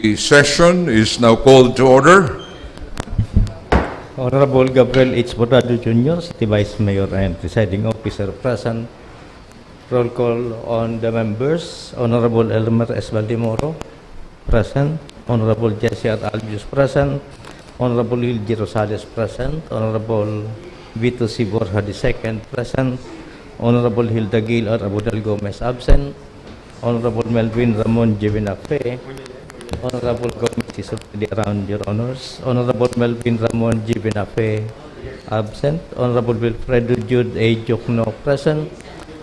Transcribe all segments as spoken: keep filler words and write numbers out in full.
The session is now called to order. Honorable Gabriel H. Bordado Junior, City Vice Mayor and Presiding Officer, present. Roll call on the members. Honorable Elmer S. Baldemoro, present. Honorable Jesse R. Albius, present. Honorable Hildy Rosales, present. Honorable Vito C. Borja the second, present. Honorable Hilda Gail R. Abudal Gomez, absent. Honorable Melvin Ramon G. Vinafe, Honorable Gomez is already around, Your Honors. Honorable Melvin Ramon G. Vinafe, absent. Honorable Wilfredo Jude A. Diokno, present.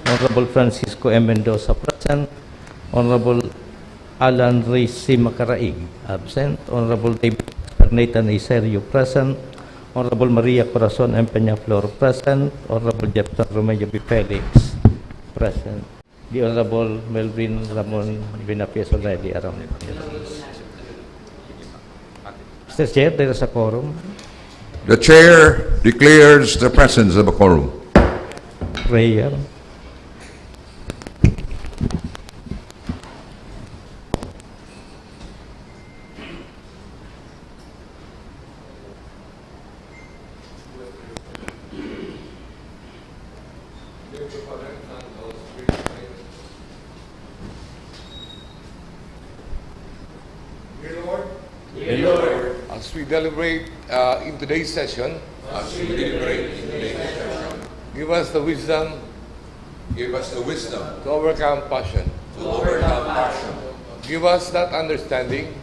Honorable Francisco M. Mendoza, present. Honorable Alan Reyes C. Macaraig, absent. Honorable David Nathan A. Serio, present. Honorable Maria Corazon M. Peñaflor, present. Honorable Jefferson Romeo B. Felix, present. The Honorable Melvin Ramon Vinafe is already around. Mister Chair, there is a quorum. The chair declares the presence of a quorum. Prayer. Dear Lord, as we deliberate, uh, in today's session, as we deliberate in today's session, give us the wisdom, give us the wisdom to overcome passion, to overcome passion. Give us that understanding,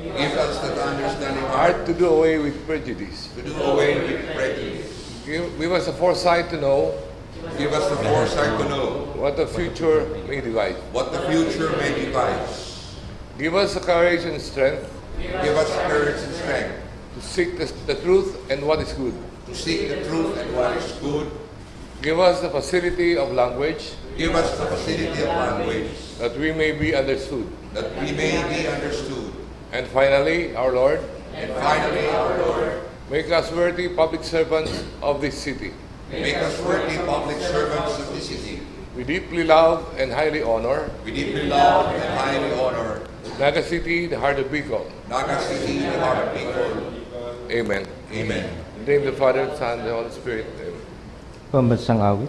give us that understanding heart to do away with prejudice, to do away with prejudice. Give, give us the foresight to know, give us the foresight to know what the future may devise, what the future may devise. Give us the courage and strength, give us the courage and strength to seek the, the truth and what is good, to seek the truth and what is good. Give us the facility of language, give us the facility of language, that we may be understood, that we may be understood. And finally, our Lord, and finally, our Lord, make us worthy public servants of this city. Make us worthy public servants of this city. We deeply love and highly honor, we deeply love and highly honor Naga City, the heart of Bicol. Naga City, the heart of Bicol. Amen. Amen. In the name of the Father, Son, and the Holy Spirit. Amen. Pambansang awit.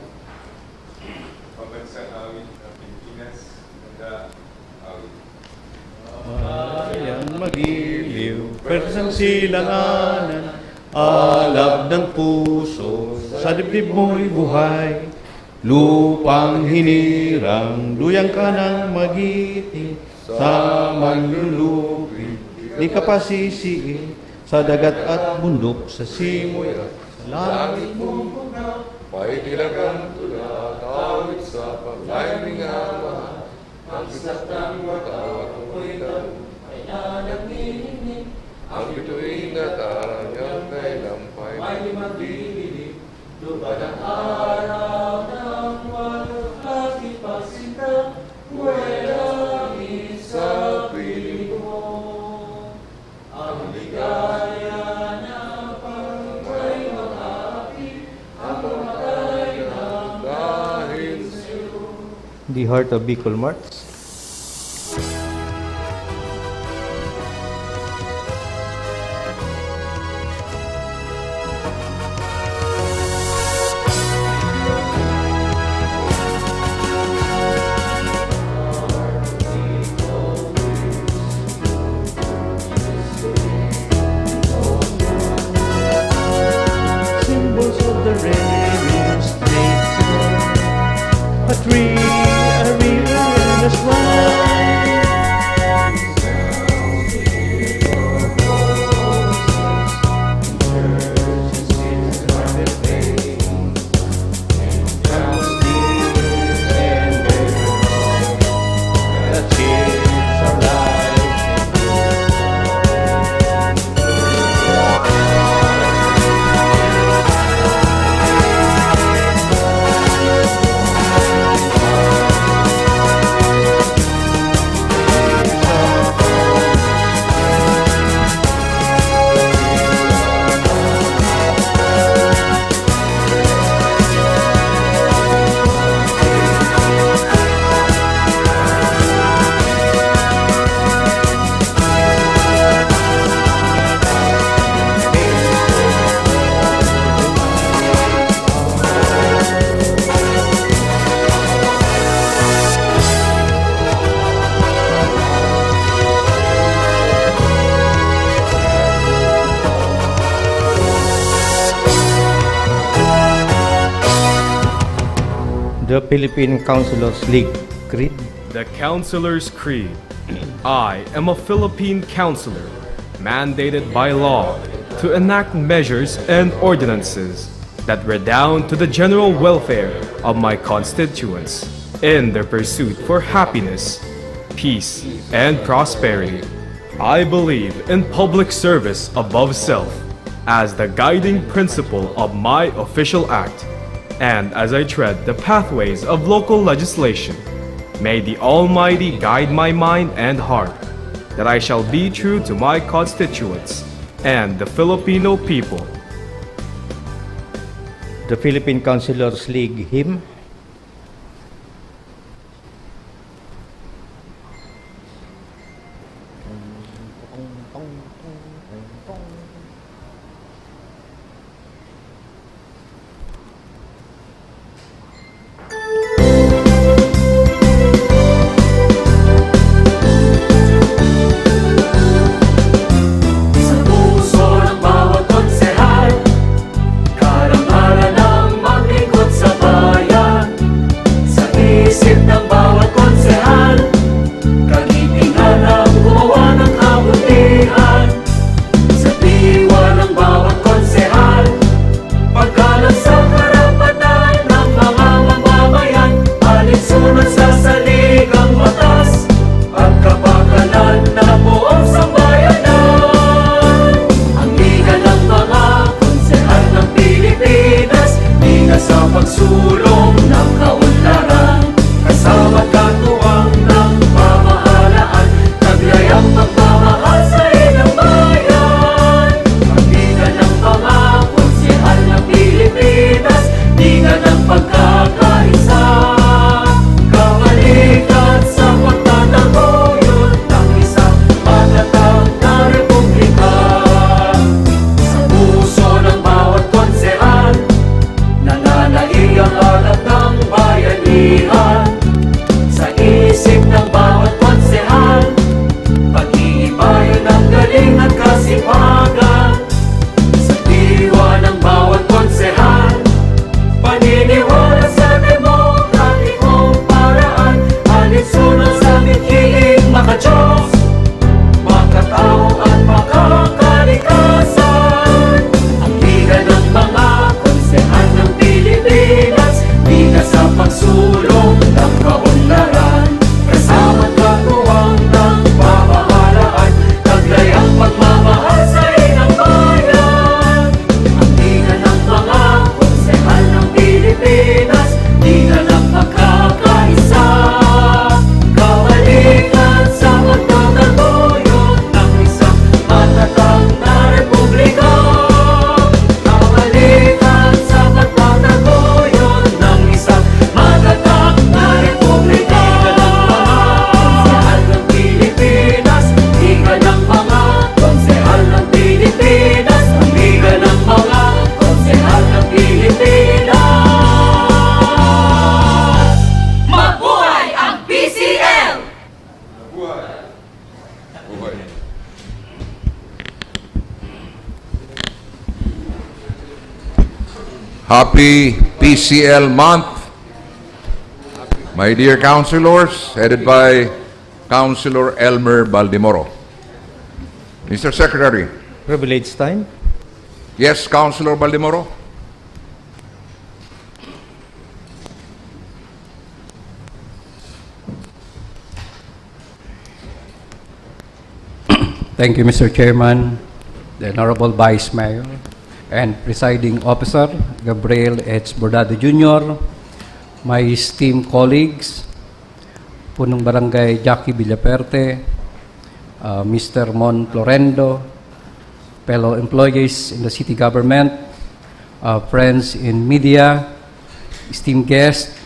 Pambansang awit ng Pilipinas, Naga awit. Mayang magiliw, pwersang silanganan, alab ng puso, sa dibdib mo'y buhay. Lupang hinirang, duyang ka nang magiting, sa manlulupig, di ka pasisiin, sa dagat at bundok, sa simoy at sa langit mong bugnaw. May dilagang tula, tawid sa paglaing mga mahal. Ang saktang mata, ako'y tao, ay nanagniningning. Ang bituin na tarang niyang kailampay, may magdidilim. Lubad ang araw ng walang hati pagsinta, buhay langit sa piling mo. Ang ligaya na pag may mga api, ang mamatay na dahil sa'yo. The Heart of Bicol March. Symbols of the rainbow straight to a tree, a river, and a swan. The Philippine Councilors League Creed. The Councilors Creed. I am a Philippine councilor mandated by law to enact measures and ordinances that redound to the general welfare of my constituents in their pursuit for happiness, peace, and prosperity. I believe in public service above self as the guiding principle of my official act, and as I tread the pathways of local legislation, may the Almighty guide my mind and heart, that I shall be true to my constituents and the Filipino people. The Philippine Councilors League hymn. Sa puso ng bawat konsehal, karangalan ng maglingkod sa bayan. Sa isip ng bawat konsehal, kagitingan ang gumawa ng kabutihan. Sa diwa ng bawat konsehal, paggalang sa karapatan ng mga mamamayan, alinsunod sa saligang batas, pagkapakanan ng buong sambayanan. Ang Liga ng mga Konsehal ng Pilipinas, liga sa pagsulong ng kaunlaran, kasama katuwang ng pamahalaan, taglay ang pagmamahal sa ilang bayan. Ang Liga ng mga Konsehal ng Pilipinas, liga ng pagkakaisa, kabalikan sa pagtataguyod ng isang matatag na republika. Sa puso ng bawat konsehal, nananaig ang lahat ng bayanihan. Sa isip ng bawat konsehal, pag-iibayan ang galing at kasipagan. Sa diwa ng bawat konsehal, paniniwala sa demokratikong paraan, alinsunod sa mithiing makadiyos, makatao at makakalikasan. Ang Liga ng mga Konsehal ng Pilipinas, liga sa pagsulong ng kaunlaran, kasama katuwang ng pamahalaan, taglay ang pagmamahal sa inang bayan. Ang Liga ng mga Konsehal ng Pilipinas, liga ng pagkakaisa, kabalikan sa pagtataguyod ng isang matatag na republika. Kabalikan sa pagtataguyod ng isang matatag na republika. Ang Liga ng mga Konsehal ng Pilipinas, Liga ng mga Konsehal ng Pilipinas, ang Liga ng mga Konsehal ng Pilipinas. Mabuhay ang P C L! Happy P C L month, my dear councilors, headed by Councilor Elmer Baldemoro. Mister Secretary. Privilege time. Yes, Councilor Baldemoro. Thank you, Mister Chairman, the Honorable Vice Mayor, and Presiding Officer Gabriel H. Bordado Junior, my esteemed colleagues, Punong Barangay Jackie Villaperte, uh, Mister Mon Florendo, fellow employees in the city government, uh, friends in media, esteemed guests,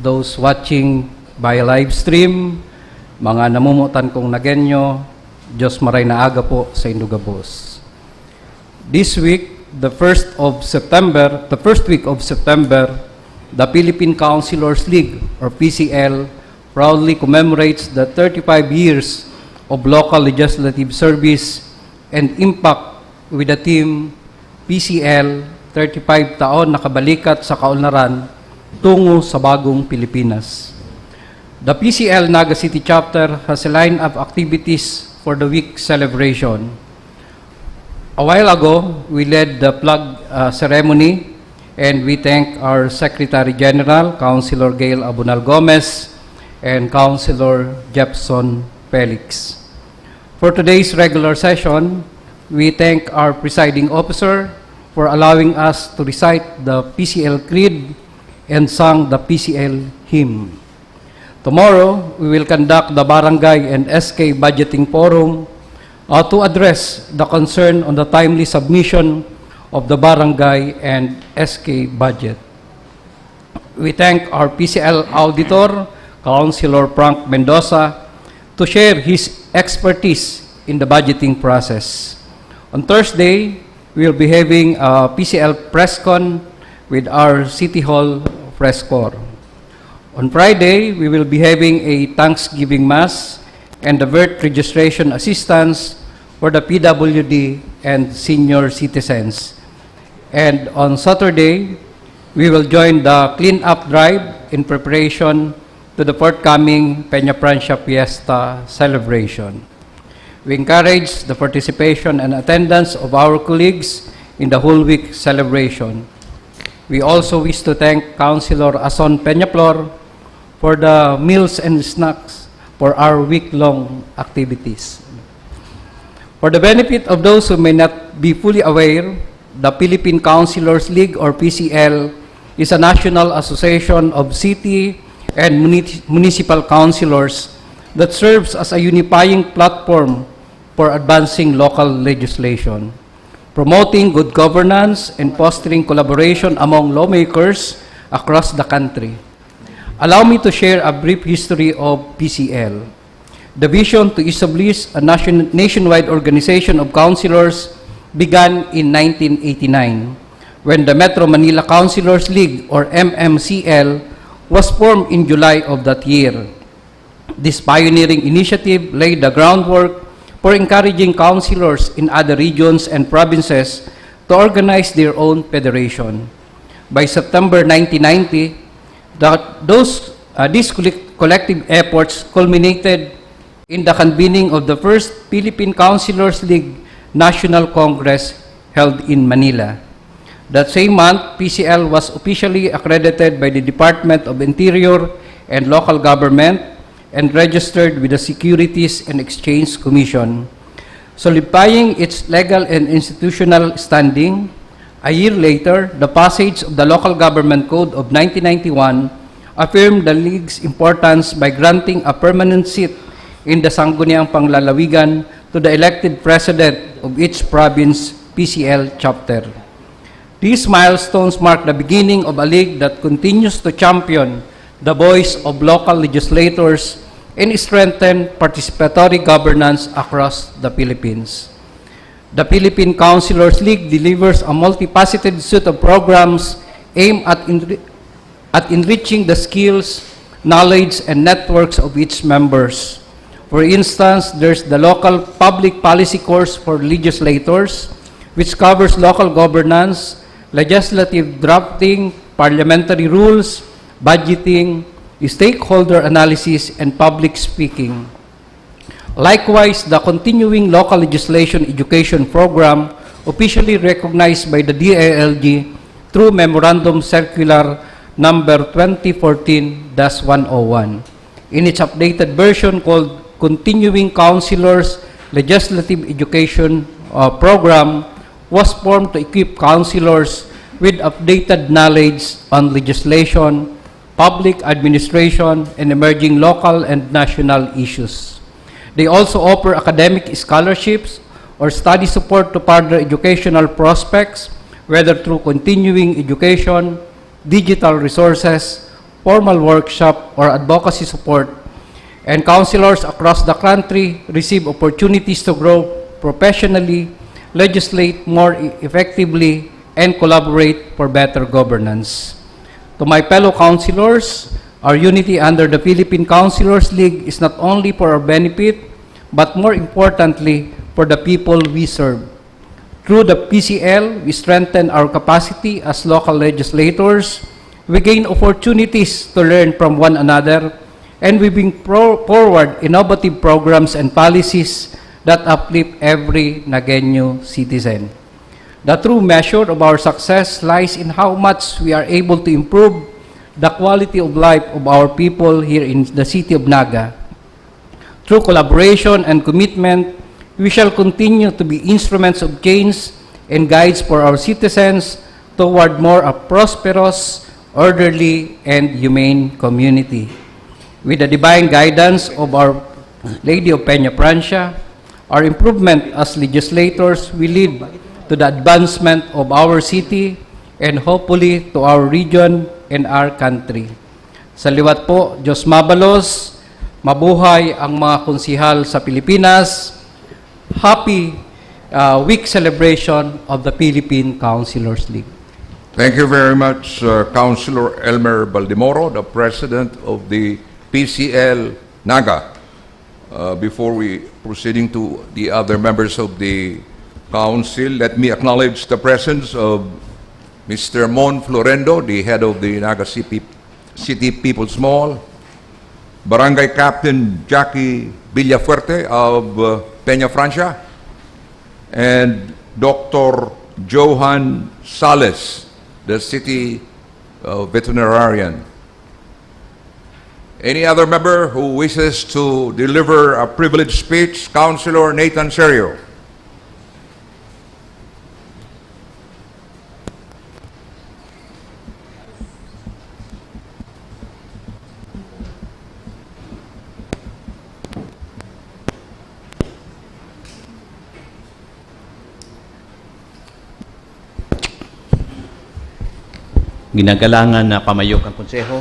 those watching by live stream, mga namomotan kong Nagueño, Diyos maray na aga po sa indo gabos. This week, the first of September, the first week of September, the Philippine Councilors League, or P C L, proudly commemorates the thirty-five years of local legislative service and impact with the theme P C L, thirty-five taon na kabalikat sa kaunlaran, tungo sa bagong Pilipinas. The P C L Naga City Chapter has a line of activities for the week celebration. A while ago, we led the flag, uh, ceremony, and we thank our Secretary General, Councilor Gail Abunal Gomez, and Councilor Jepson Felix. For today's regular session, we thank our presiding officer for allowing us to recite the P C L Creed and sang the P C L hymn. Tomorrow, we will conduct the Barangay and S K Budgeting Forum, uh, to address the concern on the timely submission of the barangay and S K budget. We thank our P C L auditor, Councilor Frank Mendoza, to share his expertise in the budgeting process. On Thursday, we will be having a P C L press con with our City Hall press corps. On Friday, we will be having a Thanksgiving Mass and the birth registration assistance for the P W D and senior citizens. And on Saturday, we will join the clean-up drive in preparation to the forthcoming Peñafrancia Fiesta celebration. We encourage the participation and attendance of our colleagues in the whole week celebration. We also wish to thank Councilor Ason Peñaflor for the meals and snacks for our week-long activities. For the benefit of those who may not be fully aware, the Philippine Councilors League, or P C L, is a national association of city and muni-, municipal councilors that serves as a unifying platform for advancing local legislation, promoting good governance, and fostering collaboration among lawmakers across the country. Allow me to share a brief history of P C L. The vision to establish a nation-, nationwide organization of councilors began in nineteen eighty-nine, when the Metro Manila Councilors League, or M M C L, was formed in July of that year. This pioneering initiative laid the groundwork for encouraging councilors in other regions and provinces to organize their own federation. By September nineteen ninety, that those, uh, these collec-, collective efforts culminated in the convening of the first Philippine Councilors League National Congress held in Manila. That same month, P C L was officially accredited by the Department of Interior and Local Government and registered with the Securities and Exchange Commission, solidifying its legal and institutional standing. A year later, the passage of the Local Government Code of nineteen ninety-one affirmed the League's importance by granting a permanent seat in the Sangguniang Panglalawigan to the elected president of each province P C L chapter. These milestones mark the beginning of a league that continues to champion the voice of local legislators and strengthen participatory governance across the Philippines. The Philippine Councilors League delivers a multifaceted suite of programs aimed at enri-, at enriching the skills, knowledge, and networks of its members. For instance, there's the local public policy course for legislators, which covers local governance, legislative drafting, parliamentary rules, budgeting, stakeholder analysis, and public speaking. Likewise, the Continuing Local Legislation Education Program, officially recognized by the D I L G through Memorandum Circular Number twenty fourteen dash one oh one, in its updated version called Continuing Councilors Legislative Education, uh, Program, was formed to equip councilors with updated knowledge on legislation, public administration, and emerging local and national issues. They also offer academic scholarships or study support to further educational prospects, whether through continuing education, digital resources, formal workshop, or advocacy support. And councilors across the country receive opportunities to grow professionally, legislate more e-, effectively, and collaborate for better governance. To my fellow councilors, our unity under the Philippine Councilors League is not only for our benefit, but more importantly, for the people we serve. Through the P C L, we strengthen our capacity as local legislators We gain opportunities to learn from one another, and we bring pro- forward innovative programs and policies that uplift every Nagueño citizen. The true measure of our success lies in how much we are able to improve the quality of life of our people here in the city of Naga. Through collaboration and commitment, we shall continue to be instruments of change and guides for our citizens toward more a prosperous, orderly, and humane community. With the divine guidance of Our Lady of Peñafrancia, our improvement as legislators will lead to the advancement of our city and hopefully to our region and our country. Sa liwat po, Diyos mabalos, mabuhay ang mga konsehal sa Pilipinas. Happy uh, week celebration of the Philippine Councilors League. Thank you very much, uh, Councilor Elmer Baldemoro, the President of the P C L Naga. Uh, before we proceeding to the other members of the council, let me acknowledge the presence of Mister Mon Florendo, the head of the Naga City, City People's Mall, Barangay Captain Jackie Villafuerte of uh, Peñafrancia, and Doctor Johan Sales, the city uh, veterinarian. Any other member who wishes to deliver a privilege speech? Councilor Nathan Serio. Ginagalangan na pamayo kan Konseho,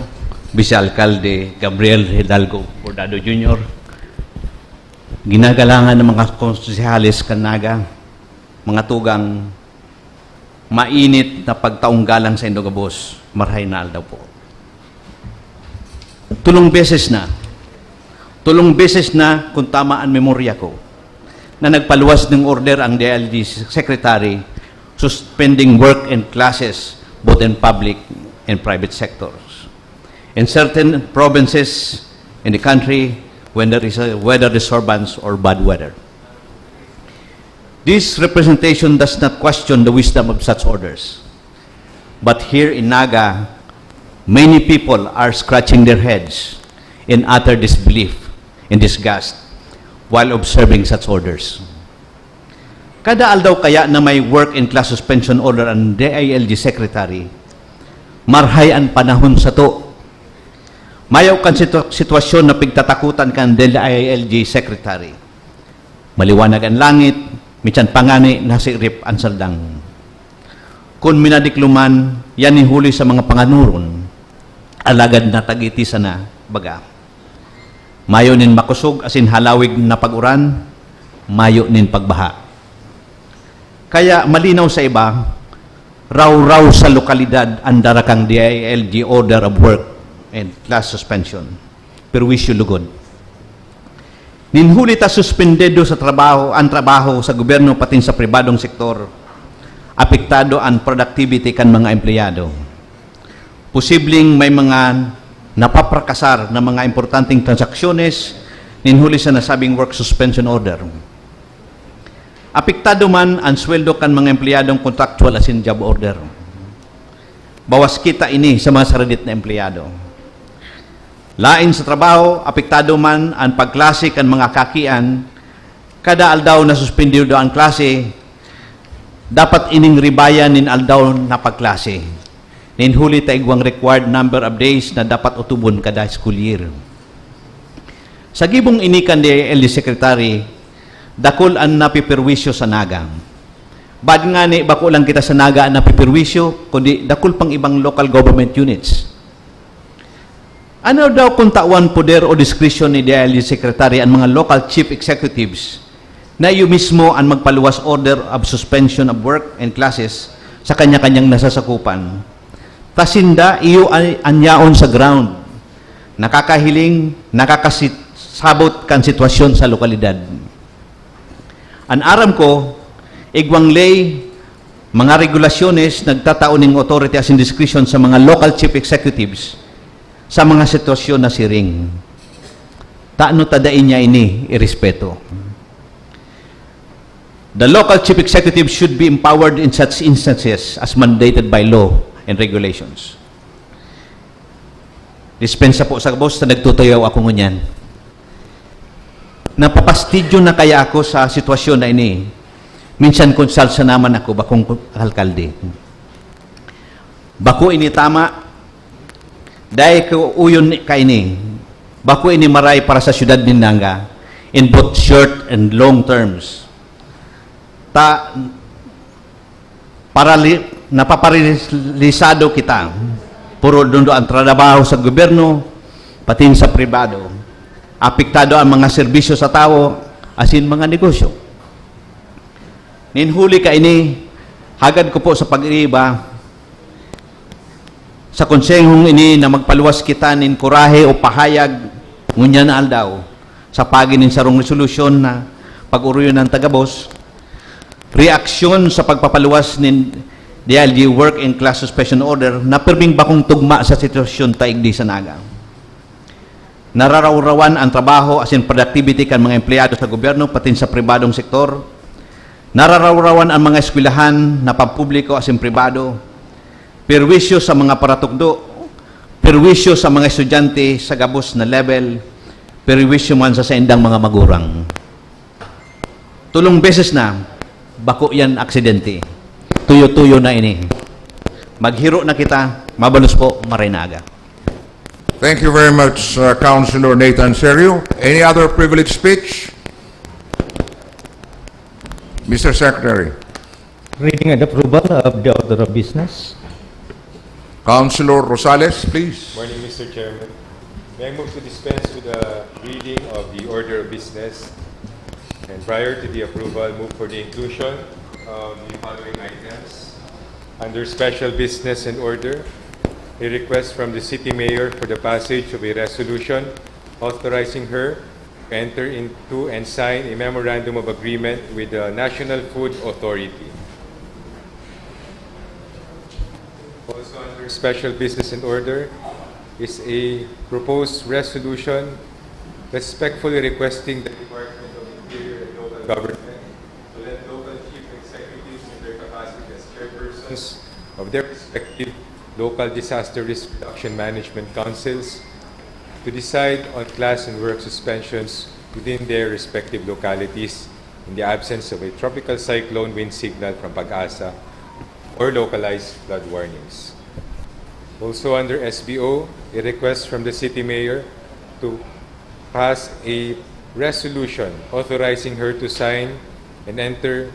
Vice Alkalde Gabriel Hidalgo Bordado Junior, ginagalangan ng mga konsehales kan Naga, mga tugang, mainit na pagtaong galang sa indo gabos, marhay na aldaw po. Tulong beses na, tulong beses na kung tama ang memorya ko, na nagpaluwas ng order ang D I L G Secretary suspending work and classes both in public and private sectors. In certain provinces in the country, when there is a weather disturbance or bad weather. This representation does not question the wisdom of such orders. But here in Naga, many people are scratching their heads in utter disbelief and disgust while observing such orders. Kada aldaw kaya na may work and class suspension order ang D I L G secretary, marhay an panahon sato. Mayo kan situ- sitwasyon na pigtatakutan kan D I L G secretary. Maliwanag an langit, minsan pa ngani nasirip an saldang. Kun minadikloman, yan ni huli sa mga panganoron, alagad natagiti sana, baga. Mayo nin makosog asin halawig na pag-uran, mayo nin pagbaha. Kaya malinaw sa iba, raw-raw sa lokalidad an dara kang D I L G order of work and class suspension. Perwisyo lugod. Nin huli ta suspendido sa trabaho, ang trabaho sa gobyerno patin sa pribadong sektor, apektado ang productivity kan mga empleyado. Posibleng may mga napaprakasar na mga importanteng transaksyones nin huli sa nasabing work suspension order. Apektado man ang sweldo kan mga empleyadong contractual asin job order. Bawas kita ini sa mga saradit na empleyado. Lain sa trabaho, apektado man ang pagklase kan mga kakian. Kada aldaw na suspendido ang klase, dapat ining ribayan nin aldaw na pagklase. Nin huli ta igwang required number of days na dapat otobon kada school year. Sa gibong ini kan D I L G Secretary, dakul an napiperwisyo sa Naga. Bad ngani, bako lang kita sa Naga an napiperwisyo, kundi dakul pang ibang local government units. Ano daw kung tawan poder o diskresyon ni D I L G Secretary an mga local chief executives na iyo mismo an magpaluwas order of suspension of work and classes sa kanya-kanyang nasasakupan? Ta sinda iyo an yaon sa ground, nakakahiling, nakakasabot kan sitwasyon sa lokalidad. An aram ko, igwang ley Mga regulasyones nagtatao ning authority asin discretion sa mga local chief executives sa mga sitwasyon na siring. Tano ta dai niya ini irespeto? The local chief executive should be empowered in such instances as mandated by law and regulations. Dispensa po sa gabos na nagtutuyaw ako ngunyan. Napapastidyo na kaya ako sa sitwasyon na ini. Minsan konsalsa naman ako, bakong alkalde. Bako ini tama, dai ko uyon kaini. Bako ini maray para sa syudad nin Naga, in both short and long terms. Ta, parali-, napaparalisado kita. Puro dundo ang trabaho sa gobyerno, patin sa pribado. Apektado ang mga serbisyo sa tawo, asin mga negosyo. Nin huli kaini, hagad ko po sa pag-iiba sa konsehong ini na magpaluwas kita nin kurahe o pahayag ngunyan na aldaw sa pagi nin sarong resolusyon na pag-oroyon ng tagabos, reaksyon sa pagpapaluwas nin D I L G Work and Class Suspension Order na pirming bakong tugma sa sitwasyon ta igdi sa Naga. Nararawrawan ang trabaho asin productivity kan mga empleyado sa gobyerno patin sa pribadong sektor. Nararawrawan ang mga eskwelahan na pampubliko asin pribado. Perwisyo sa mga paratukdo, perwisyo sa mga estudyante sa gabos na level, perwisyo man sa saindang mga magurang. Tulong beses na, bako yan aksidente. Tuyo-tuyo na ini. Maghiro na kita, mabalos po, maray na aga. Thank you very much, uh, Councilor Nathan Serio. Any other privilege speech? Mister Secretary. Reading and approval of the order of business. Councilor Rosales, please. Morning, Mister Chairman. May I move to dispense with the reading of the order of business? And prior to the approval, move for the inclusion of the following items. Under special business and order, a request from the city mayor for the passage of a resolution authorizing her to enter into and sign a memorandum of agreement with the National Food Authority. Also under special business and order is a proposed resolution respectfully requesting the Department of Interior and Local Government to let local chief executives in their capacity as chairpersons of their respective local disaster risk reduction management councils to decide on class and work suspensions within their respective localities in the absence of a tropical cyclone wind signal from PAGASA or localized flood warnings. Also under S B O, a request from the city mayor to pass a resolution authorizing her to sign and enter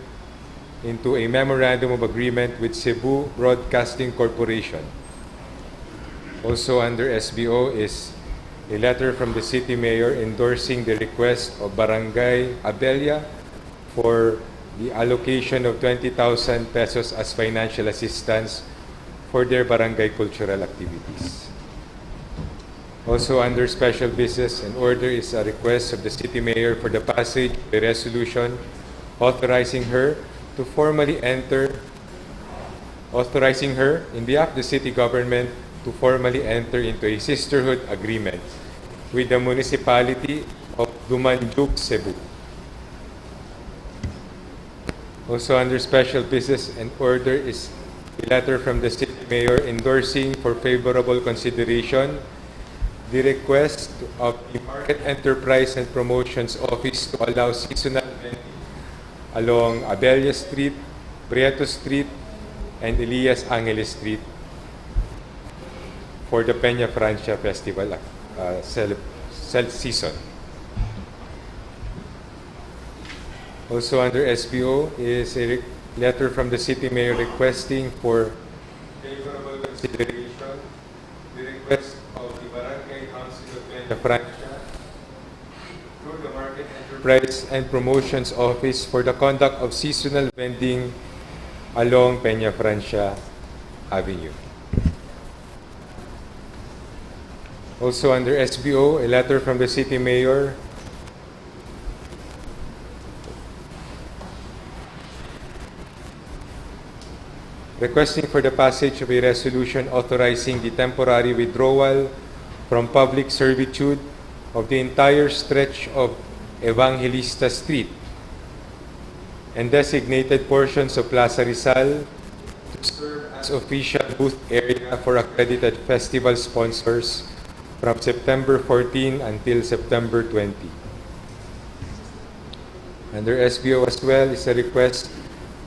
into a memorandum of agreement with Cebu Broadcasting Corporation. Also under S B O is a letter from the city mayor endorsing the request of Barangay Abella for the allocation of twenty thousand pesos as financial assistance for their barangay cultural activities. Also under special business and order is a request of the city mayor for the passage of a resolution authorizing her to formally enter, authorizing her in behalf of the city government to formally enter into a sisterhood agreement with the municipality of Dumanjug, Cebu. Also under special business and order is a letter from the city mayor endorsing for favorable consideration the request of the Market Enterprise and Promotions Office to allow seasonal vending along Abella Street, Prieto Street, and Elias Angeles Street for the Peña Francia Festival uh, celeb- cel- season. Also under S B O is a re- letter from the city mayor requesting for favorable consideration the request of the Barangay Council of Peña Francia through the Market Enterprise and Promotions Office for the conduct of seasonal vending along Peña Francia Avenue. Also under S B O, a letter from the city mayor. requesting for the passage of a resolution authorizing the temporary withdrawal from public servitude of the entire stretch of Evangelista Street and designated portions of Plaza Rizal to serve as official booth area for accredited festival sponsors from September fourteen until September twenty. Under S B O as well is a request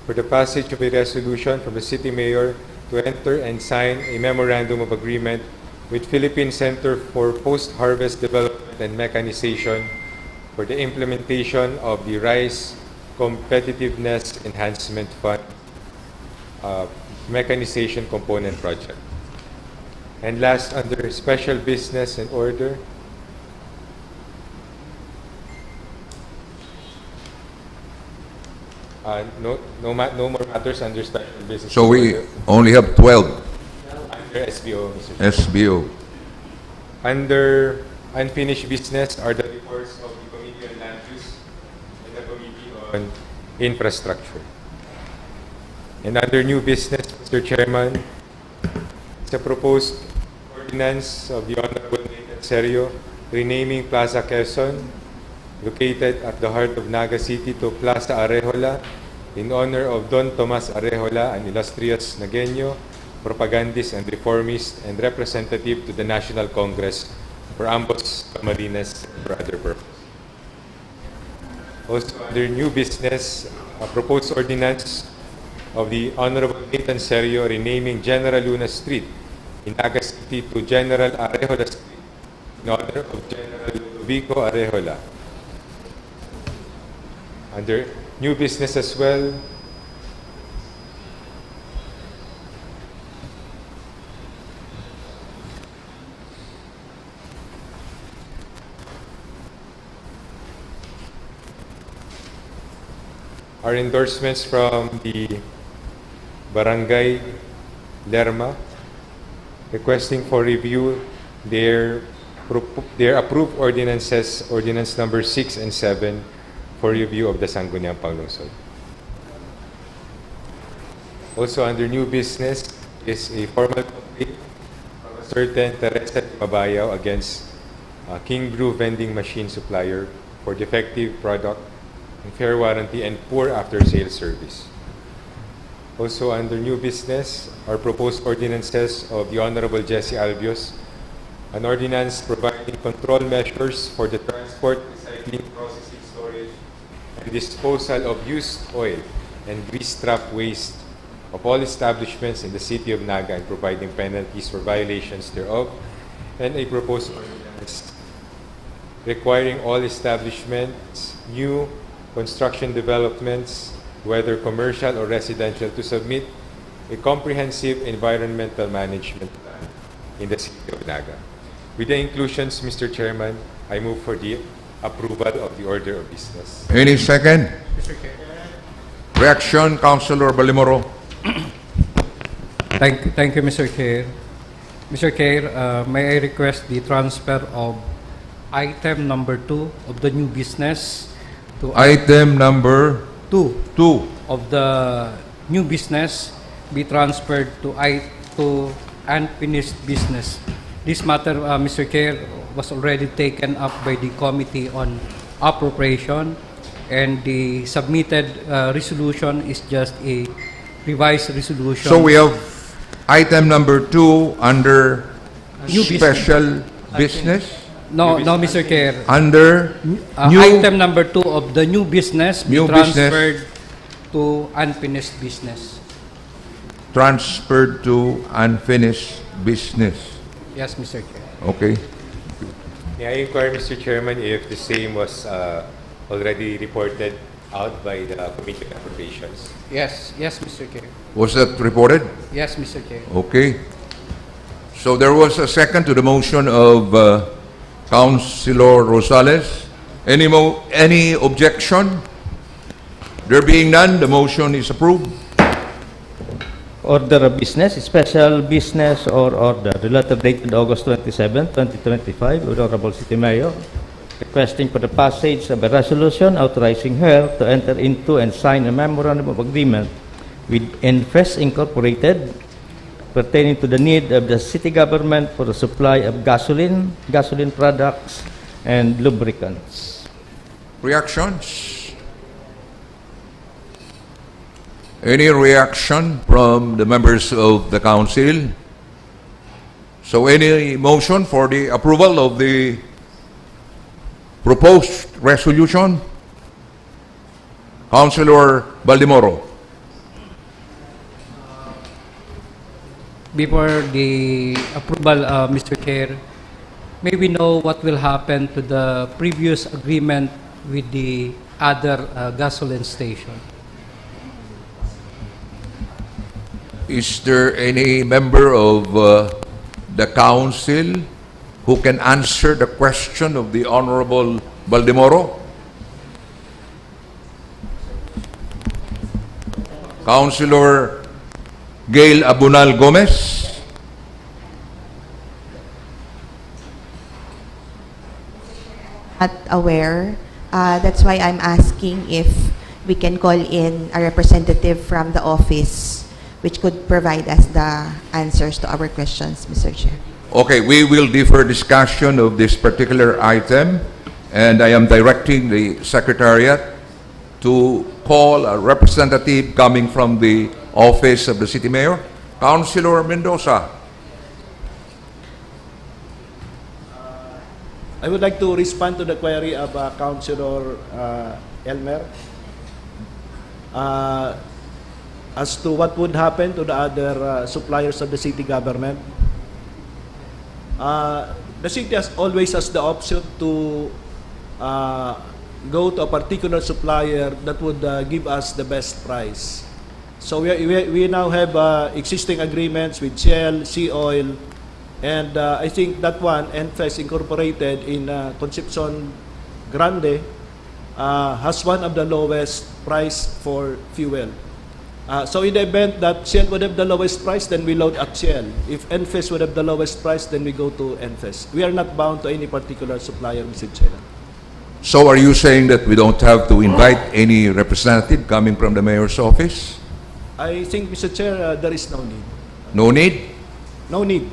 for the passage of a resolution from the City Mayor to enter and sign a memorandum of agreement with Philippine Center for Post-Harvest Development and Mechanization for the implementation of the Rice Competitiveness Enhancement Fund, uh, Mechanization Component Project. And last, under special business and order, uh, no, no ma-, no more matters under special business. So we order. Only have twelve. Under S B O, Mister Chair. S B O. Under unfinished business are the reports of the Committee on Land Use and the Committee on Infrastructure. And under new business, Mister Chairman, it's a proposed ordinance of the Honorable Nathan Serio renaming Plaza Quezon, located at the heart of Naga City, to Plaza Arejola in honor of Don Tomas Arejola, an illustrious Nagueño, propagandist and reformist, and representative to the National Congress for ambos camarines and for other purposes. Also, under new business, a proposed ordinance of the Honorable Nathan Serio renaming General Luna Street in Naga City to General Arejola Street in honor of General Ludovico Arejola. Under new business as well, are endorsements from the Barangay Lerma requesting for review their propo-, their approved ordinances, ordinance number six and seven, for review of the Sangguniang Panglungsod. Also under new business is a formal complaint from a certain Teresa de Mabayaw against, uh, King Brew vending machine supplier for defective product and fair warranty and poor after-sales service. Also under new business are proposed ordinances of the Honorable Jesse Albios, an ordinance providing control measures for the transport, recycling, processing, storage, and disposal of used oil and grease trap waste of all establishments in the city of Naga and providing penalties for violations thereof, and a proposed ordinance requiring all establishments, new construction developments, whether commercial or residential, to submit a comprehensive environmental management plan in the city of Naga. With the inclusions, Mister Chairman, I move for the approval of the order of business. Any second? Mister Chair. Reaction, Councilor Balimoro. Thank, thank you, Mister Chair. Mister Chair, uh, may I request the transfer of item number two of the new business to Item number two two. Of the new business be transferred to I, to unfinished business. This matter, uh, Mister Chair, was already taken up by the Committee on Appropriation, and the submitted, uh, resolution is just a revised resolution. So we have item number two under New business. Special business? No, no, Mister Chair. Under Uh, new item number two of the new business be New business. Transferred to unfinished business. Transferred to unfinished business. Yes, Mister Chair. Okay. May I inquire, Mister Chairman, if the same was, uh, already reported out by the Committee on Appropriations? Yes, yes, Mister Chair. Was that reported? Yes, Mister Chair. Okay. So there was a second to the motion of, uh, Councilor Rosales. Any mo-, any objection? There being none, the motion is approved. Order of business, special business or order, relative dated August twenty-seven, twenty twenty-five, Honorable City Mayor, requesting for the passage of a resolution authorizing her to enter into and sign a memorandum of agreement with Enfes Incorporated pertaining to the need of the city government for the supply of gasoline, gasoline products, and lubricants. Reactions? Any reaction from the members of the council? So any motion for the approval of the proposed resolution? Councilor Baldemoro. Before the approval, uh, Mister Chair, may we know what will happen to the previous agreement with the other uh, gasoline station? Is there any member of uh, the council who can answer the question of the Honorable Baldemoro? Councilor Gail Abunal Gomez. Not aware. Uh, that's why I'm asking if we can call in a representative from the office which could provide us the answers to our questions, Mister Chair. Okay, we will defer discussion of this particular item, and I am directing the Secretariat to call a representative coming from the office of the city mayor. Councilor Mendoza. I would like to respond to the query of uh, Councilor uh, Elmer uh, as to what would happen to the other uh, suppliers of the city government. Uh, the city has always has the option to uh, go to a particular supplier that would uh, give us the best price. So we, we, we now have uh, existing agreements with Shell, Sea Oil, and uh, I think that one, Enfes Incorporated in uh, Concepcion Grande, uh, has one of the lowest price for fuel. Uh, so in the event that Shell would have the lowest price, then we load at Shell. If Enfes would have the lowest price, then we go to Enfes. We are not bound to any particular supplier, Mister Chair. So are you saying that we don't have to invite any representative coming from the mayor's office? I think, Mister Chair, uh, there is no need. No need? No need.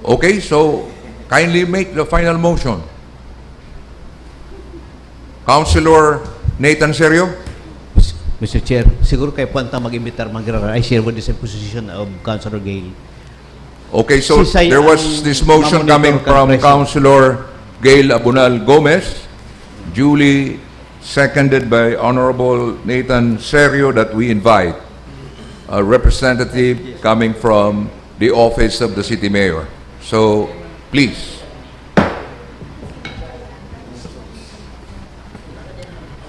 Okay, so kindly make the final motion. Councilor Nathan Serio? Mister Chair, siguro kay puwanta mag-imbitar, magrara, I share with the same position of Councilor Gail. Okay, so there was this motion coming from Councilor Gail Abunal Gomez, duly seconded by Honorable Nathan Serio, that we invite a representative coming from the office of the city mayor. So, please.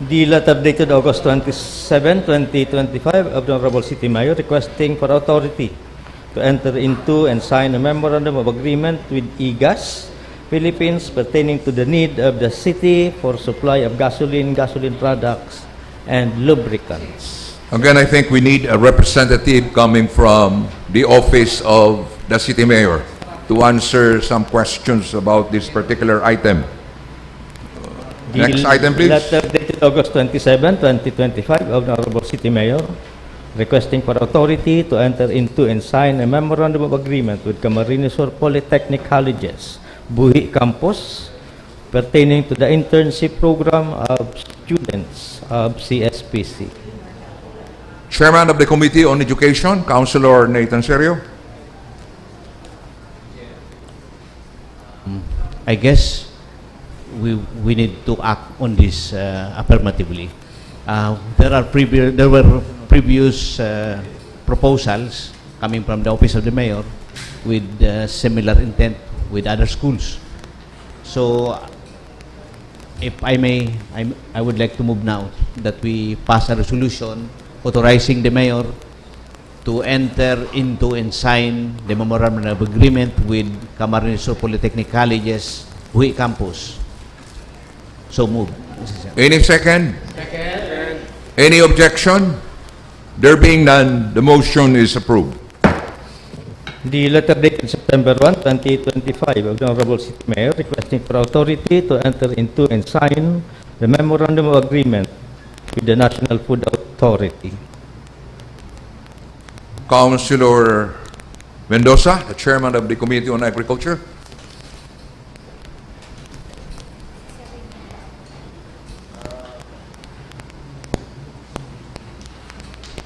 The letter dated August twenty-seven, twenty twenty-five, of the Honorable City Mayor requesting for authority to enter into and sign a memorandum of agreement with IGAS Philippines pertaining to the need of the city for supply of gasoline, gasoline products, and lubricants. Again, I think we need a representative coming from the office of the city mayor to answer some questions about this particular item. Next item, please. Letter dated August twenty-seven, twenty twenty-five, of the Honorable City Mayor requesting for authority to enter into and sign a memorandum of agreement with Camarines Sur Polytechnic College's Buhi Campus pertaining to the internship program of students of C S P C. Chairman of the Committee on Education, Councilor Nathan Serio. I guess we, we need to act on this uh, affirmatively. Uh, there are previous, there were previous uh, proposals coming from the office of the mayor with uh, similar intent with other schools. So, if I may, I, I would like to move now that we pass a resolution authorizing the mayor to enter into and sign the memorandum of agreement with Camarines Sur Polytechnic College's Buhi Campus. So moved, Mister Chair. Any second? Second. Any objection? There being none, the motion is approved. The letter dated September one, twenty twenty-five, of the Honorable City Mayor requesting for authority to enter into and sign the memorandum of agreement with the National Food Authority. Councilor Mendoza, the chairman of the Committee on Agriculture.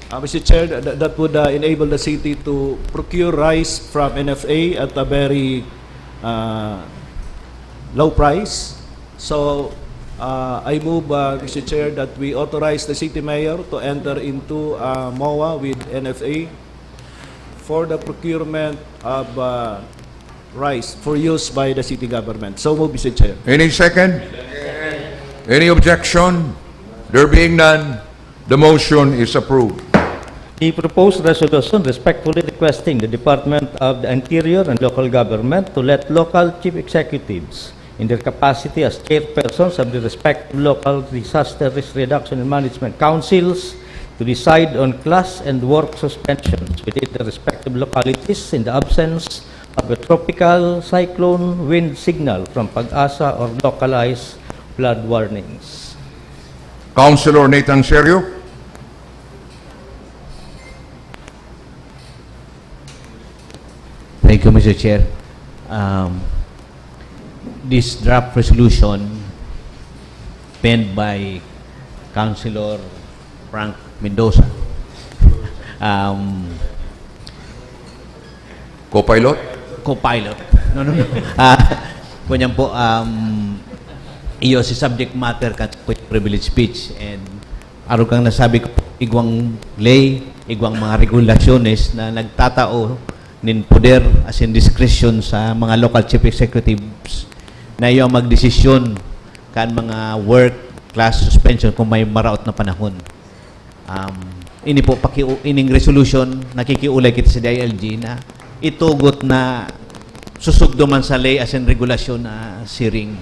Uh, Mister Chair, that, that would uh, enable the city to procure rice from N F A at a very uh, low price. So, uh, I move, uh, Mister Chair, that we authorize the city mayor to enter into uh, MOA with N F A for the procurement of uh, rice for use by the city government. So move, Mister Chair. Any second? Any objection? There being none, the motion is approved. The proposed resolution respectfully requesting the Department of the Interior and Local Government to let local chief executives, in their capacity as chairpersons of the respective local disaster risk reduction and management councils, to decide on class and work suspensions within the respective localities in the absence of a tropical cyclone wind signal from PAGASA or localized flood warnings. Councilor Nathan Serio. Thank you, Mister Chair. Um, this draft resolution penned by Councilor Frank Mendoza, um, Co-pilot? co-pilot. No, no, no. Ah, kunyan po, um, iyo si subject matter kan privilege speech, and arog kang nasabi ko, igwang ley, igwang mga regulasyones na nagtatao nin poder asin diskresyon sa mga local chief executives na iyo ang magdesisyon kan mga work, class suspension kung may maraot na panahon. Um, ini po, paki, ining resolution, nakikiulay kita sa D I L G na itugot na susugdo man sa ley asin regulasyon na siring,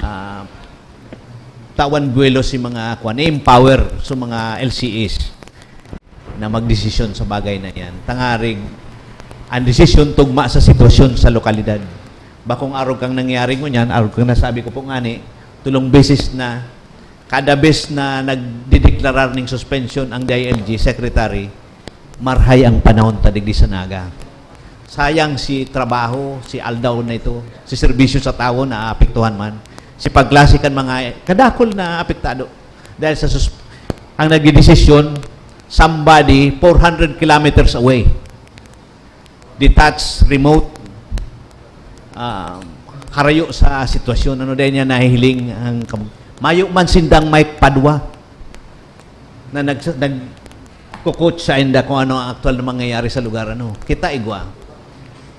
ah, tawan buwelo si mga, kuwan, empower sa mga L C Es na magdesisyon sa bagay na yan. Tangarig, ang desisyon tugma sa sitwasyon sa lokalidad. Bakong arog kang nangyari ngunyan, arog kang nasabi ko po ngani, tulong beses na, kada bes na nagdideklarar ning suspension ang D I L G secretary, marhay ang panahon ta digdi sa Naga. Sayang si trabaho, si aldaw na ito, si serbisyo sa tawo na apektuhan man, si pagklase kan mga kadakol na apektado. Dahil sa sus- ang nagdidesisyon, somebody four hundred kilometers away, detached, remote, ah, karayo sa sitwasyon. Ano dahil niya nahihiling ang kam- mayo man sindang may padwa na nag nagkukuch sa inda kung ano ang aktual na mangyayari sa lugar. Ano, kita igwa.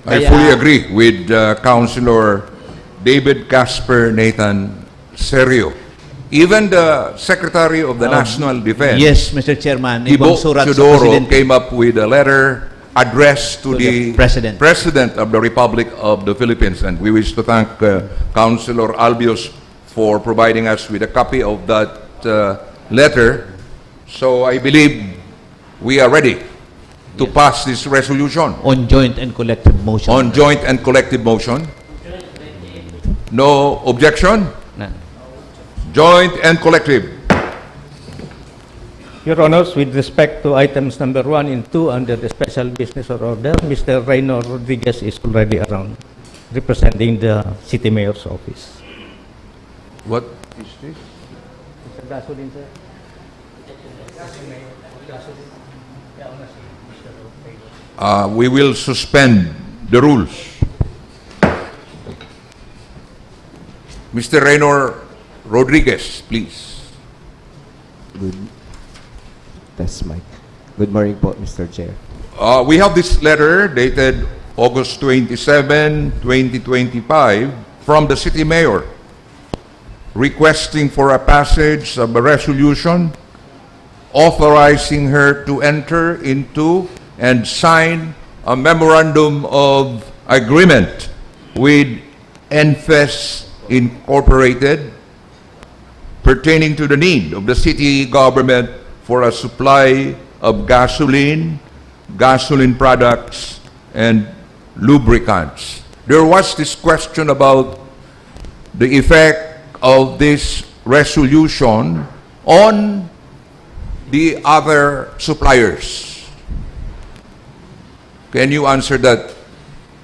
I Kaya- fully agree with uh, Councilor David Casper Nathan Serio. Even the Secretary of the Um, National Defense, Yes, Mister Chairman. Ibo Ibang surat sa Teodoro, Presidente. Came up with a letter addressed to, To the, the President. President of the Republic of the Philippines, and we wish to thank uh, Councilor Albios for providing us with a copy of that uh, letter. So I believe we are ready to pass this resolution. On joint and collective motion. On joint and collective motion. No objection? None. Joint and collective. Your Honors, with respect to items number one and two under the special business order, Mister Reyno Rodriguez is already around representing the City Mayor's office. What is this? Mister Gasolin, sir. Uh, we will suspend the rules. Mister Reyno Rodriguez, please. Good. Test mic. Good morning po, Mister Chair. Uh, we have this letter dated August twenty-seven, twenty twenty-five, from the city mayor requesting for a passage of a resolution authorizing her to enter into and sign a memorandum of agreement with Enfes Incorporated pertaining to the need of the city government for a supply of gasoline, gasoline products, and lubricants. There was this question about the effect of this resolution on the other suppliers. Can you answer that,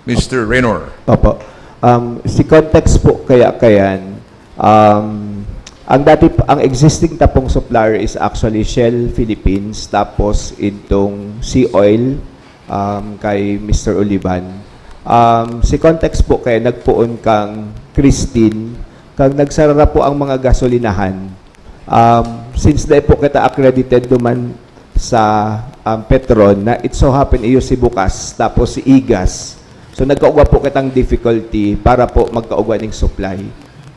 Mister Renor? Opo. Um, si context po kaya kayan, um, ang dati ang existing tapong supplier is actually Shell Philippines, tapos itong Sea Oil, um, kay Mister Olivan. Um, si context po kaya nagpoon kang Christine, kag nagsarara po ang mga gasolinahan. Um, since dai po kita accredited duman sa um, Petron, na it so happen iyo si Bukas, tapos si Igas. So nagkaugwa po kitang difficulty para po magkaugwa ning supply.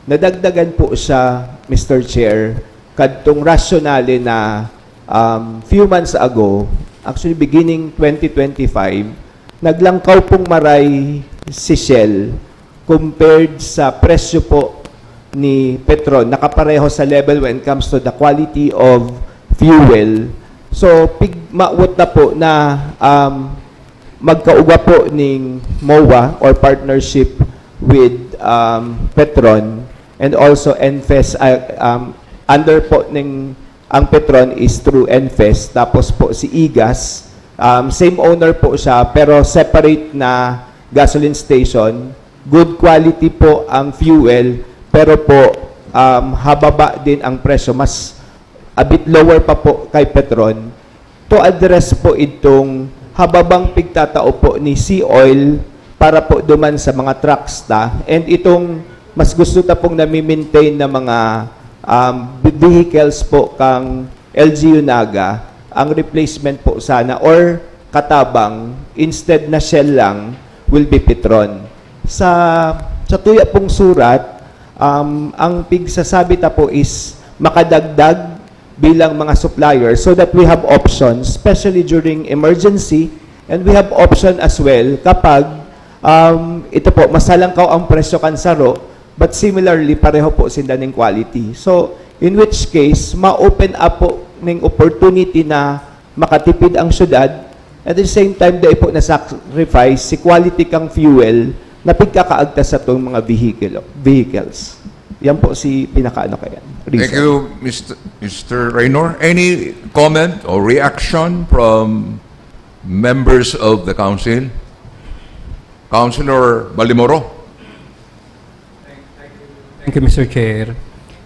Nadagdagan po siya, Mister Chair, kadtong rationale na um, few months ago, actually beginning twenty twenty-five, naglangkaw pong maray si Shell compared sa presyo po ni Petron. Nakapareho sa level when it comes to the quality of fuel. So, pig, mawot na po na um, magkaugwa po ning MOA or partnership with um, Petron and also ENFES, uh, um, under po ning ang Petron is through ENFES, tapos po si Igas, um, same owner po siya pero separate na gasoline station. Good quality po ang fuel, pero po um, hababa din ang presyo, mas a bit lower pa po kay Petron. To address po itong hababang pigtatao po ni Sea Oil para po duman sa mga trucks ta. And itong mas gusto ta pong nami-maintain na mga um, vehicles po kang L G U Naga, ang replacement po sana or katabang, instead na Shell lang, will be Petron. Sa, sa tuya pong surat, um, ang pigsasabi ta po is makadagdag bilang mga supplier so that we have options, especially during emergency, and we have option as well kapag um, ito po, masalangkaw ang presyo kan saro, but similarly, pareho po sinda ning quality. So, in which case, ma-open up po ning opportunity na makatipid ang syudad, at the same time, dai po na-sacrifice si quality kang fuel na pigkakaagtas sa itong mga vehicle, vehicles. Yan po si pinakaano kaya. Thank you, Mister Mister Raynor. Any comment or reaction from members of the council? Councilor Balimoro? Thank you, Mister Chair.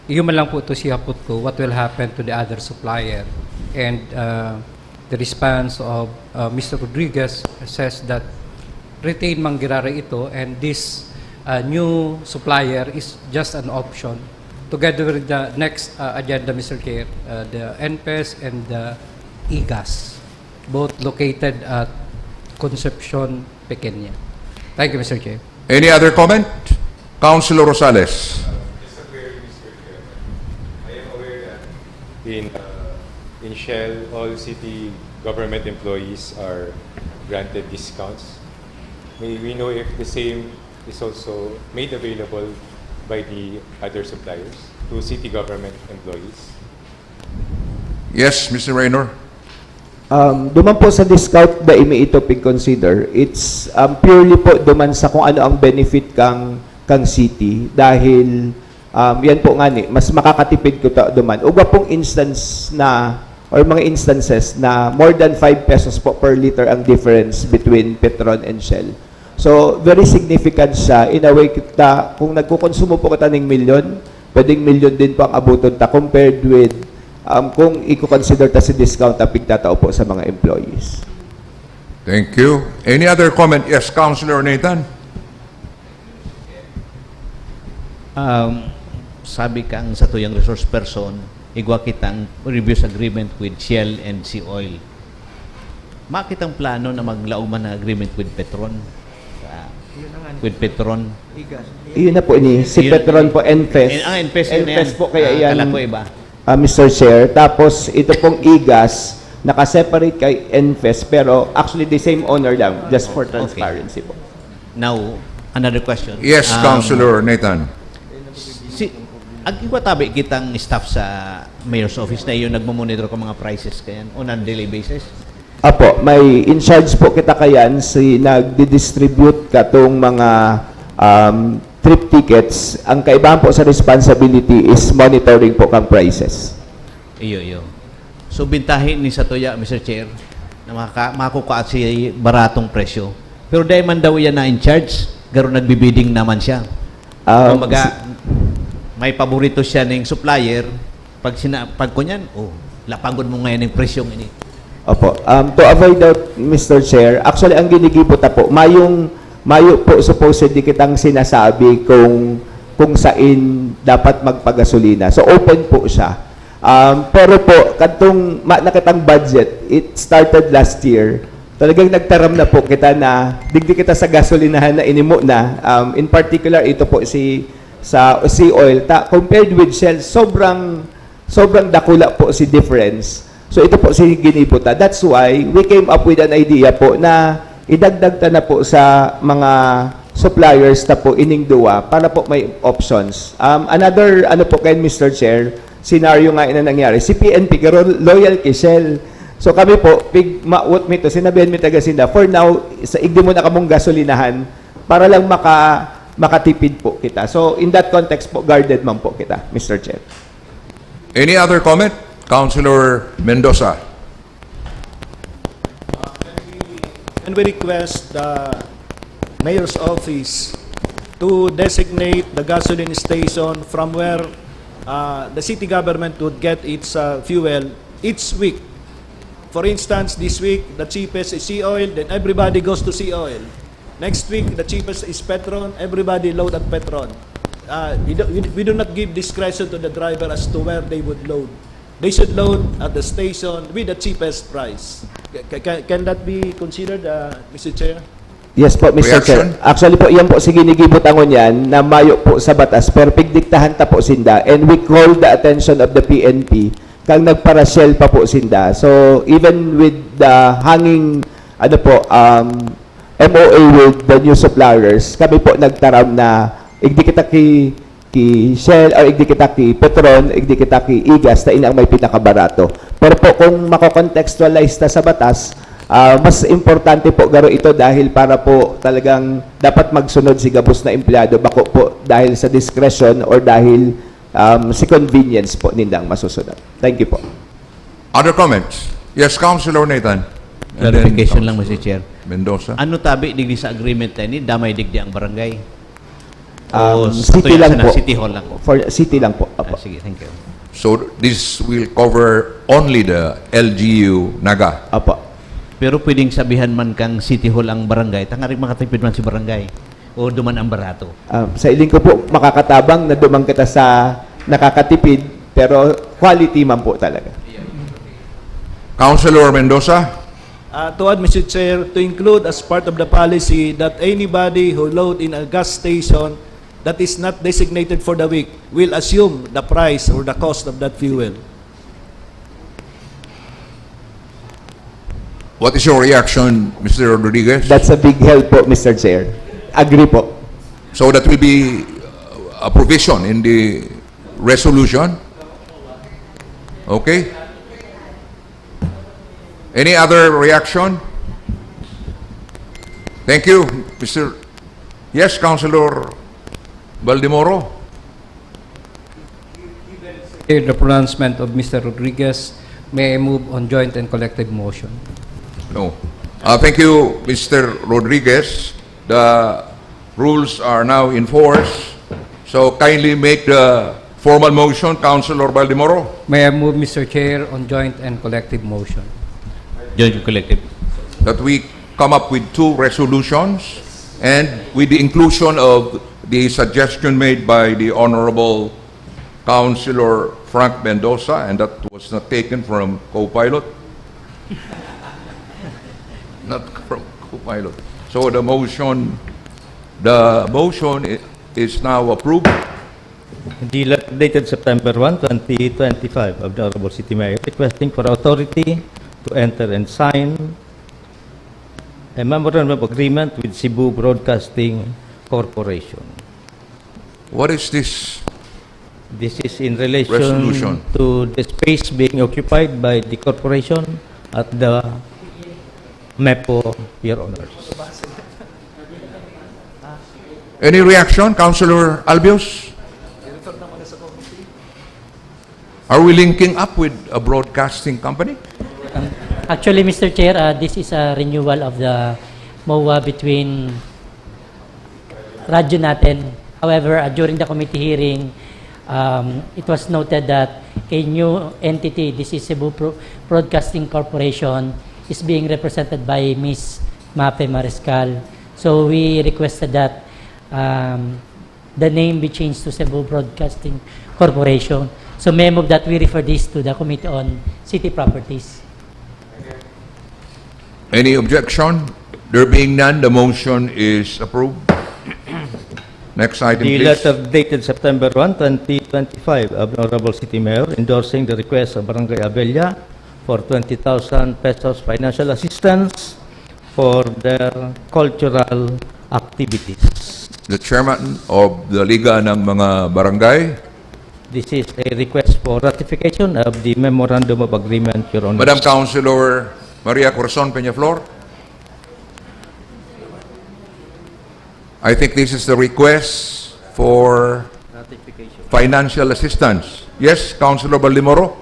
Iyo man lang po ito si hapot ko, what will happen to the other supplier? And uh, the response of uh, Mister Rodriguez says that retain manggirara ito and this uh, new supplier is just an option. Together with the next uh, agenda, Mister Chair, uh, the ENFES and the IGAS, both located at Concepcion, Pequeña. Thank you, Mister Chair. Any other comment? Councilor Rosales. Just a query, Mister Chairman. I am aware that in, uh, in Shell, all city government employees are granted discounts. May we know if the same is also made available by the other suppliers to city government employees? Yes, Mister Raynor. Um, duman po sa discount, dai mi ito pig-consider. It's um, purely po duman sa kung ano ang benefit kang kang city, dahil um, yan po nga ni, mas makakatipid ko ta duman. Ugwa pong instance na or mga instances na more than five pesos po per liter ang difference between Petron and Shell. So, very significant siya in a way kita, kung nagkukonsumo po kita ning milyon, pwedeng milyon din po ang abuton ta compared with um, kung i-consider ta si discount na pigtatao po sa mga employees. Thank you. Any other comment? Yes, Councilor Nathan. Um, sabi kang satuyang resource person, igwa kitang previous agreement with Shell and Sea Oil. Makitang plano na maglaog man ng agreement with Petron. Ah, with Petron. Iyon na po ini, si Yun, Petron yun. po, ENFES. Eh, ah, ENFES yun ENFES yan. po kaya Ah, yan. Kala ko iba. Ah, Mister Chair. Tapos ito pong IGAS, naka-separate kay ENFES pero actually the same owner lang, just for Okay. Transparency po. Now, another question. Yes, Um, Councilor Nathan. Si, agwatabi kitang staff sa mayor's office na iyon nagmo-monitor ka mga prices kayan on a daily basis? Apo, may in charge po kita kayan si nagdi-distribute katong mga um, trip tickets. Ang kaibahan po sa responsibility is monitoring po kang prices. Iyo, iyo. So, bintahin ni satuya, Mister Chair, na maka-, makukua si baratong presyo. Pero dai man daw iyan na in charge, garo nagbibidding naman siya. Ah, Kumbaga, may paborito siya ning supplier, pag sina pag kunyan, oh, lapagon mo ngayon yung presyong ini. Opo. Um, to avoid doubt, Mister Chair, actually, ang ginigibo ta po, mayong, mayo po supposedly kitang sinasabi kung, kung sain dapat magpagasolina. So, open po siya. Um, pero po, kadtong ma nakitang budget, it started last year, talagang nagtaram na po kita na digdi kita sa gasolinahan na inimo na. Um, in particular, ito po si sa sea oil. Ta, compared with Shell, sobrang sobrang dakula po si difference. So ito po si ginibo ta. That's why we came up with an idea po na idagdag ta na po sa mga suppliers ta po ining duwa para po may options. Um, another ano po kayo, Mister Chair, scenario nga ina nangyari. Si P N P, pero loyal kay Shell. So kami po, pig, ma-, what mi to, sinabihan mi taga sinda, for now, sa igdi mo na kamong gasolinahan para lang maka makatipid po kita. So in that context po, guarded man po kita, Mister Chair. Any other comment? Councilor Mendoza. And we request the mayor's office to designate the gasoline station from where uh, the city government would get its uh, fuel each week. For instance, this week, the cheapest is sea oil, then everybody goes to sea oil. Next week, the cheapest is Petron, everybody load at Petron. Uh, we, do, we, we do not give discretion to the driver as to where they would load. They should load at the station with the cheapest price. Ca- ca- Can, that be considered, uh, Mister Chair? Yes po, Mister Reaction? Chair. Actually po, yan po, sige, nigibutangon yan na mayo po sa batas, pero pigdiktahan ta po sinda. And we call the attention of the P N P, kang nagparasel pa po sinda. So, even with the hanging, ano po, um, M O A with the new suppliers, kami po nagtaram na igdi kita ki ki Shell, or igdi kita ki Petron, igdi kita ki Igas, ta ini ang may pinakabarato. Pero po kung mako-contextualize ta sa batas, ah, mas importante po garo ito dahil para po talagang dapat magsunod si gabos na empleyado, bako po dahil sa discretion or dahil um, si convenience po nindang masusunod. Thank you po. Other comments? Yes, Councilor Nathan. And then Clarification lang, Councilor Mister Chair. Mendoza. Ano tabi digdi sa agreement na ini? Damay digdi ang barangay? Um, O city tuya lang sana po. City Hall lang po? For city lang po. Ah, Apo. sige, thank you. So this will cover only the L G U Naga. Apo. Pero pwedeng sabihan man kang City Hall ang barangay, tangaring makatipid man si barangay. O duman ang barato. Um, sa iling ko po, makakatabang na duman kita sa nakakatipid, pero quality man po talaga. Councilor Mendoza. Uh, to add, Mister Chair, to include as part of the policy that anybody who load in a gas station that is not designated for the week will assume the price or the cost of that fuel. What is your reaction, Mister Rodriguez? That's a big help po, Mister Chair. Agree po. So that will be a provision in the resolution. Okay? Any other reaction? Thank you, Mister Yes, Councilor Baldemoro. Hear the pronouncement of Mister Rodriguez, may I move on joint and collective motion? No. Uh, thank you, Mister Rodriguez. The rules are now in force. So kindly make the formal motion, Councilor Baldemoro. May I move, Mister Chair, on joint and collective motion? Joint collective. That we come up with two resolutions and with the inclusion of the suggestion made by the Honorable Councilor Frank Mendoza, and that was not taken from co-pilot. Not from co-pilot. So the motion, the motion i- is now approved. The letter dated September one, twenty twenty-five of the Honorable City Mayor requesting for authority to enter and sign a memorandum of agreement with Cebu Broadcasting Corporation. What is this? This is in relation Resolution. To the space being occupied by the corporation at the MEPO, Your Honors. Any reaction, Councilor Albios? Are we linking up with a broadcasting company? Actually, Mister Chair, uh, this is a renewal of the MOA between Radyo Natin. However, uh, during the committee hearing, um, it was noted that a new entity, this is Cebu Pro-, Broadcasting Corporation, is being represented by Miss Mape Mariscal. So we requested that, um, the name be changed to Cebu Broadcasting Corporation. So may I move that we refer this to the Committee on City Properties. Any objection? There being none, the motion is approved. Next item, The please. Letter dated September one, twenty twenty-five, of Honorable City Mayor endorsing the request of Barangay Abella for twenty thousand pesos financial assistance for their cultural activities. The chairman of the Liga ng mga Barangay. This is a request for ratification of the Memorandum of Agreement, Your Honor. Madam Councilor Maria Corazon Peñaflor. I think this is the request for financial assistance. Yes, Councilor Baldemoro?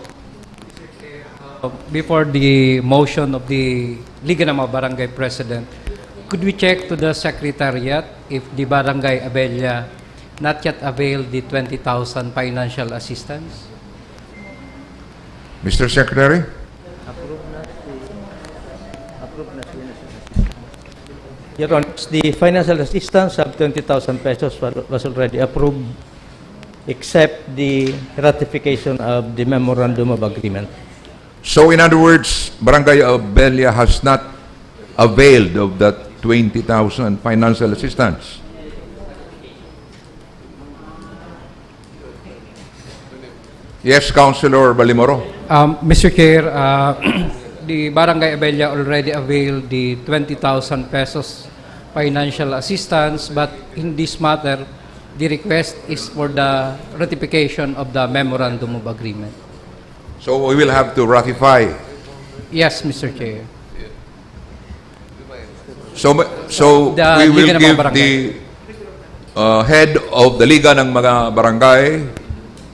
Before the motion of the Liga ng mga Barangay President, could we check to the Secretariat if the Barangay Abella not yet availed the twenty thousand financial assistance? Mister Secretary? Your Honor, the financial assistance of twenty thousand pesos wa- was already approved, except the ratification of the Memorandum of Agreement. So in other words, Barangay Abella has not availed of that twenty thousand financial assistance. Yes, Councilor Baldemoro. Um, Mister Chair, uh, the Barangay Abella already availed the twenty thousand pesos financial assistance, but in this matter, the request is for the ratification of the Memorandum of Agreement. So we will have to ratify. Yes, Mister Chair. So, ma- so The we will Liga ng mga give Barangay. the uh, head of the Liga ng mga Barangay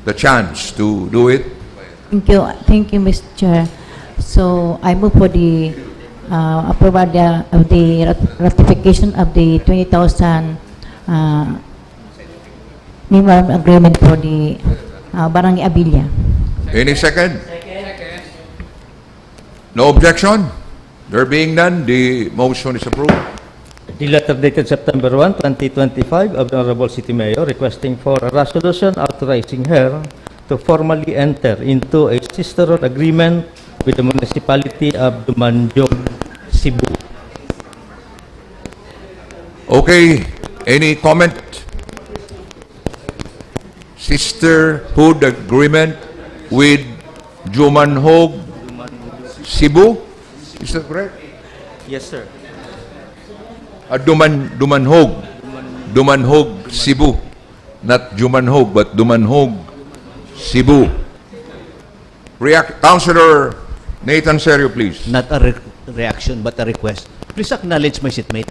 the chance to do it. Thank you, thank you, Mister Chair. So I move for the uh, approval the, of the rat- ratification of the twenty thousand uh, memorandum agreement for the uh, Barangay Abella. Any second? No objection? There being none, the motion is approved. The letter dated September one, twenty twenty-five, of the Honorable City Mayor requesting for a resolution authorizing her to formally enter into a sisterhood agreement with the municipality of Dumanjog, Cebu. Okay, any comment? Sisterhood agreement with Jumanhog, Cebu? Is that correct? Yes, sir. Ah, Duman, Dumanhog. Dumanhog, Cebu. Not Jumanhog, but Dumanhog, Cebu. React, Councilor Nathan Serio, please. Not a re- reaction, but a request. Please acknowledge my seatmate.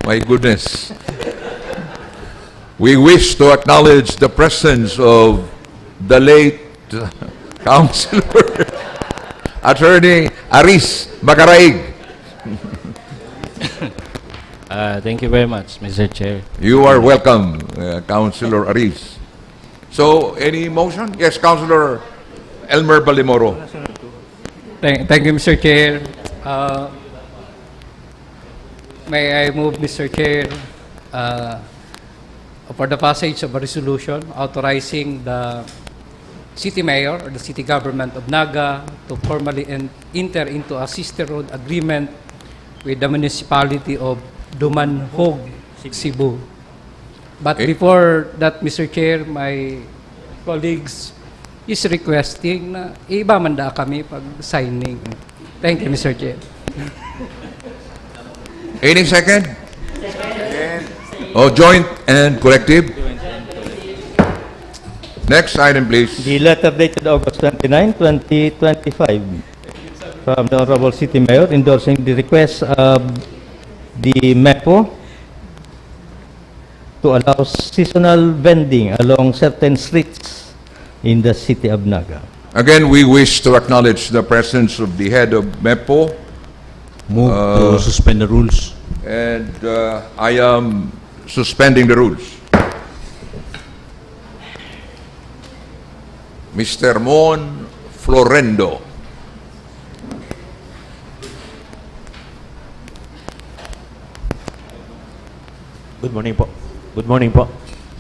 My goodness. We wish to acknowledge the presence of the late Councilor Attorney Aris Macaraig. Uh, thank you very much, Mister Chair. You are welcome, uh, Councilor Aris. So, any motion? Yes, Councilor Elmer Baldemoro. Thank, thank you, Mister Chair. Uh, may I move, Mister Chair, uh, for the passage of a resolution authorizing the city mayor or the city government of Naga to formally en- enter into a sisterhood agreement with the municipality of Dumanhog, Cebu. But Eh? Before that, Mister Chair, my colleagues is requesting na iba man da kami pag signing. Thank you, Mister Chair. Any second? Oh, joint and collective. Next item, please. The letter dated August twenty-nine, twenty twenty-five, from the Honorable City Mayor endorsing the request of the MEPO to allow seasonal vending along certain streets in the city of Naga. Again, we wish to acknowledge the presence of the head of MEPO. Move Uh, to suspend the rules. And uh, I am suspending the rules. Mister Mon Florendo. Good morning po. Good morning po.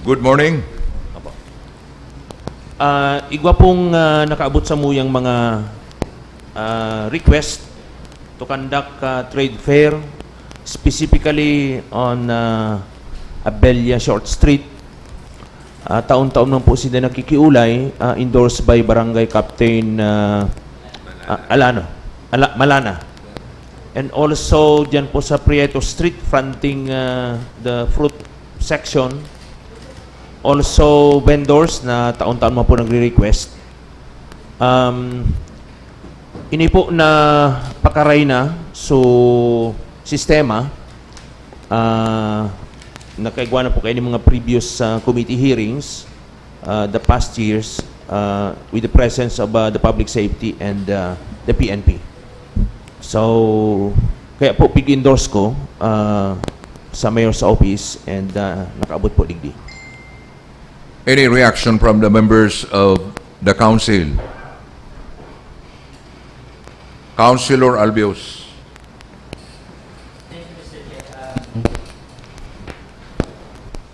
Good morning. Apo. Ah, igwa pong ah, nakaabot sa muyang mga ah, request to conduct ah, trade fair, specifically on ah, Abella Short Street. Ah, taon-taon man po sila nakikiulay, ah, endorsed by Barangay Captain ah, ah, Alano, Ala, Malana. And also, dyan po sa Prieto Street, fronting ah, the fruit section. Also, vendors na taon-taon man po nagre-request. Um, ini po na pakaray na so sistema ah, nakaigwa na po kayo ng mga previous ah, committee hearings ah, the past years ah, with the presence of ah, the public safety and ah, the P N P. So, kaya po pig-endorse ko ah, sa mayor's office and ah, nakaabot po digdi. Any reaction from the members of the council? Councilor Albios.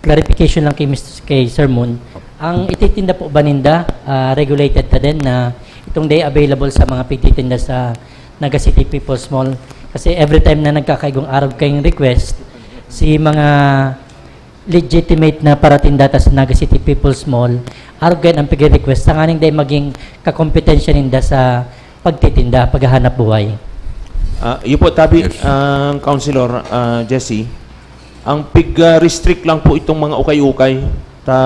Clarification lang kay Mister kay Sir Moon. Ang ititinda po ba ninda, ah, regulated ta din na itong day available sa mga pigtitinda sa Naga City People's Mall? Kasi every time na nagkakaigong arog kayong request, si mga legitimate na paratinda ta sa Naga City People's Mall, arog kayo ang pigre-request, tanganing day maging kakompetensya ninda sa pagtitinda, paghahanap buhay. Ah, yun po, tabi, Yes. ang Councilor ah, Jesse, ang pig-restrict lang po itong mga ukay-ukay. Ta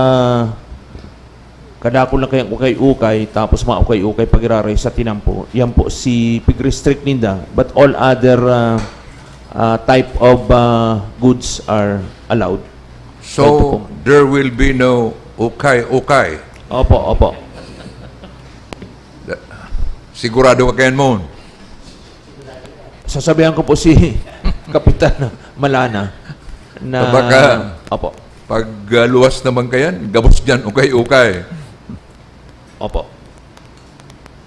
kadakol lang kayang ukay-ukay, tapos mga ukay-ukay pag-iraray sa tinampo. Yan po si pig-restrict ninda. But all other ah, ah, type of ah, goods are allowed. Ito po. So, there will be no ukay-ukay. Opo, opo. Sigurado ka, Ken Moon? Sasabihan ko po si Kapitan Malana na... Baka Opo. Pag uh, luwas naman kayan, gabos dyan, ukay-ukay. Opo.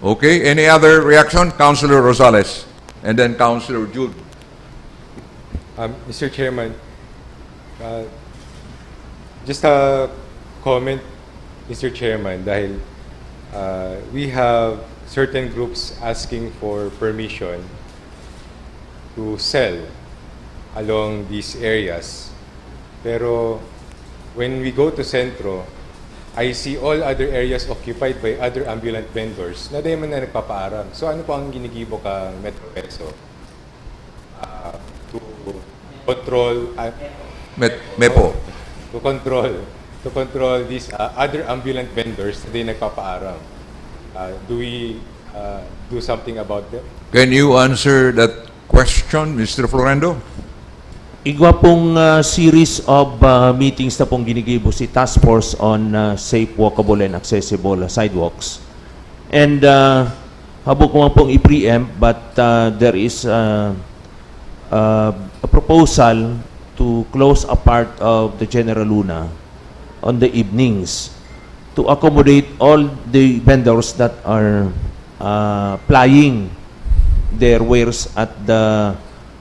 Okay, any other reaction? Councilor Rosales. And then Councilor Jude. Um, Mister Chairman, uh, just a comment, Mister Chairman, dahil uh, we have certain groups asking for permission to sell along these areas. Pero when we go to Centro, I see all other areas occupied by other ambulant vendors na di man na nagpapaaram. So ano po ang ginigibo kang Metro Peso? Uh, to control uh, Met, Mepo. To control to control these uh, other ambulant vendors na di nagpapaaram. Uh, do we uh, do something about them? Can you answer that question, Mister Florendo? Igwa pong ah, series of ah, meetings na pong ginigibo si Task Force on ah, Safe, Walkable and Accessible Sidewalks. And ah, habo ko man pong i-preempt, but ah, there is ah, ah, a proposal to close a part of the General Luna on the evenings to accommodate all the vendors that are ah, plying their wares at the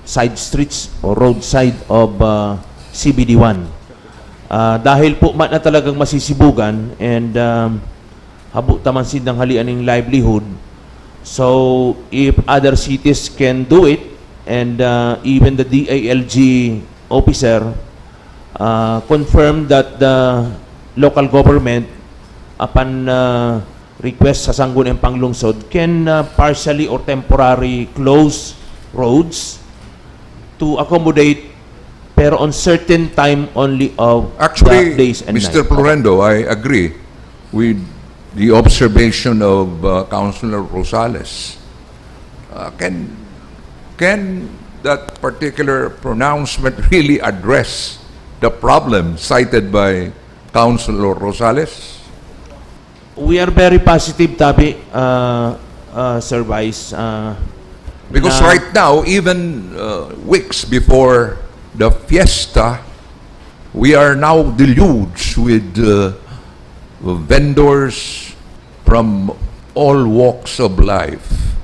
side streets or roadside of ah, C B D one. Ah, dahil po man na talagang masisibugan and um, habo ta man sindang halian ning livelihood. So, if other cities can do it, and uh, even the D I L G officer uh, confirmed that the local government, upon uh, request sa Sangguniang Panglungsod, can uh, partially or temporary close roads to accommodate, pero on certain time only of Actually, the days and Mister night. Florendo, I agree with the observation of uh, Councilor Rosales. Uh, can can that particular pronouncement really address the problem cited by Councilor Rosales? We are very positive, Tabi, uh, uh, Sir Vice. Uh, Because na- right now, even uh, weeks before the fiesta, we are now deluged with uh, vendors from all walks of life.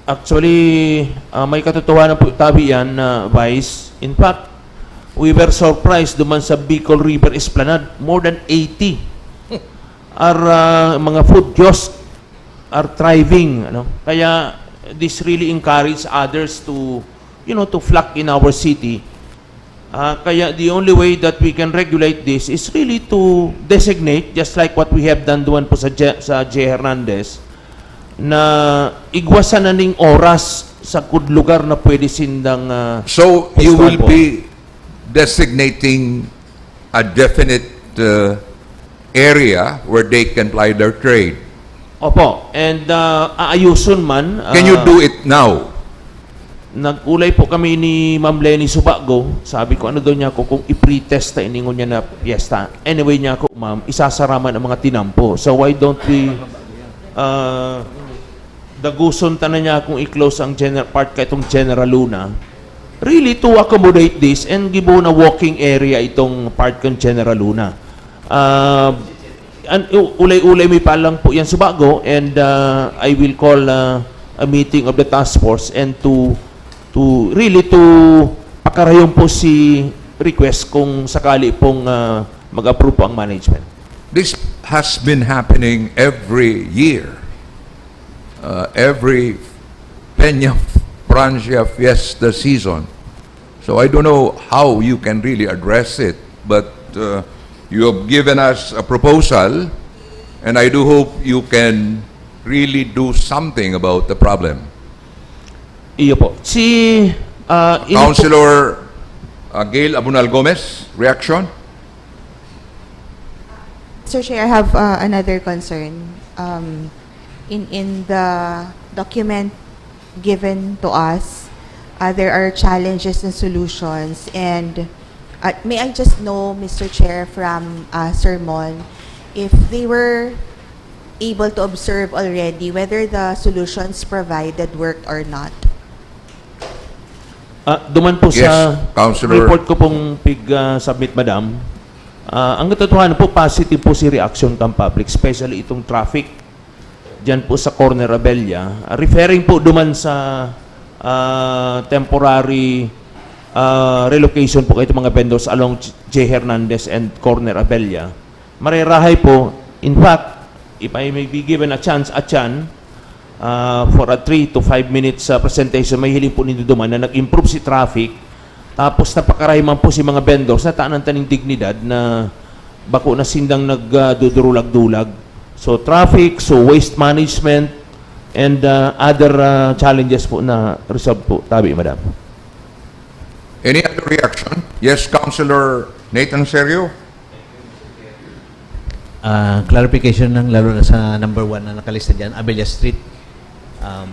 Actually, ah, may katotohanan po, Tabi, yan, na Vice. In fact, we were surprised duman sa Bicol River Esplanade. More than eighty are ah, mga food kiosk are thriving. Ano? Kaya this really encourage others to, you know, to flock in our city. Ah, kaya the only way that we can regulate this is really to designate, just like what we have done duman po sa J, sa J Hernandez, na igwa sana ning oras sa kud lugar na pwede sindang ah, So you will pwestuhan po. Be designating a definite uh, area where they can ply their trade. Opo, and ah, aayuson man. Can you ah, do it now? Nag-ulay po kami ni Ma'am Leni Subago. Sabi ko, "Ano daw niya ako kung i-pretest ta iningon niya na piyesta?" Anyway niya ako, "Ma'am, isasara man ang mga tinampo. So why don't we uh, daguson ta na niya kung i-close ang general part ka itong General Luna? Really to accommodate this and give na walking area itong part kan General Luna." Uh, an, u- ulay-ulay mi pa lang po yan Subago, and uh, I will call uh, a meeting of the task force and to to really to pakarayon po si request kung sakali pong uh, mag-approve po ang management. This has been happening every year, uh, every Peña Francia fiesta season. So I don't know how you can really address it, but uh, you have given us a proposal, and I do hope you can really do something about the problem. Iyo po. Si uh, ini po- Councilor uh, Gail Abunal Gomez, reaction? Sir Chair, I have uh, another concern. Um, in in the document given to us, uh, there are challenges and solutions. And uh, may I just know, Mister Chair, from uh, Sermon, if they were able to observe already whether the solutions provided worked or not? Ah, duman po Yes, sa Councilor. Report ko pong pig-submit, madam. Ah, ang katotohanan po, positive po si reaction kan public, especially itong traffic diyan po sa corner Abella. Ah, referring po duman sa ah, temporary ah, relocation po kayo mga vendors along J. Hernandez and corner Abella. Marerahay po, in fact, if I may be given a chance, a chance, ah, for a three to five minutes ah, presentation, may hiling po nindo duman na nag-improve si traffic, tapos napakarahay man po si mga vendors na tanan taning dignidad na bako na sindang nagdudurulag-dulag. So traffic, so waste management, and ah, other ah, challenges po na resolved po. Tabi, madam. Any other reaction? Yes, Councilor Nathan Serio? Ah, clarification lang, lalo na sa number one na nakalista dyan, Abella Street. Um,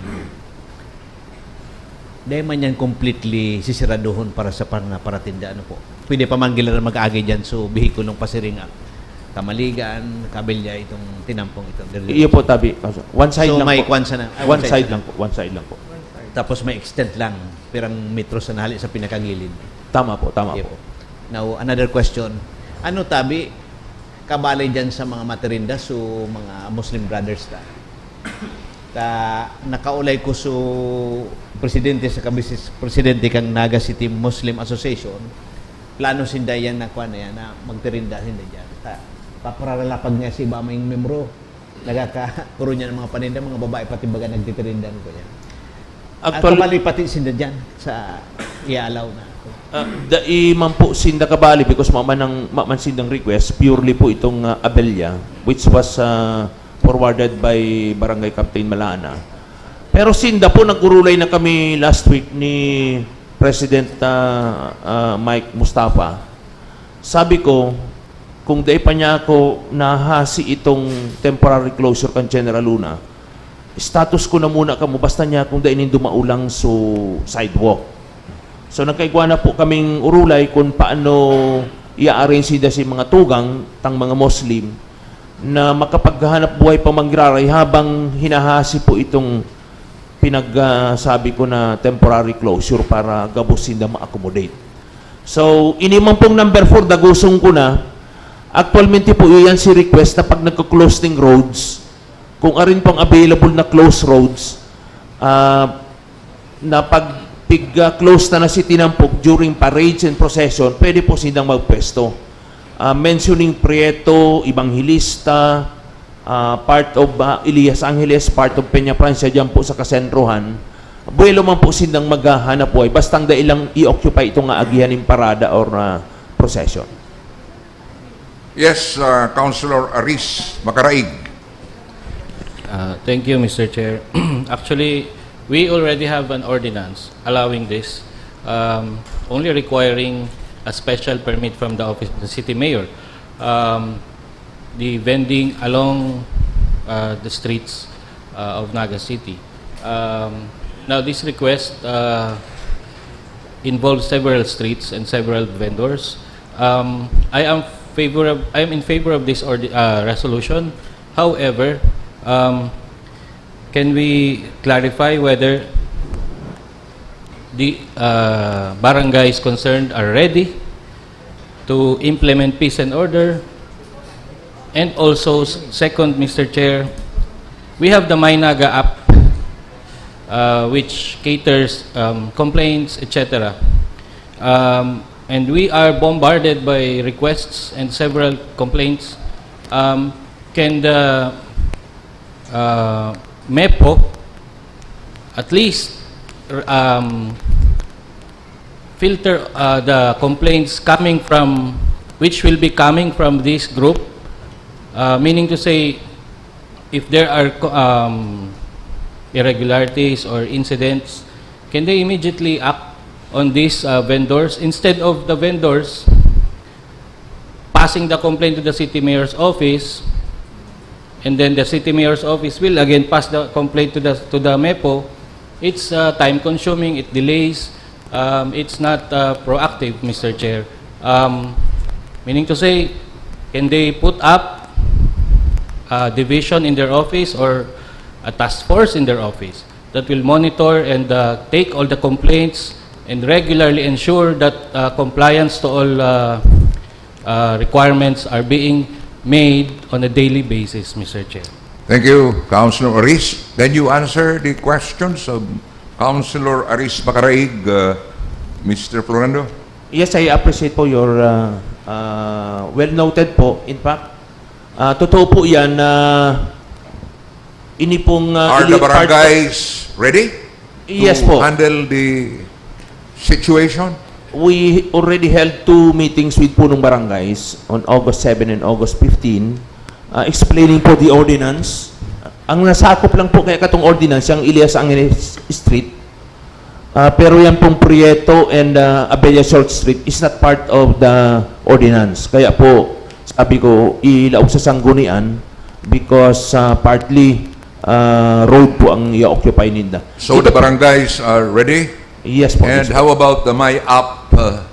dahil man yan completely sisiraduhon para sa pang paratinda, ano po? Pwede pa man gila mag-agi dyan, so vehikulong pasiring ah. Kamaligan, Kabilya, itong tinampong ito. Iyo po, tabi. One side So, lang may po. kwan sana. Ah, One one side side lang po. One side lang po. Tapos may extent lang, pirang metro sa nahali sa pinakagilid. Tama po, tama Okay po. po. Now, another question. Ano tabi, kabali dyan sa mga matirinda, so mga Muslim brothers ta? Ta, nakaulay ko so presidente sa kabis-, presidente kang Naga City Muslim Association, plano sinda yan na kuwan na yan, na magtirinda sinda dyan. Ta, paparalapag nga si iba may membro, nagkakuro niya ng mga paninda, mga babae pati baga nagtitirinda ko yan. At Actually, kabali pati sinda dyan sa ialaw na. ah, dai man po sinda kabali because maman, ang, maman sindang request, purely po itong ah, Abella, which was ah, forwarded by Barangay Captain Malana. Pero sinda po, nagurulay na kami last week ni President ah, ah, Mike Mustafa. Sabi ko, kung dai pa niya ako nahasi itong temporary closure kan General Luna, status ko na muna kamo, basta niya kung dai nindo maulang so sidewalk. So nagkaigwa na po kaming urulay kung paano i-arrange sinda si mga tugang, tang mga Muslim, na makapaghanap buhay pa manggiraray habang hinahasi po itong pinagsabi ko na temporary closure para gabos sinda ma-accommodate. So, ini man pong number four, dagosong ko na. Aktualmente po, iyan si request na pag nagko-close ning roads, kung arin pang available na close roads, ah, na pag pig-, ah, close na na si Tinampok during parades and procession, pwede po silang magpwesto. Ah, mentioning Prieto, Evangelista, ah, part of, ah, Elias Angeles, part of Peña Francia, dyan po sa kasentruhan, buwelo man po silang maghahanap buhay. Basta ang dai lang i-occupy itong aagihan ng parada or, ah, procession. Yes, uh, Councilor Aris Macaraig. Uh, thank you, Mister Chair. Actually, we already have an ordinance allowing this, um, only requiring a special permit from the office of the city mayor. Um, the vending along uh, the streets uh, of Naga City. Um, now, this request uh, involves several streets and several vendors. Um, I am favor of, I am in favor of this ordi- uh, resolution. However, um, can we clarify whether the uh, barangays concerned are ready to implement peace and order? And also, s- second, Mister Chair, we have the MyNaga app, uh, which caters um, complaints, et cetera. Um, and we are bombarded by requests and several complaints. Um, can the uh, MEPO at least r- um, filter uh, the complaints coming from, which will be coming from this group, uh, meaning to say, if there are co- um, irregularities or incidents, can they immediately act on these uh, vendors instead of the vendors passing the complaint to the city mayor's office, and then the city mayor's office will again pass the complaint to the to the MEPO. It's uh, time consuming, it delays, um, it's not uh, proactive, Mister Chair. Um, meaning to say, can they put up a division in their office or a task force in their office that will monitor and uh, take all the complaints and regularly ensure that uh, compliance to all uh, uh, requirements are being made on a daily basis, Mister Chair. Thank you, Councilor Aris. Can you answer the questions of Councilor Aris Macaraig, uh, Mister Florendo? Yes, I appreciate po your uh, uh, well noted po. In fact, uh, totoo po 'yan na ini pong uh, Are the ili- part- barangays ready Yes to po. handle the situation? We already held two meetings with punong barangays on August seven and August fifteen, uh, explaining po the ordinance. Ang nasakop lang po kaya katong ordinance, yung Elias Angeles Street, uh, pero yan pong Prieto and uh, Abella Short Street is not part of the ordinance. Kaya po, sabi ko, ilaog sa sanggunian because uh, partly uh, road po ang i-occupy ninda. So the barangays are ready? Yes po. And Yes po. How about the My App uh,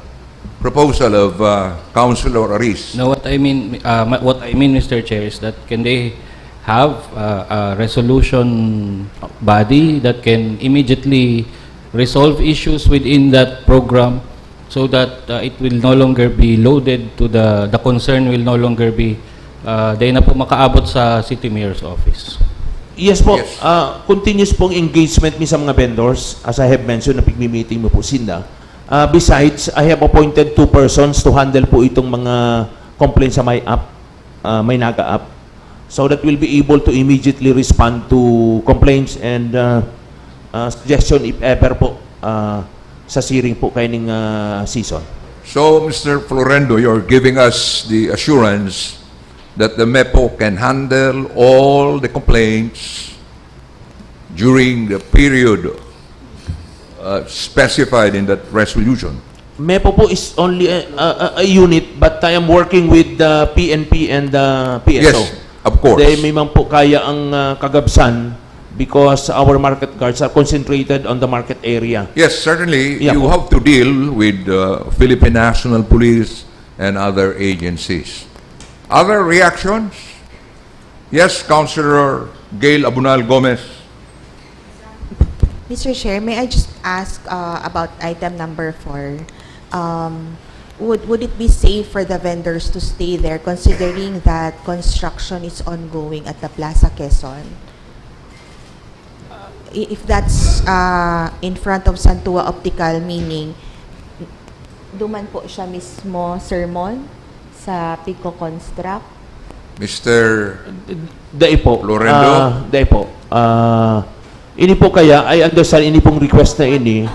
proposal of uh, Councilor Aris? No, what I mean, uh, ma- what I mean, Mister Chair, is that can they have uh, a resolution body that can immediately resolve issues within that program so that uh, it will no longer be loaded to the the concern will no longer be uh, dahil na po makaabot sa city mayor's office. Yes po. Yes. Ah, continuous pong engagement mi sa mga vendors. As I have mentioned, napigmi-meeting mo po sinda. Ah, besides, I have appointed two persons to handle po itong mga complaints sa My App, ah, MyNaga App. So that we'll be able to immediately respond to complaints and ah, ah, suggestion if ever po ah, sa siring po kaining ah, season. So, Mister Florendo, you're giving us the assurance that the MEPO can handle all the complaints during the period uh, specified in that resolution. MEPO po is only a, a, a unit, but I am working with the P N P and the P S O. Yes, of course. Dahil may man po kaya ang ah, kagabsan because our market guards are concentrated on the market area. Yes, certainly Yeah, you po. Have to deal with uh, Philippine National Police and other agencies. Other reactions? Yes, Councilor Gail Abunal Gomez. Mister Chair, may I just ask uh, about item number four? Um, would, would it be safe for the vendors to stay there considering that construction is ongoing at the Plaza Quezon? I- If that's uh, in front of Santua Optical, meaning duman po siya mismo sermon sa pigko-construct? Mister Dai po. Florendo? Ah, dai po. Ah, ini po kaya, I understand ini pong request na ini,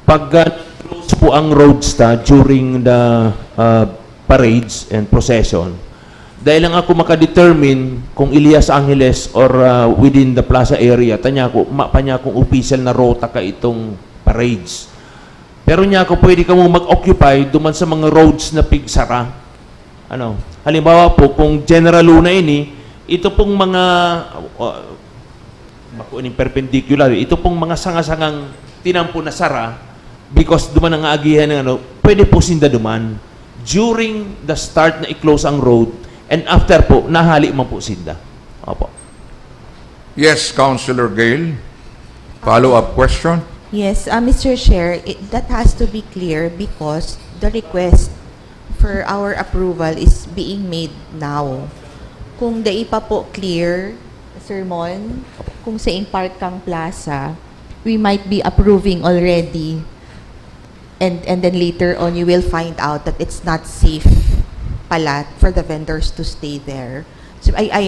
pag ah, close po ang roads ta during the ah, parades and procession, dai lang ako makadetermine kung Elias Angeles or ah, within the plaza area, tanya ko, ma pa niya kung official na rota ka itong parades. Pero niya ako pwede kamo mag-occupy duman sa mga roads na pigsara. Ano, halimbawa po, kung General Luna ini, ito pong mga, uh, bako ining perpendicular, ito pong mga sanga-sangang tinampo na sara, because duman ang aagihan ng ano, pwede po sinda duman during the start na i-close ang road, and after po, nahali man po sinda. Opo. Yes, Councilor Gail. Follow-up question? Yes, uh, Mister Chair, it, that has to be clear because the request for our approval is being made now. Kung dai pa po clear, sermon, kung saing part kang plaza, we might be approving already. And, and then later on, you will find out that it's not safe pala for the vendors to stay there. So I, I,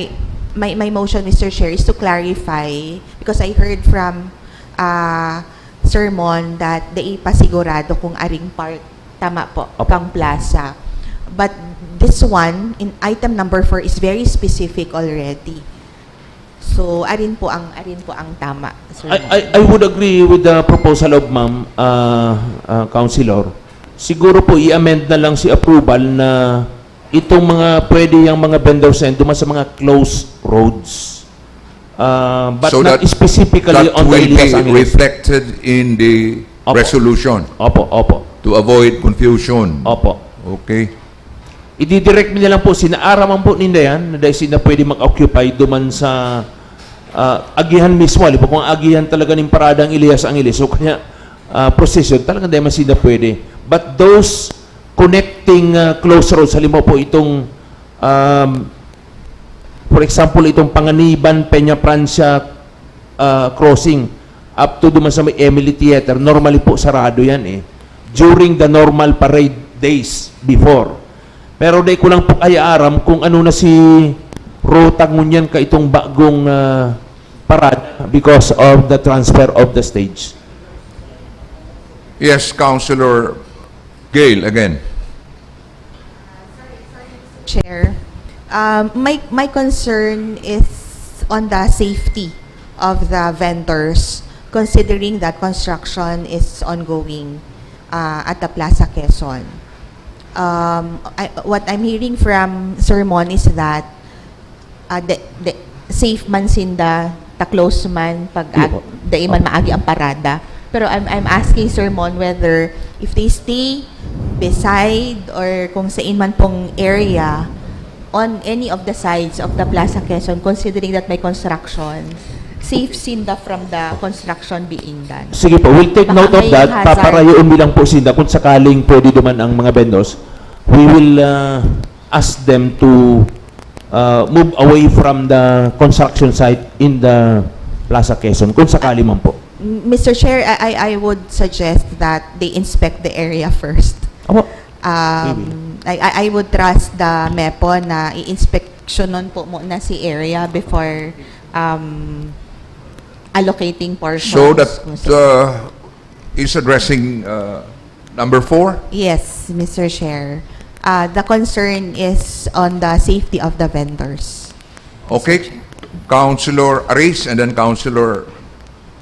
my, my motion, Mister Chair, is to clarify because I heard from uh, sermon that dai pa sigurado kung aring part tama po, Opo. kang plaza. But this one, in item number four, is very specific already. So, arin po ang arin po ang tama, sir. I, I, I would agree with the proposal of Ma'am, uh, uh, Councilor. Siguro po, i-amend na lang si approval na itong mga pwede yung mga vendors na yun, duman sa mga closed roads. Uh, but So not that- specifically That on the will be Elias Angeles. Reflected in the Opo. resolution Opo, opo. to avoid confusion. Opo. Okay. Ididirect mi na lang po, sinda, aram man po ninda yan, na dahil sinda pwede mag-occupy duman sa ah, agihan mismo. Halimbawa, kung agihan talaga ning parada ang Elias Angeles, o kaya ah, procession, talagang dahil man sinda pwede. But those connecting ah, close roads, halimbawa po itong, um, for example, itong Panganiban, Peña Francia ah, crossing, up to duman sa may Emily Theater, normally po sarado yan eh. During the normal parade days before. Pero dai ko lang po kaya aram kung ano na si ruta ngunyan ka itong bagong ah, parada because of the transfer of the stage. Yes, Councilor Gail again. Chair, um, my, my concern is on the safety of the vendors, considering that construction is ongoing uh, at the Plaza Quezon. Um, I, what I'm hearing from sermon is that uh, de, de, safe man sinda, ta-close man, pag Iyo po. Dai man maagi ang parada. Pero I'm, I'm asking sermon whether if they stay beside or kung sain man pong area on any of the sides of the Plaza Quezon, considering that may construction, safe sinda from the construction being done. Sige po, we'll take Baka note of may that. hazard. Paparayoon mi lang po sinda kung sakaling pwede duman ang mga vendors. We will uh, ask them to uh, move away from the construction site in the Plaza Quezon, kung sakali man po. Mister Chair, I, I I would suggest that they inspect the area first. Opo. Um, I, I I would trust the MEPO na i-inspeksyonon po muna si area before um, allocating portions. So that Kung sa- uh, is addressing uh, number four. Yes, Mister Chair. Uh, the concern is on the safety of the vendors. Okay. Councilor Aris and then Councilor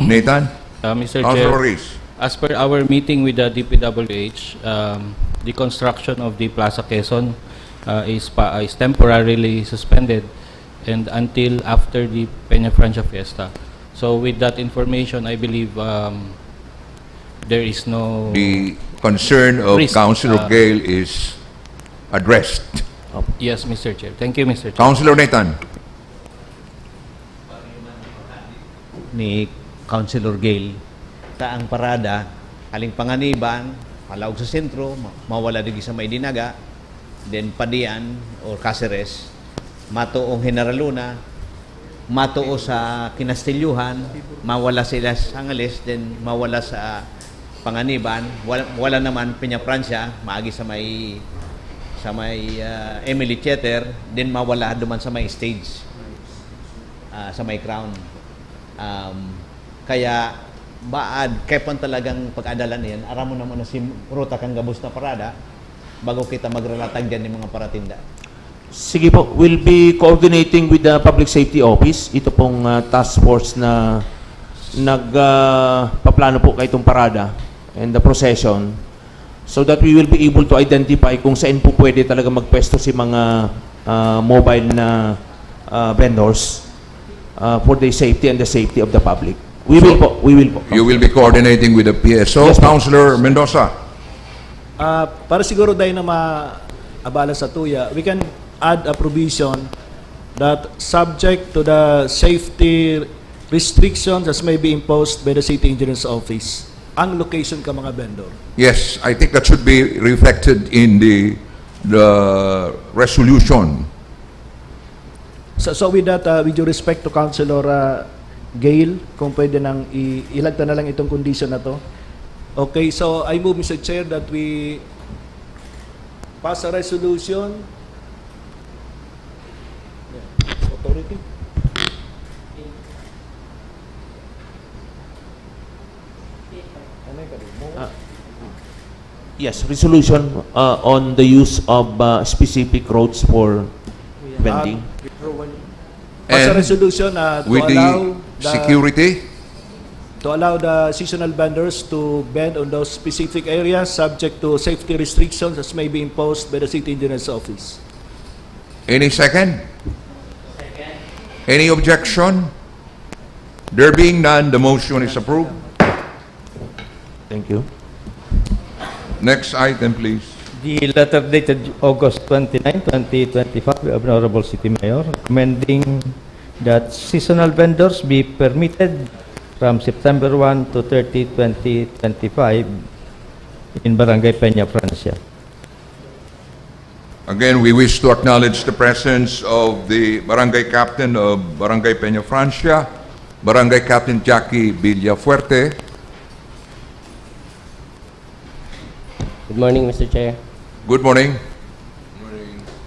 Nathan. Uh, Mister Councilor Chair, Aris. As per our meeting with the D P W H, um, the construction of the Plaza Quezon uh, is, pa, is temporarily suspended and until after the Peña Francia Fiesta. So with that information, I believe um, there is no... The concern of Risk, Councilor uh, Gail is addressed. Yes, Mister Chair. Thank you, Mister Chair. Councilor Nathan. ni Councilor Gail. Ta ang parada, haling Panganiban, palaog sa sentro, ma-, mawala digi sa may Dinaga, then Padian or Caceres, matuong General Luna, matuo sa Kinastilyuhan, mawala sa Ilas Angeles, then mawala sa Panganiban, wala, wala naman Peña Francia, maagi sa may, sa may, ah, Emily Theater, then mawala duman sa may stage, ah, sa may Crown. Um, kaya, baad, kaya pang talagang pag-adalan na yan, aram mo naman na si ruta kang gabos na parada, bago kita magralatag dyan ng mga paratinda. Sige po, we'll be coordinating with the Public Safety Office. Ito pong, ah, task force na nag, ah, paplano po kaitong parada and the procession, so that we will be able to identify kung saan po pwede talaga magpwesto si mga, ah, mobile na, ah, vendors, ah, for the safety and the safety of the public. We will po, we will po. You will be coordinating with the P S O. Yes, po. Councilor Mendoza. Ah, para siguro dahil na maabala sa tuya, we can add a provision that subject to the safety restrictions as may be imposed by the City Engineer's Office, ang location ka mga vendor. Yes, I think that should be reflected in the, the resolution. So, so with that, uh, with due respect to Councilor, uh, Gail, kung pwede nang i-, ilagta na lang itong condition na to. Okay, so I move, Mister Chair, that we pass a resolution. Yeah. Authority. Ano yung kadi mo? Ah. Yes, resolution, uh, on the use of, uh, specific roads for vending. Pass a And resolution, uh, to with the allow the security? To allow the seasonal vendors to vend on those specific areas subject to safety restrictions as may be imposed by the City Engineer's Office. Any second? Any objection? There being none, the motion is approved. Thank you. Next item, please. The letter dated August twenty-nine, twenty twenty-five, Honorable City Mayor, recommending that seasonal vendors be permitted from September one to thirty, twenty twenty-five in Barangay Peña Francia. Again, we wish to acknowledge the presence of the Barangay Captain of Barangay Peña Francia, Barangay Captain Jackie Villafuerte. Good morning, Mister Chair. Good morning.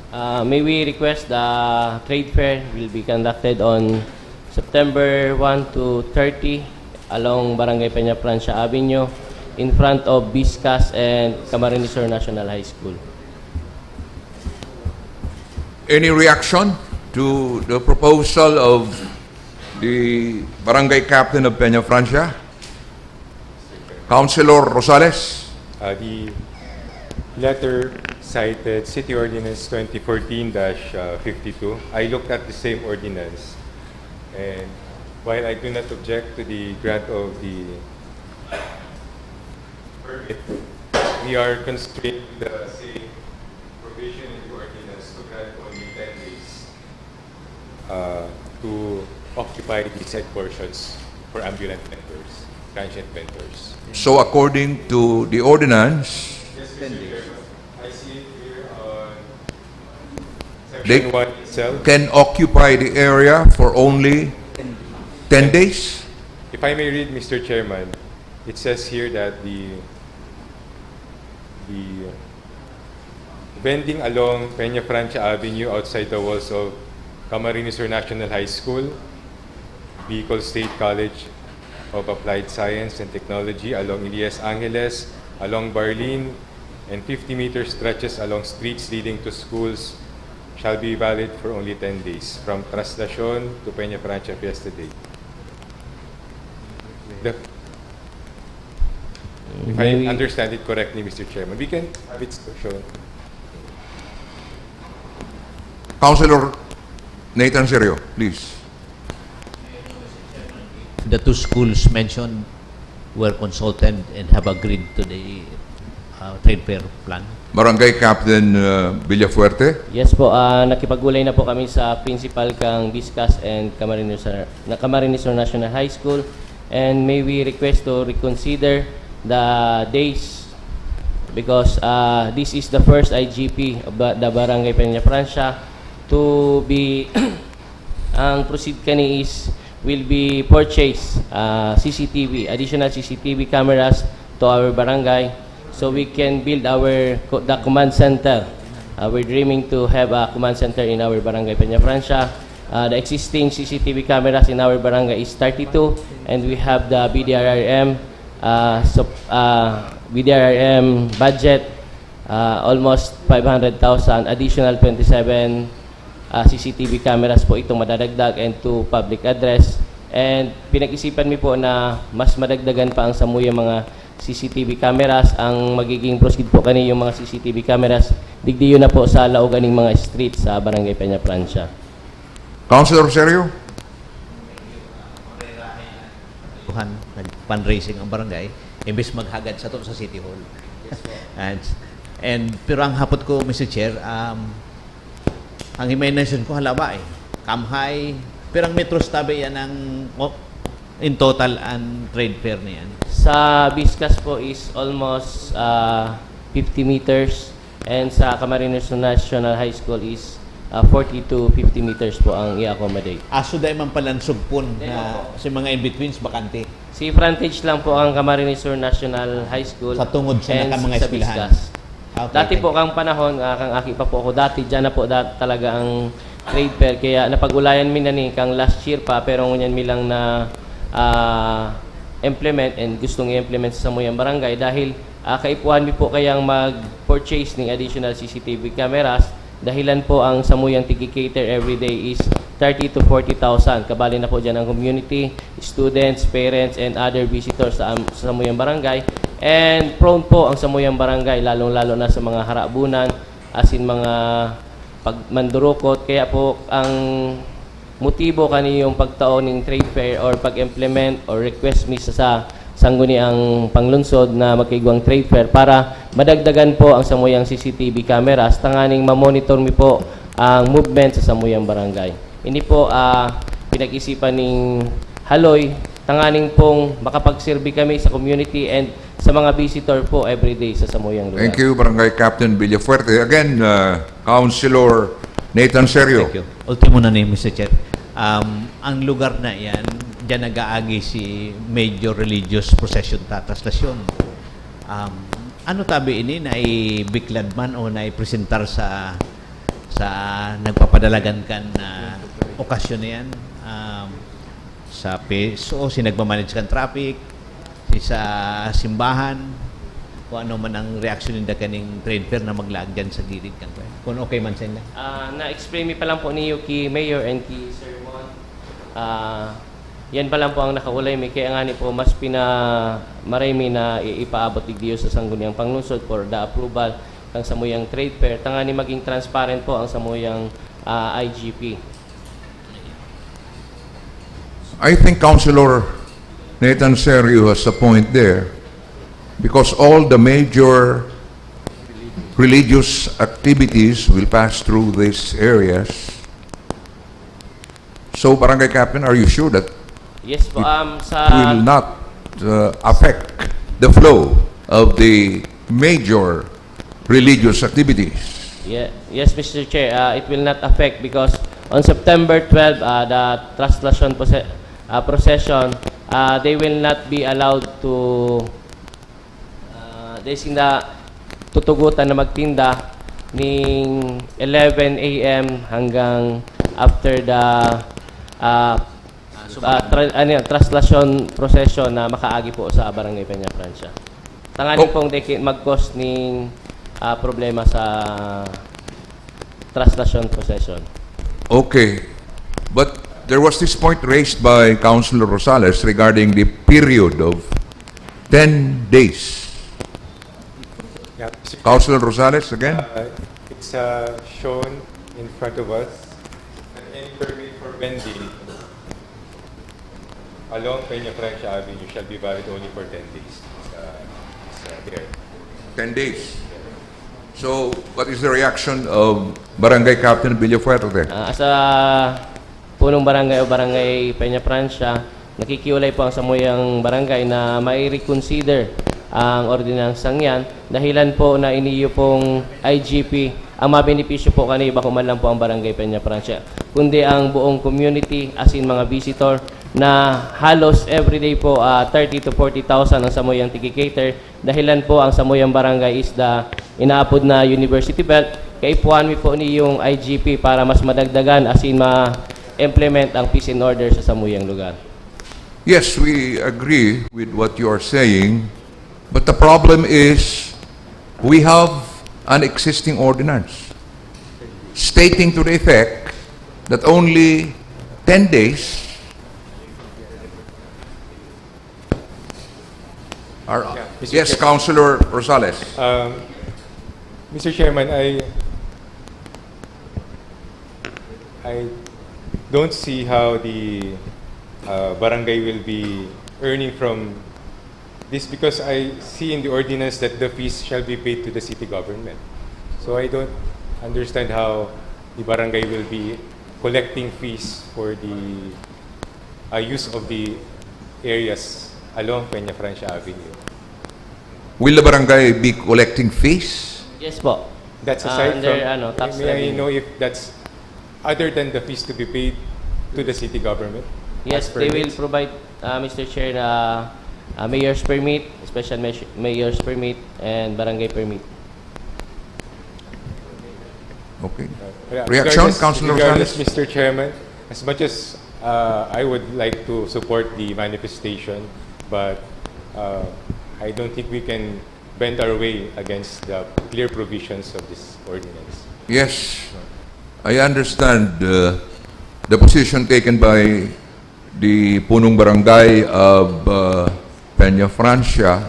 Uh, may we request the trade fair will be conducted on September one to thirty along Barangay Peña Francia Avenue in front of Biscas and Camarines Sur National High School. Any reaction to the proposal of the barangay captain of Peña Francia? Councilor Rosales? Uh, the letter cited City Ordinance twenty fourteen dash fifty-two. I looked at the same ordinance, and while I do not object to the grant of the permit, we are constrained with the same provision in the ordinance to grant only ten days, uh, to occupy the said portions for ambulant vendors, transient vendors. So according to the ordinance, Yes, Mister Chairman. I see it here on they section one itself. Can occupy the area for only ten days? If I may read, Mister Chairman, it says here that the, the vending along Peña Francia Avenue outside the walls of Camarines Sur National High School, Bicol State College of Applied Science and Technology, along Elias Angeles, along Barlin, and fifty meter stretches along streets leading to schools shall be valid for only ten days, from Traslacion to Peña Francia Fiesta Day. The, if I Very understand it correctly, Mister Chairman, we can have it shown. Councilor Nathan Serio, please. The two schools mentioned were consulted and have agreed to the, uh, trade fair plan? Barangay Captain uh, Villafuerte. Yes po, ah, nakipag-ulay na po kami sa principal kang Biscas and Camarines, na Camarines Sur National High School, and may we request to reconsider the days because uh, this is the first I G P of ba- the Barangay Peña Francia to be ang proceed kani is will be purchase uh, C C T V, additional C C T V cameras to our barangay so we can build our co- the command center. Uh, we're dreaming to have a command center in our barangay Peña Francia. Uh, the existing C C T V cameras in our barangay is thirty-two and we have the B D R R M uh, so, uh, B D R R M budget uh, almost five hundred thousand, additional twenty-seven uh, C C T V cameras po itong madadagdag and to public address. And pinag-isipan mi po na mas madagdagan pa ang samuyang mga C C T V cameras. Ang magiging proceed po kani yung mga C C T V cameras, digdiyo na po sa laog aning mga street sa Barangay Peña Francia. Councilor Rosario? Tuhan, nag-fundraising ang barangay, imbes maghagad sa to sa City Hall. And, and pero ang hapot ko, Mister Chair, um, ang imagination ko, halaba eh. Kamhay, pero ang metros tabi yan ang, oh, in total, ang trade fair na yan. Sa Biscas po is almost uh, fifty meters and sa Camarines National High School is uh, forty to fifty meters po ang i-accommodate. Aso dahil man palang sugpon Dahil na po. sa mga in-betweens, bakante. Si frontage lang po ang Camarines Sur National High School Sa tungod sa and naka mga sa eskwelahan. Biscas. Okay, Dati thank po you. Kang panahon, ah, kang aki pa po ako dati, dyan na po da- talaga ang trade fair. Kaya napag-ulayan mi na ni kang last year pa, pero ngunyan mi lang na ah, implement and gustong i-implement sa samuyang barangay dahil ah, kaipuhan mi po kayang mag-purchase ng additional C C T V cameras. Dahilan po ang samuyang tigi-cater everyday is thirty to forty thousand. Kabali na po dyan ang community, students, parents, and other visitors sa, am- sa samuyang barangay. And prone po ang samuyang barangay, lalong-lalo na sa mga harabunan, asin mga pagmandurukot. Kaya po ang motibo kani yung pagtao ning trade fair or pag-implement or request mi sa, sa sangguniang panglungsod na magkaigwang trade fair para madagdagan po ang samuyang C C T V cameras tanganing mamonitor mi po ang movement sa samuyang barangay. Ini po ah, pinag-isipan ning Haloy tanganing pong makapagserbi kami sa community and sa mga visitor po everyday sa samuyang lugar. Thank you, Barangay Captain Villafuerte. Again, uh, Councilor Nathan Serio. Thank you. Ultimo na ni, Mister Chair. Um, ang lugar na yan, dyan nag-aagi si major religious procession ta, traslasyon. Um, ano tabi ini na ibiklad man o na ipresentar sa sa nagpapadalagan kan na okasyon na yan? Um, sa P S O, si nagmamanage kan traffic, si sa simbahan, kung ano man ang reaksyon ninda kaning trade fair na maglaag dyan sa gilid kan, kung okay man sa inyo. Ah, na-explain mi pa lang po niyo ki Mayor and ki Sir Mon. Ah, yan pa lang po ang nakaulay mi. Kaya nga ni po, mas pinamaray mi na i- ipaabot digdiyo sa sangguniang panglungsod for the approval ng samuyang trade fair. Tangani maging transparent po ang samuyang ah, I G P. I think Councilor Nathan Serio has a point there because all the major religious activities will pass through these areas. So, Barangay Captain, are you sure that Yes po, It um, sa... will not uh, affect the flow of the major religious activities? Ye- yes, Mister Chair, uh, it will not affect because on September twelve, uh, the translation proce- uh, procession, uh, they will not be allowed to uh, they sinda tutugutan na magtinda ning eleven a m hanggang after the uh, uh, tra- ano yun, translation procession na makaagi po sa Barangay Peña Francia. Tanganing Oh. pong they can mag-cause ning uh, problema sa translation procession. Okay. But there was this point raised by Councilor Rosales regarding the period of ten days. Yep. Councilor Rosales, again? Uh, it's uh, shown in front of us that any permit for vending along Peña Francia Avenue shall be valid only for ten days. Uh, it's, uh, there. ten days. So, what is the reaction of Barangay Captain Villafuerte? Ah, as a punong barangay o barangay Peña Francia, nakikiulay po ang samuyang barangay na mai-reconsider ang ordinansang yan. Dahilan po na iniyo pong I G P ang mabenepisyo po kani, bako man lang po ang barangay Peña Francia, kundi ang buong community, as in mga visitor, na halos everyday po, ah, thirty to forty thousand ang samuyang tiki-cater. Dahilan po ang samuyang barangay is the inaapod na University Belt. Kaipuhan mi po niyong I G P para mas madagdagan asin ma-implement ang peace and order sa samuyang lugar. Yes, we agree with what you are saying, but the problem is we have an existing ordinance stating to the effect that only ten days are... Mister Yes, Chair. Councilor Rosales. Um, Mister Chairman, I I don't see how the uh, barangay will be earning from this, because I see in the ordinance that the fees shall be paid to the city government. So I don't understand how the barangay will be collecting fees for the uh, use of the areas along Peña Francia Avenue. Will the barangay be collecting fees? Yes po. That's Ah, aside under, from, ano, tax may I revenue. Know if that's other than the fees to be paid to the city government? Yes, As they will permits? Provide, uh, Mister Chair, na uh, mayor's permit, special measure- mayor's permit, and barangay permit. Okay. Yeah, Reaction, regardless- Councilor regardless, Rosales? Mister Chairman, as much as uh, I would like to support the manifestation, but uh, I don't think we can bend our way against the clear provisions of this ordinance. Yes, I understand uh, the position taken by the punong barangay of uh, Peña Francia,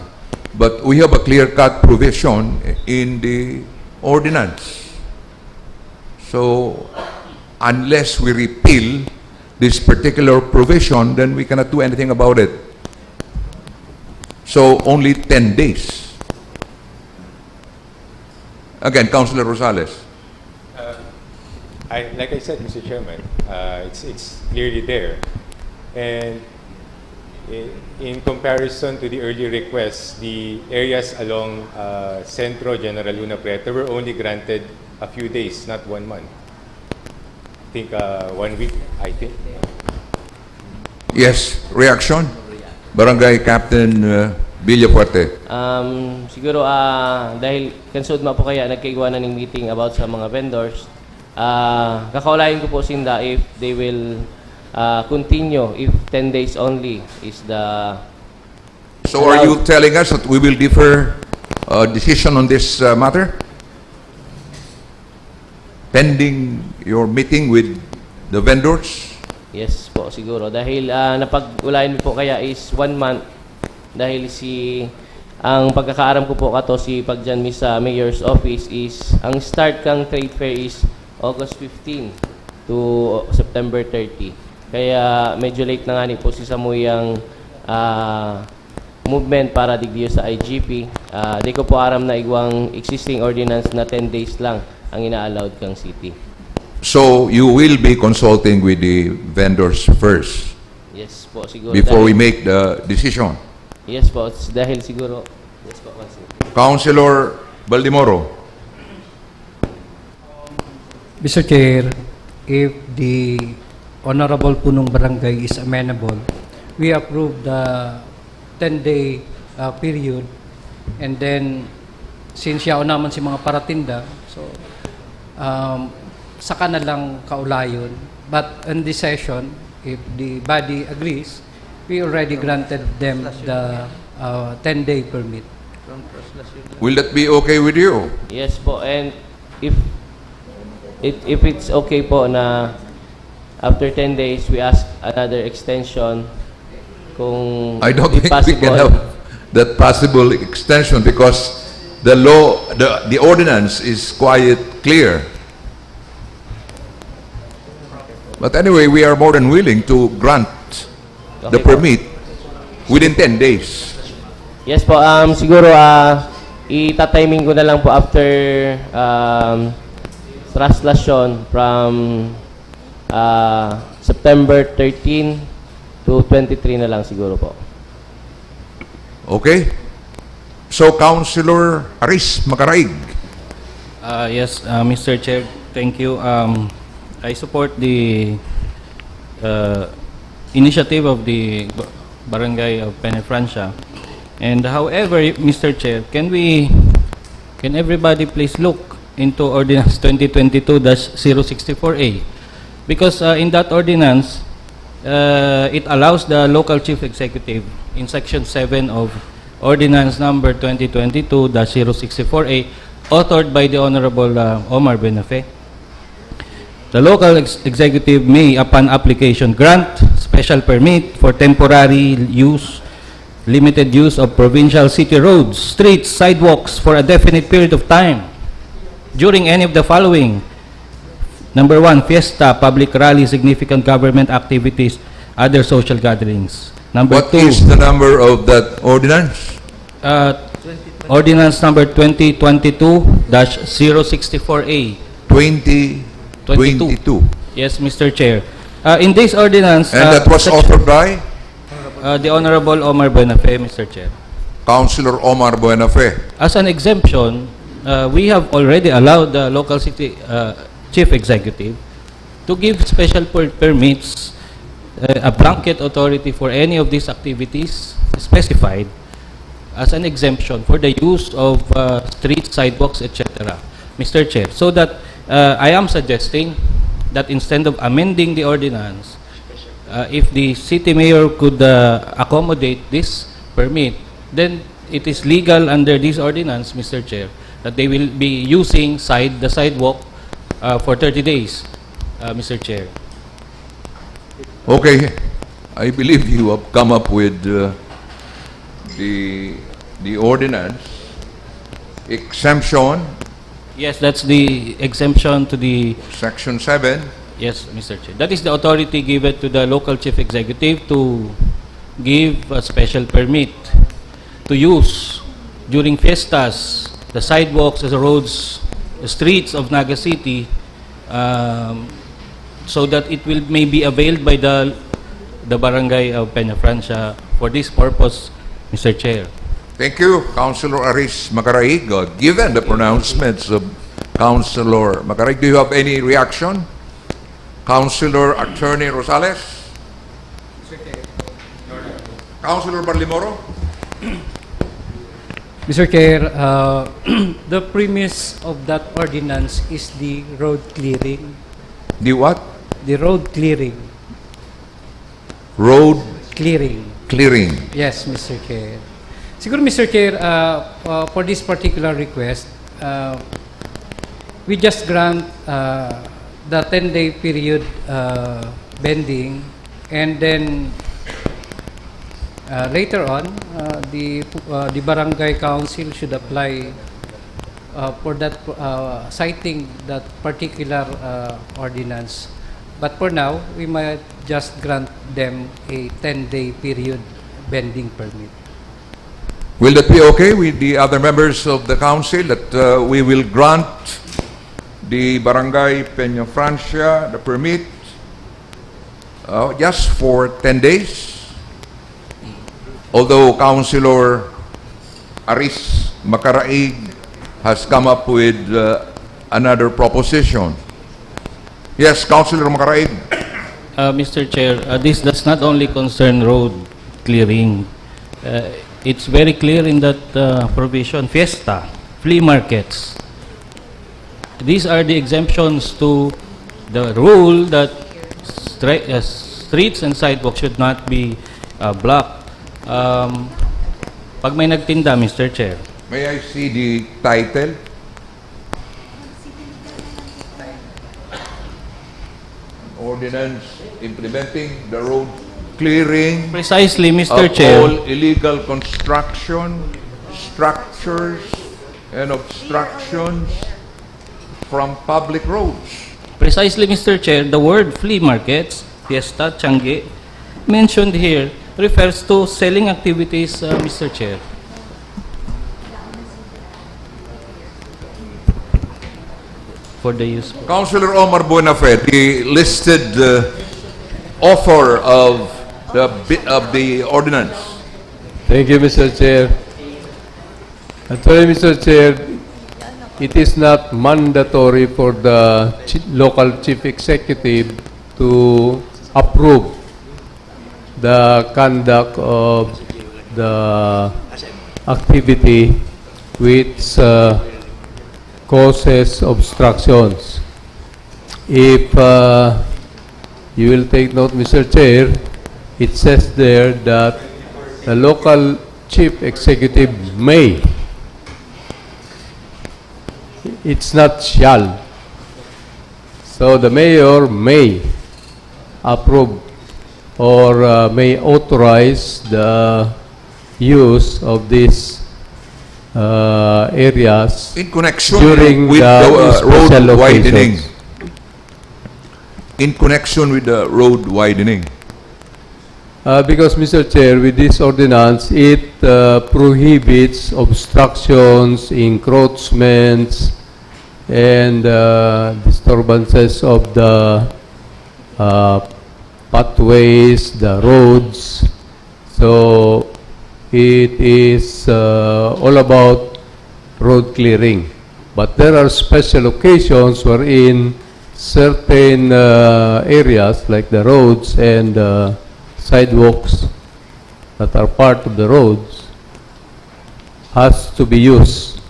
but we have a clear-cut provision in the ordinance. So, unless we repeal this particular provision, then we cannot do anything about it. So, only ten days. Again, Councilor Rosales. I, like I said, Mister Chairman, uh, it's, it's clearly there. And in, in comparison to the earlier requests, the areas along uh, Centro, General Luna, Preto were only granted a few days, not one month. I think uh, one week, I think. Yes, reaction? Barangay Captain uh, Villafuerte. Um, siguro, ah, dahil kansod ma po kaya nagkaigwa na ning meeting about sa mga vendors, ah, kakaulayan ko po sinda if they will ah, continue if ten days only is the So are you telling us that we will defer uh, decision on this uh, matter? Pending your meeting with the vendors? Yes po, siguro. Dahil ah, napag-ulayan mi po kaya is one month. Dahil si, ang pagkakaaram ko po kato, si pagdiyan mi sa mayor's office is, ang start kang trade fair is August fifteen to September thirty. Kaya medyo late na nga ni po si samuyang ah, movement para digdiyo sa I G P. Ah, di ko po aram na igwang existing ordinance na ten days lang ang ina-allowed kang city. So you will be consulting with the vendors first Yes po, siguro. before we dahil- make the decision. Yes po, s- dahil siguro. Yes po, Council. Councilor Baldemoro. Mister Chair, if the Honorable Punong Barangay is amenable, we approve the ten-day uh, period, and then since yaon naman si mga paratinda, so um, saka na lang kaulayon. But in this session, if the body agrees, we already granted them the uh, ten-day permit. Will that be okay with you? Yes po, and if it, if it's okay po na after ten days we ask another extension, kung I don't if think we possible. Can have that possible extension because the law, the, the ordinance is quite clear. But anyway, we are more than willing to grant the Okay po. Permit within ten days. Yes po, um, siguro ah, Itatiming ko na lang po after, um, traslasyon from, ah, September thirteen to twenty-three na lang siguro po. Okay? So, Councilor Aris Macaraig. Uh, yes, uh, Mister Chair, thank you. Um, I support the uh, initiative of the ba- barangay of Peñafrancia. And however, Mister Chair, can we, can everybody please look into Ordinance twenty twenty-two dash zero sixty-four A? Because uh, in that ordinance, uh, it allows the local chief executive in section seven of Ordinance number twenty twenty-two dash zero sixty-four A, authored by the Honorable uh, Omar Buenafe. The local ex- executive may, upon application, grant special permit for temporary use, limited use of provincial city roads, streets, sidewalks for a definite period of time during any of the following. Number one, fiesta, public rally, significant government activities, other social gatherings. Number What two, is the number of that ordinance? uh, Ordinance number twenty twenty-two dash zero sixty-four A. Twenty twenty-two. Yes, Mister Chair. Uh, in this ordinance, And uh, that was section- authored by uh, the Honorable Omar Buenafe, Mister Chair. Councilor Omar Buenafe. As an exemption, uh, we have already allowed the local city uh, chief executive to give special per- permits, uh, a blanket authority for any of these activities specified as an exemption for the use of uh, streets, sidewalks, et cetera, Mister Chair. So that uh, I am suggesting that instead of amending the ordinance, uh, if the city mayor could uh, accommodate this permit, then it is legal under this ordinance, Mister Chair, that they will be using side the sidewalk uh, for thirty days, uh, Mister Chair. Okay, I believe you have come up with uh, the the ordinance exemption, Yes, that's the exemption to the section seven. Yes, Mister Chair. That is the authority given to the local chief executive to give a special permit to use during fiestas, the sidewalks, the roads, the streets of Naga City, um, so that it will may be availed by the the barangay of Peñafrancia for this purpose, Mister Chair. Thank you, Councilor Aris Macaraig. Uh, given the pronouncements of Councilor Macaraig, do you have any reaction? Councilor Attorney Rosales? Councilor Barlimoro? Mister Chair, uh, the premise of that ordinance is the road clearing. The what? The road clearing. Road Clearing. clearing. Yes, Mister Chair. Siguro, Mister Chair, uh, uh, for this particular request, uh, we just grant uh, the ten-day period uh, bending, and then uh, later on, uh, the uh, the barangay council should apply uh, for that uh, citing that particular uh, ordinance. But for now, we might just grant them a ten-day period bending permit. Will that be okay with the other members of the council that uh, we will grant the Barangay Peñafrancia the permit uh, just for ten days? Although Councilor Aris Macaraig has come up with uh, another proposition. Yes, Councilor Macaraig. Uh, Mister Chair, uh, this does not only concern road clearing. Uh, it's very clear in that uh, provision, fiesta, flea markets. These are the exemptions to the rule that stre- uh, streets and sidewalks should not be uh, blocked. Um, pag may nagtinda, Mister Chair. May I see the title? Ordinance implementing the road clearing Precisely, Mister of Chair. all illegal construction, structures, and obstructions from public roads. Precisely, Mister Chair, the word flea markets, fiesta, tiangge, mentioned here refers to selling activities, uh, Mister Chair. for the use. Councilor Omar Buenafe, the listed uh, author of the bi- of the ordinance. Thank you, Mister Chair. Actually, Mister Chair, it is not mandatory for the chi- local chief executive to approve the conduct of the activity which uh, causes obstructions. If uh, you will take note, Mister Chair, it says there that the local chief executive may. It's not shall. So the mayor may approve or uh, may authorize the use of these uh, areas In connection during with the, the uh, special road widening. Occasions. In connection with the road widening. Uh, because, Mister Chair, with this ordinance, it uh, prohibits obstructions, encroachments, and uh, disturbances of the uh, pathways, the roads. So, it is uh, all about road clearing. But there are special occasions wherein certain uh, areas like the roads and uh, sidewalks that are part of the roads has to be used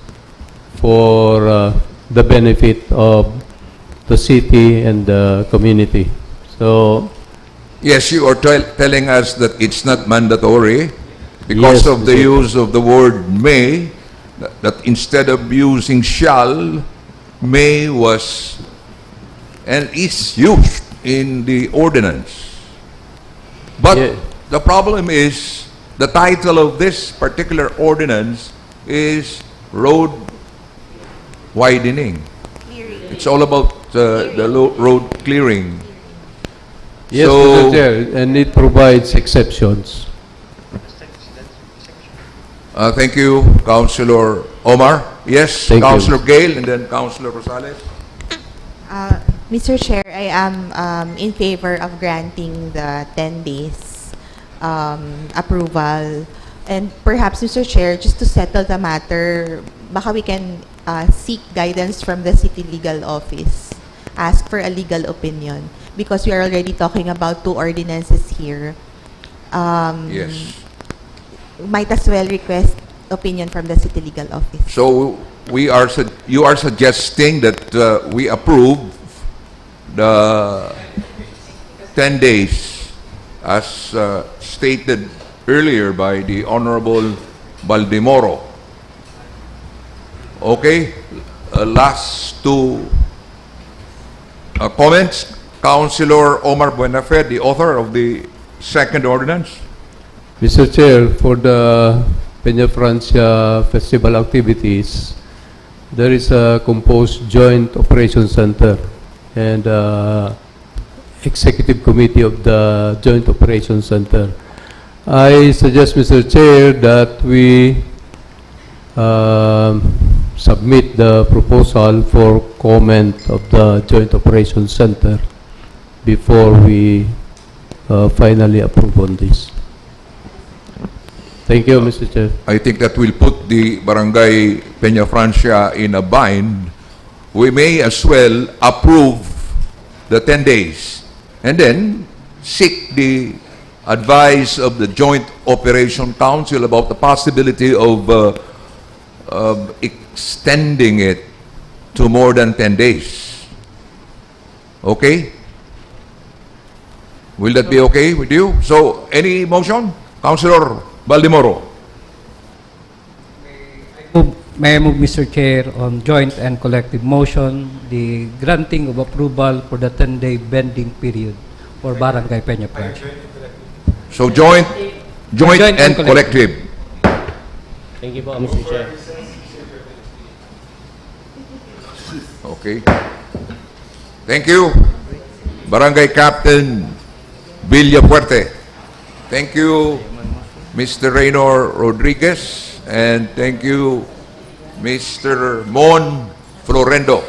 for uh, the benefit of the city and the community. So, Yes, you are tell- telling us that it's not mandatory because Yes, of the Mister use of the word may, that instead of using shall, may was and is used in the ordinance. But Yeah. The problem is the title of this particular ordinance is road widening. It's all about uh, the lo- road clearing. Yes, So- Mister Chair, and it provides exceptions. Uh, thank you, Councilor Omar. Yes, Thank you. Councilor Gale and then Councilor Rosales. Uh, Mister Chair, I am um, in favor of granting the ten days um, approval. And perhaps, Mister Chair, just to settle the matter, baka we can uh, seek guidance from the City Legal Office, ask for a legal opinion, because we are already talking about two ordinances here. Um, Yes. Might as well request opinion from the City Legal Office. So we are su- you are suggesting that uh, we approve the ten days as uh, stated earlier by the Honorable Baldemoro. Okay, uh, last two uh, comments. Councilor Omar Buenafe, the author of the second ordinance. Mister Chair, for the Peña Francia Festival activities, there is a composed Joint Operations Center and uh, Executive Committee of the Joint Operations Center. I suggest, Mister Chair, that we um, submit the proposal for comment of the Joint Operations Center before we uh, finally approve on this. Thank you, Mister Chair. I think that will put the Barangay Peña Francia in a bind. We may as well approve the ten days and then seek the advice of the Joint Operation Council about the possibility of uh, um, extending it to more than ten days. Okay? Will that be okay with you? So, any motion? Councilor Baldemoro. Move- May I move, Mister Chair, on joint and collective motion, the granting of approval for the ten-day bending period for Barangay Peña Francia. So, joint, joint, Joint and and collective. Thank you po, Mister Chair. Okay. Thank you. Barangay Captain Villafuerte. Thank you, Mister Reynor Rodriguez. And thank you, Mister Mon Florendo.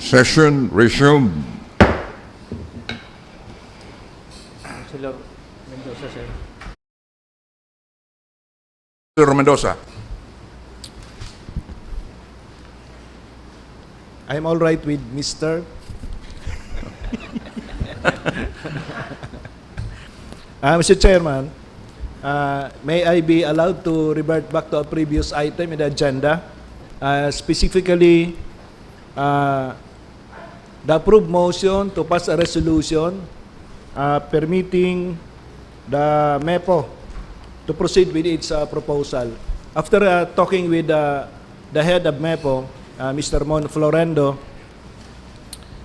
Session resumed. Councilor Mendoza, sir. Sir Mendoza. I'm all right with Mister Uh, Mister Chairman, uh, may I be allowed to revert back to a previous item in the agenda? Uh, specifically, uh, the approved motion to pass a resolution uh, permitting the MEPO to proceed with its uh, proposal. After uh, talking with uh, the head of MEPO, uh, Mister Mon Florendo,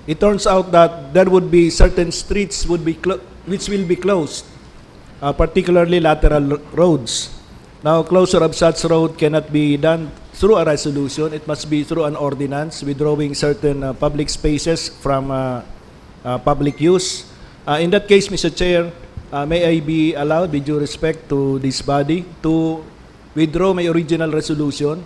it turns out that there would be certain streets would be clo- which will be closed, uh, particularly lateral roads. Now, closure of such road cannot be done through a resolution. It must be through an ordinance withdrawing certain uh, public spaces from uh, uh, public use. Uh, in that case, Mister Chair, uh, may I be allowed, with due respect to this body, to withdraw my original resolution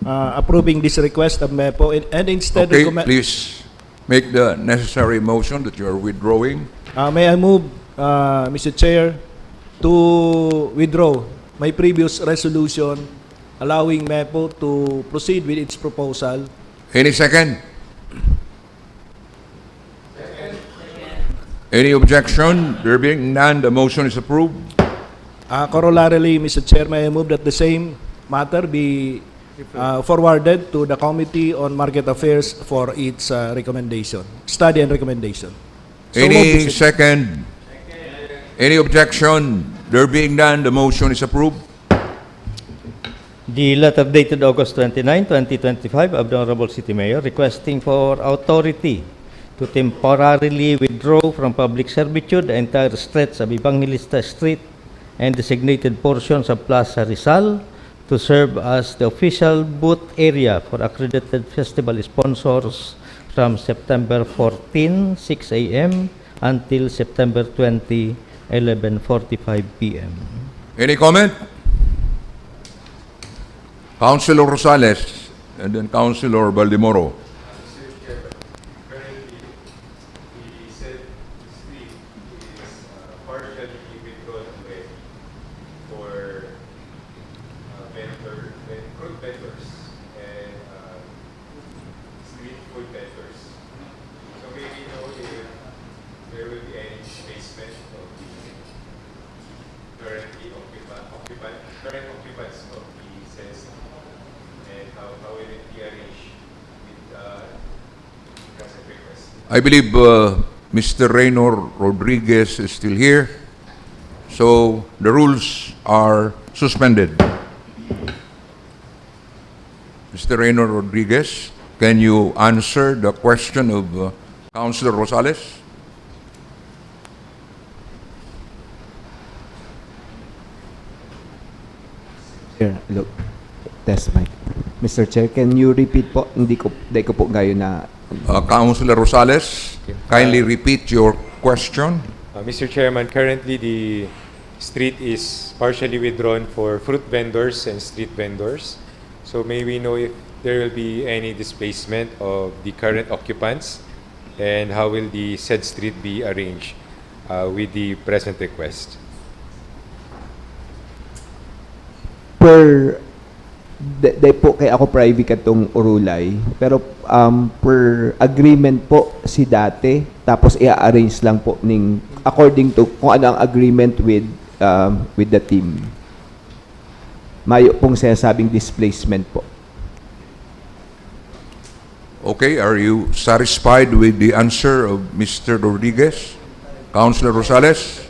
uh, approving this request of MEPO and, and instead Okay, recommend... please make the necessary motion that you are withdrawing. Uh, may I move, uh, Mister Chair, to withdraw my previous resolution allowing MEPO to proceed with its proposal. Any second? Any objection? There being none, the motion is approved. Uh, corollarily, Mister Chair, may I move that the same matter be uh, forwarded to the Committee on Market Affairs for its uh, recommendation, study and recommendation. So Any moved, Mister second? Any objection? There being none, the motion is approved. The letter dated August twenty-nine, twenty twenty-five, of the Honorable City Mayor requesting for authority to temporarily withdraw from public servitude the entire stretch of Evangelista Street and designated portions of Plaza Rizal to serve as the official booth area for accredited festival sponsors from September fourteen, six a m, until September twenty, eleven forty-five p m. Any comment? Councilor Rosales and then Councilor Baldemoro. Currently, the said street is uh, partially withdrawn already for uh, vendor, ven- fruit vendors and uh, street food vendors. So maybe know if there will be any displacement of the currently occupied, occupied current occupants of the said street and how, how will it be arranged with uh, the present request? I believe uh, Mister Reynor Rodriguez is still here. So the rules are suspended. Mister Reynor Rodriguez, can you answer the question of uh, Councilor Rosales? Chair, hello. Test mic. Mister Chair, can you repeat po? Hindi ko, hindi ko po gayo na... Uh, Councilor Rosales, kindly repeat your question. Uh, Mister Chairman, currently the street is partially withdrawn for fruit vendors and street vendors. So may we know if there will be any displacement of the current occupants and how will the said street be arranged uh, with the present request? Per... Di, di po kay ako privy katong Orulay, pero um, per agreement po si dati, tapos i-arrange lang po ning according to kung ano ang agreement with um, with the team. Mayo pong sinasabing displacement po. Okay, are you satisfied with the answer of Mister Rodriguez? Councilor Rosales?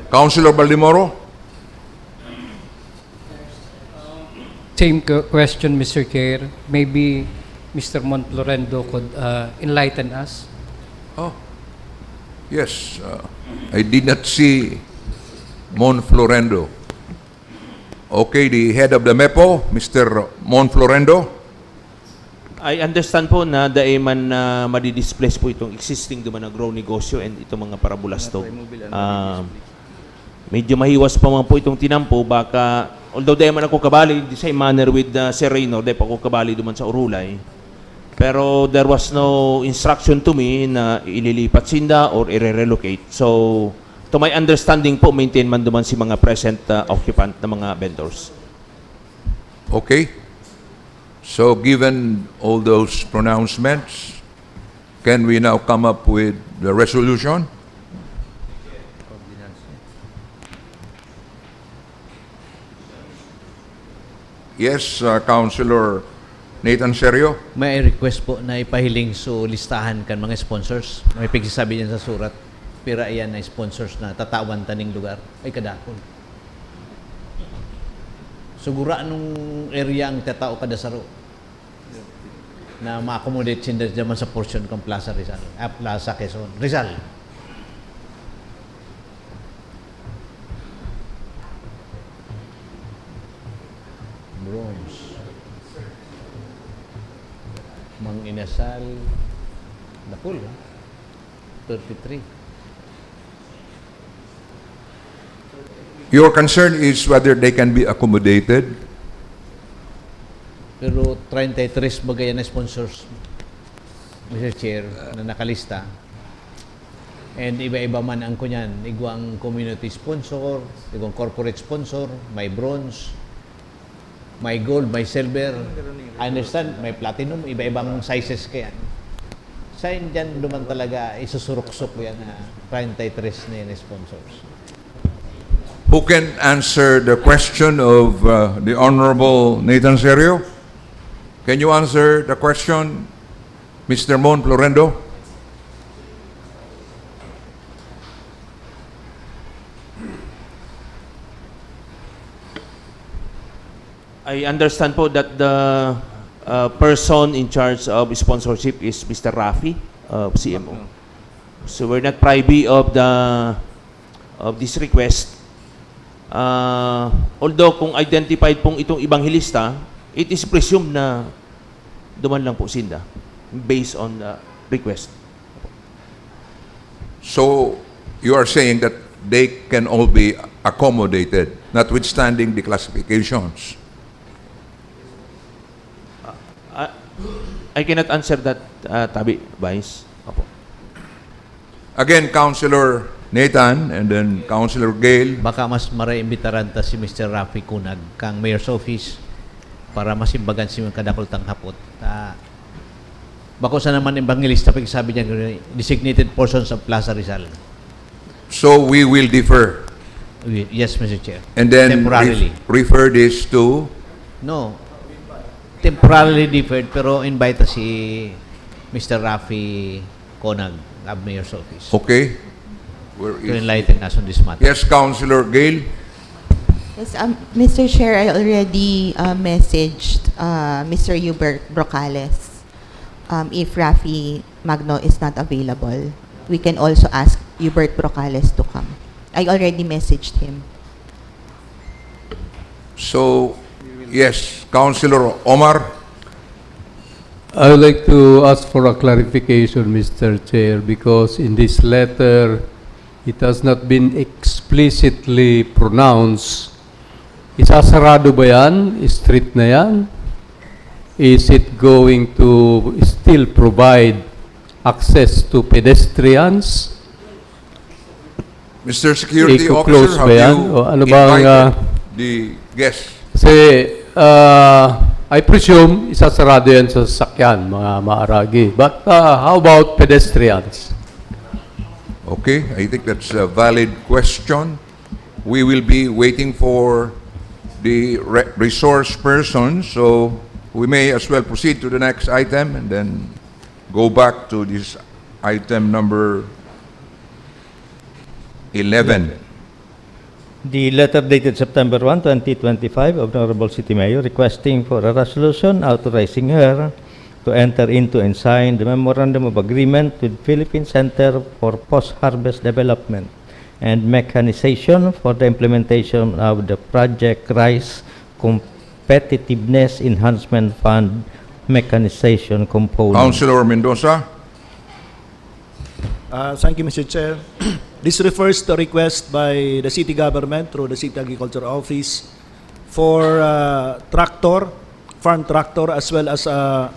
Councilor Baldemoro? Same que- question, Mister Chair. Maybe Mister Monflorendo could uh, enlighten us. Oh, yes. Uh, I did not see Mon Florendo. Okay, the head of the MEPO, Mister Mon Florendo. I understand po na dai man na madidisplace po itong existing duman na grow negosyo and itong mga parabulastog. Ah, medyo mahiwas pa man po itong tinampo, baka, although dai man ako kabali in the same manner with uh, Sir Reynor, dai pa ako kabali duman sa Orulay. Pero there was no instruction to me na ililipat sinda or ire-relocate. So, to my understanding po, maintain man duman si mga present, ah, occupant na mga vendors. Okay. So given all those pronouncements, can we now come up with the resolution? Yes, uh, Councilor Nathan Serio. May request po na ipahiling so listahan kan mga sponsors. May pigsasabi diyan sa surat. Pira iyan na sponsors na tatawan taning lugar. Ay, kadakol. Sugura anong area ang tatao kada saro na ma-accommodate sinda naman sa portion kan Plaza Rizal, ah, Plaza Quezon. Rizal. Bronze. Mang Inasal. Dakul, ha? thirty-three. Your concern is whether they can be accommodated. Pero treinta y tres bagay na sponsors, Mister Chair, na nakalista. And iba-iba man ang kunyan. Igwang community sponsor, igwang corporate sponsor, may bronze, may gold, may silver. I understand, may platinum, iba-ibang sizes kayan. Sa Indian, duman talaga, isusuruksok yan na treinta y tres na yun sponsors. Who can answer the question of uh, the Honorable Nathan Serio? Can you answer the question, Mister Mon Florendo? I understand po that the uh, person in charge of sponsorship is Mister Rafi of C M O. So we're not privy of the of this request. Uh, although kung identified pong itong ebanghelista, it is presumed na duman lang po sinda based on the request. So you are saying that they can all be accommodated, notwithstanding the classifications. Uh, I cannot answer that, uh, Tabi, Vice. Opo. Again, Councilor Nathan and then Councilor Gail. Baka mas maraimbitaran ta si Mister Rafi Cunag kang Mayor's Office para masimbagan si mga kadakul tang hapot. Ah, bako sa naman ebanghelista, pagsabi niya, designated portions of Plaza Rizal. So we will defer. Yes, Mister Chair. And then Temporarily. ref- refer this to No. Temporarily deferred, pero invite si Mister Rafi Conag of Mayor's Office Okay. Where to is enlighten us on this matter. Yes, Councilor Gail. Yes, um, Mister Chair, I already uh, messaged uh, Mister Hubert Brocales. Um, if Rafi Magno is not available, we can also ask Hubert Brocales to come. I already messaged him. So, yes, Councilor Omar. I would like to ask for a clarification, Mister Chair, because in this letter, it has not been explicitly pronounced. Isasarado ba yan? Street na yan? Is it going to still provide access to pedestrians? Mister Security Iko-close Officer, ba have yan? you O ano bang, invited ah, the guests? Kasi, uh, I presume, isasarado yan sa sasakyan, mga maaragi. But uh, how about pedestrians? Okay, I think that's a valid question. We will be waiting for the re- resource person, so we may as well proceed to the next item and then go back to this item number eleven. The letter dated September one, twenty twenty-five, of the Honorable City Mayor requesting for a resolution authorizing her to enter into and sign the Memorandum of Agreement with Philippine Center for Post-Harvest Development and Mechanization for the implementation of the Project Rice Competitiveness Enhancement Fund Mechanization Component. Councilor Mendoza? Uh, thank you, Mister Chair. This refers to a request by the city government through the City Agriculture Office for uh, tractor, farm tractor, as well as uh,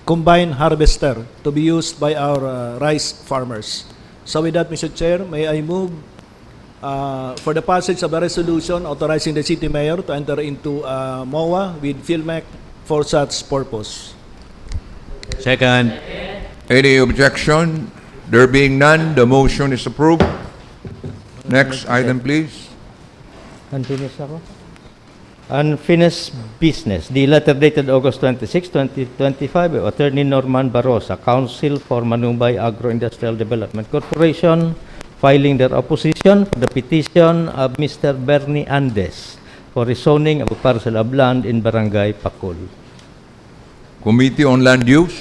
combine harvester to be used by our uh, rice farmers. So with that, Mister Chair, may I move uh, for the passage of a resolution authorizing the city mayor to enter into uh, MOA with PhilMec for such purpose. Second. Any objection? There being none, the motion is approved. Next item, please. Unfinished ako. Unfinished business. The letter dated August twenty-six, twenty twenty-five, of Attorney Norman Barosa, Counsel for Manubay Agro-Industrial Development Corporation, filing their opposition for the petition of Mister Bernie Andes for rezoning of a parcel of land in Barangay Pakul. Committee on Land Use.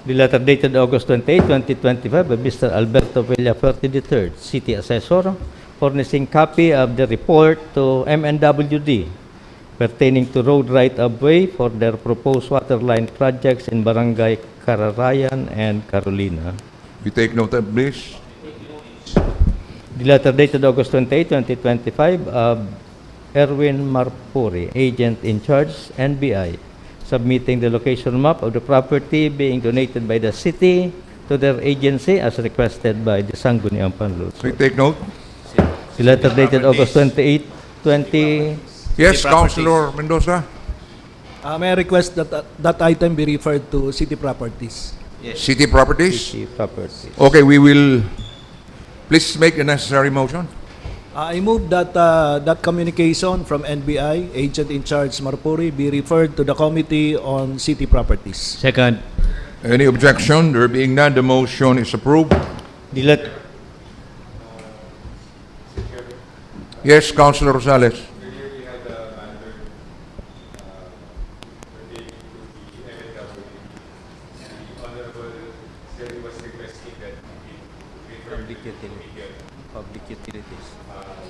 The letter dated August twenty-eight, twenty twenty-five, by Mister Alberto Villafuerte the third, City Assessor, furnishing copy of the report to M N W D pertaining to road right-of-way for their proposed water line projects in Barangay Cararayan and Carolina. We take note of this. The letter dated August twenty-eight, twenty twenty-five, of Erwin Marpuri, Agent in Charge, N B I, submitting the location map of the property being donated by the city to their agency as requested by the Sangguniang Panlungsod. We take note. The letter dated August twenty-eight, twenty. Yes, City properties. Councilor Mendoza. Uh, may I request that uh, that item be referred to city properties? City properties. City properties. Okay, we will, please make the necessary motion. Uh, I move that uh, that communication from N B I, Agent in Charge Marpuri, be referred to the Committee on City Properties. Second. Any objection? There being none, the motion is approved. The let- Yes, Councilor Rosales. Earlier, we had a matter uh, pertaining to the M N W D. And the Honorable Sir was requesting that we refer Public to the utility. Committee on Public utilities.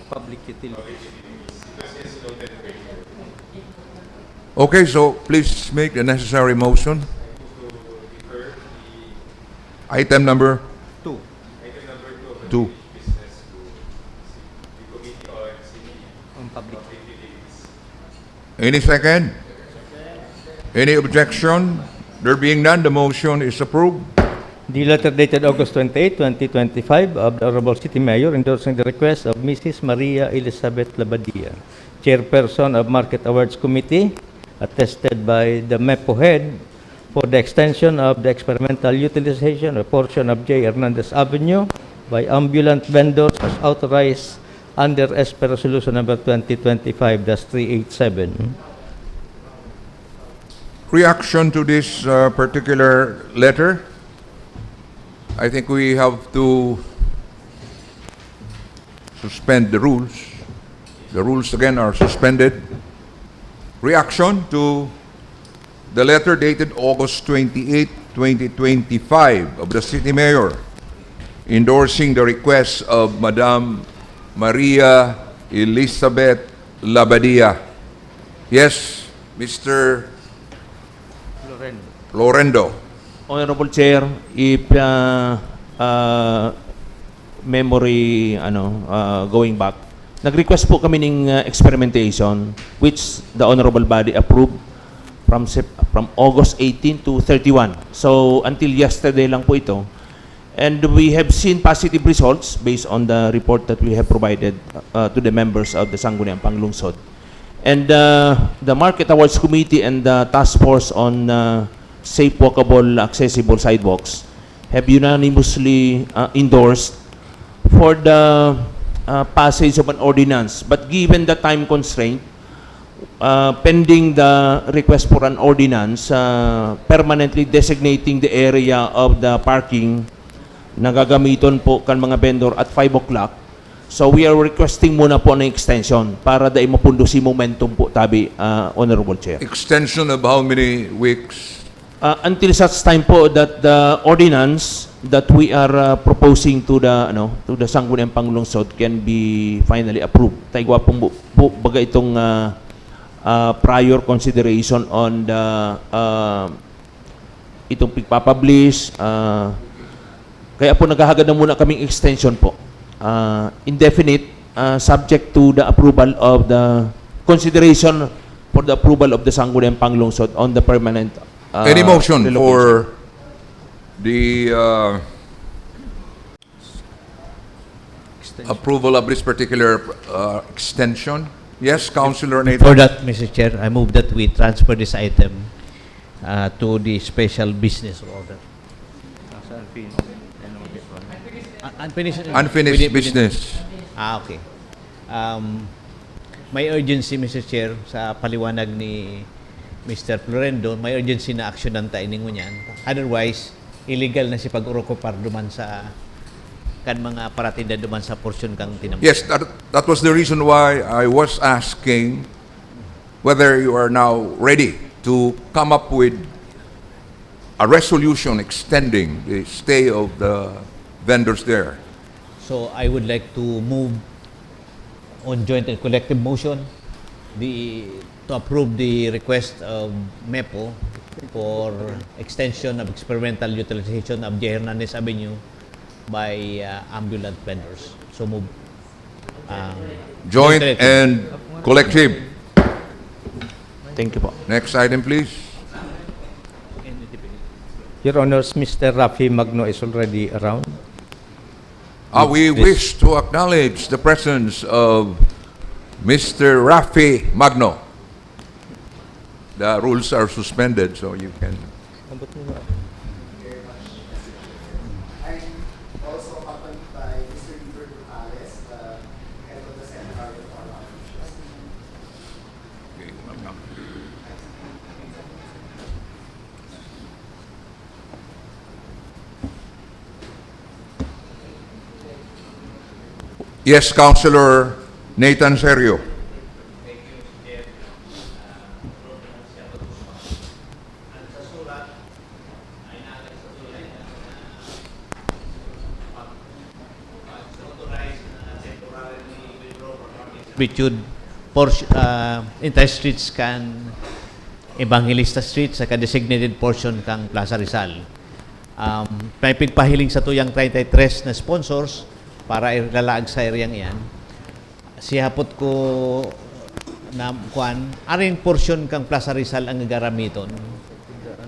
Public utilities. Public Utilities. It was just noted earlier. Okay, so please make the necessary motion. To refer the Item number Two. item number two of the Two. Business to the Committee on City Ang public. Public Utilities. Any second? Any objection? There being none, the motion is approved. The letter dated August twenty-eight, twenty twenty-five, of the Honorable City Mayor endorsing the request of Missus Maria Elizabeth Labadia, Chairperson of Market Awards Committee, attested by the MEPO head, for the extension of the experimental utilization of portion of J. Hernandez Avenue by ambulant vendors as authorized under S P Resolution Number twenty twenty-five dash three eight seven. Reaction to this uh, particular letter. I think we have to suspend the rules. The rules again are suspended. Reaction to the letter dated August twenty-eight, twenty twenty-five of the City Mayor endorsing the request of Madam Maria Elizabeth Labadia. Yes, Mister Loren. Lorendo. Honorable Chair, if uh, uh, memory ano uh, going back, nag-request po kami ng uh, experimentation which the honorable body approved from Sep- from August eighteen to thirty-one. So until yesterday lang po ito. And we have seen positive results based on the report that we have provided uh, to the members of the Sangguniang Panglungsod. And uh, the Market Awards Committee and the Task Force on uh, Safe, Walkable, Accessible Sidewalks have unanimously uh, endorsed for the uh, passage of an ordinance. But given the time constraint, uh, pending the request for an ordinance uh, permanently designating the area of the parking na gagamiton po kan mga vendor at five o'clock. So we are requesting muna po ng extension para dai mapundo si momentum po tabi, uh, Honorable Chair. Extension of how many weeks? Uh, until such time po that the ordinance that we are uh, proposing to the ano to the Sangguniang Panglungsod can be finally approved. Taigwa pong bu- bu- baga itong uh, uh, prior consideration on the uh, itong pigpapublish. Uh, kaya po naghahagad na muna kaming extension po. Uh, indefinite, uh, subject to the approval of the consideration for the approval of the Sangguniang Panglungsod on the permanent Uh, Any motion relocation. For the uh, approval of this particular uh, extension? Yes, Councilor Nathan. For that, Mister Chair, I move that we transfer this item uh, to the special business order. Uh, unfinished. Unfinished business. Ah, okay. Um, may urgency, Mister Chair, sa paliwanag ni Mister Florendo, may urgency na aksyonan ta ini ngunyan. Otherwise, illegal na si pag-orokupar duman sa kan mga paratinda duman sa porsyon kang tinampo. Yes, that, that was the reason why I was asking whether you are now ready to come up with a resolution extending the stay of the vendors there. So I would like to move on joint and collective motion the to approve the request of MEPO for extension of experimental utilization of J. Hernandez Avenue by uh, ambulant vendors. So move. Um, Joint collective. And collective. Thank you po. Next item, please. Your Honors, Mister Rafi Magno is already around. Uh, we wish to acknowledge the presence of Mister Rafi Magno. The rules are suspended, so you can. I'm also accompanied by Mister River Gonzalez, the head of the Central Reform Office. Okay, welcome. Yes, Councilor Nathan Serio. Servitude portion, uh, entire streets kan Evangelista Street saka designated portion kang Plaza Rizal. Um, may pigpahiling sa tuyang treinta y tres na sponsors para ilalaag sa eryang iyan. Sihapot ko na kuan, aring portion kang Plaza Rizal ang gagaramiton.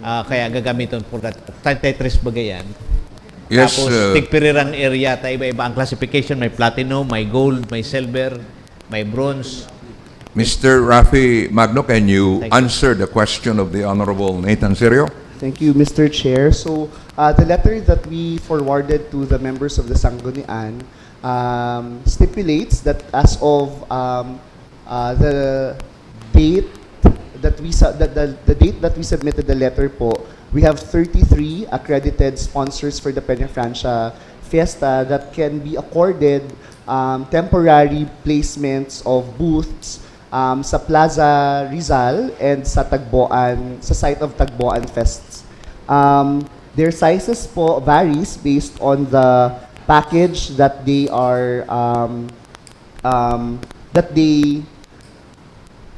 Ah, kaya gagamiton for that treinta y tres bagay yan. Yes, Tapos, uh, tigpirirang area, ta iba-iba ang classification. May platinum, may gold, may silver, may bronze. Mister Rafi Magno, can you Thank you. Answer the question of the Honorable Nathan Serio? Thank you, Mister Chair. So, uh, the letter that we forwarded to the members of the Sanggunian um, stipulates that as of um, uh, the date that we su- that the, the date that we submitted the letter po, we have thirty-three accredited sponsors for the Peña Francia Fiesta that can be accorded um, temporary placements of booths um, sa Plaza Rizal and sa Tagboan, sa site of Tagboan Fests. Um, their sizes po varies based on the package that they are um, um, that they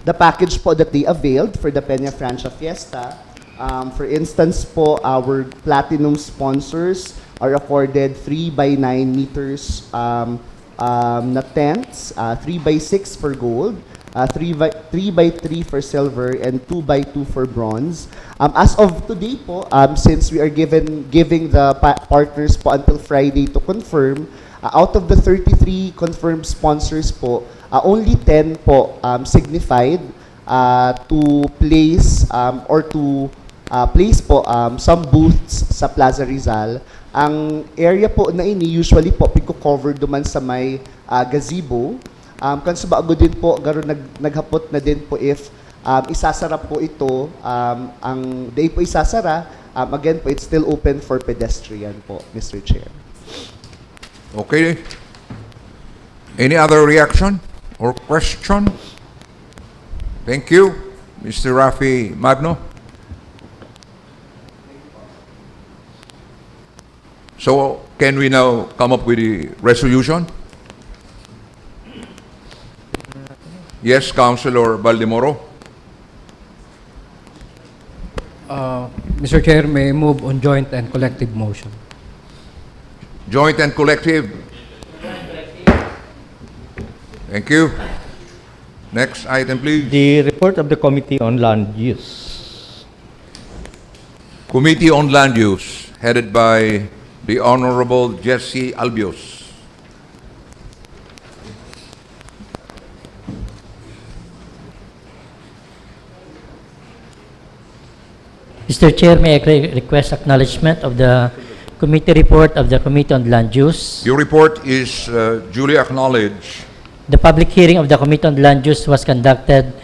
the package po that they availed for the Peña Francia Fiesta. Um, for instance po, our platinum sponsors are accorded three by nine meters um, um, na tents, uh, three by six for gold, uh, three by three by three for silver, and two by two for bronze. Um, as of today po, um, since we are given giving the pa- partners po until Friday to confirm, uh, out of the thirty-three confirmed sponsors po, uh, only ten po um, signified uh, to place um, or to uh, place po um, some booths sa Plaza Rizal. Ang area po na ini usually po pigko-cover duman sa may uh, gazebo. Um, kan subago din po, garo nag, naghapot na din po if um, isasara po ito, um, ang dai po isasara, um, again po, it's still open for pedestrian po, Mister Chair. Okay. Any other reaction or question? Thank you, Mister Rafi Magno. So, can we now come up with the resolution? Yes, Councilor Baldemoro. Uh, Mister Chair, may move on joint and collective motion. Joint and collective. Thank you. Next item, please. The report of the Committee on Land Use. Committee on Land Use, headed by the Honorable Jesse Albios. Mister Chair, may I re- request acknowledgement of the committee report of the Committee on Land Use? Your report is uh, duly acknowledged. The public hearing of the Committee on Land Use was conducted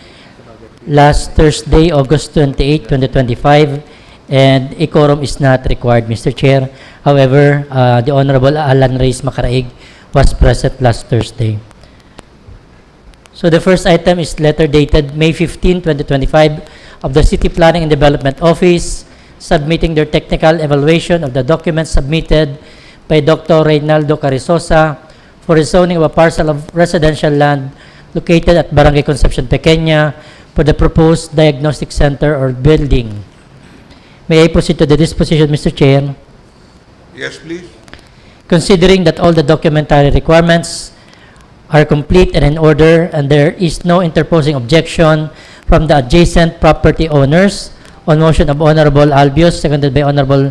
last Thursday, August twenty-eight, twenty twenty-five, and a quorum is not required, Mister Chair. However, uh, the Honorable Alan Reyes Macaraig was present last Thursday. So the first item is letter dated May fifteen, twenty twenty-five, of the City Planning and Development Office submitting their technical evaluation of the documents submitted by Doctor Reynaldo Carrizosa for rezoning of a parcel of residential land located at Barangay Concepcion Pequeña for the proposed diagnostic center or building. May I proceed to the disposition, Mister Chair? Yes, please. Considering that all the documentary requirements are complete and in order and there is no interposing objection from the adjacent property owners, on motion of Honorable Albios, seconded by Honorable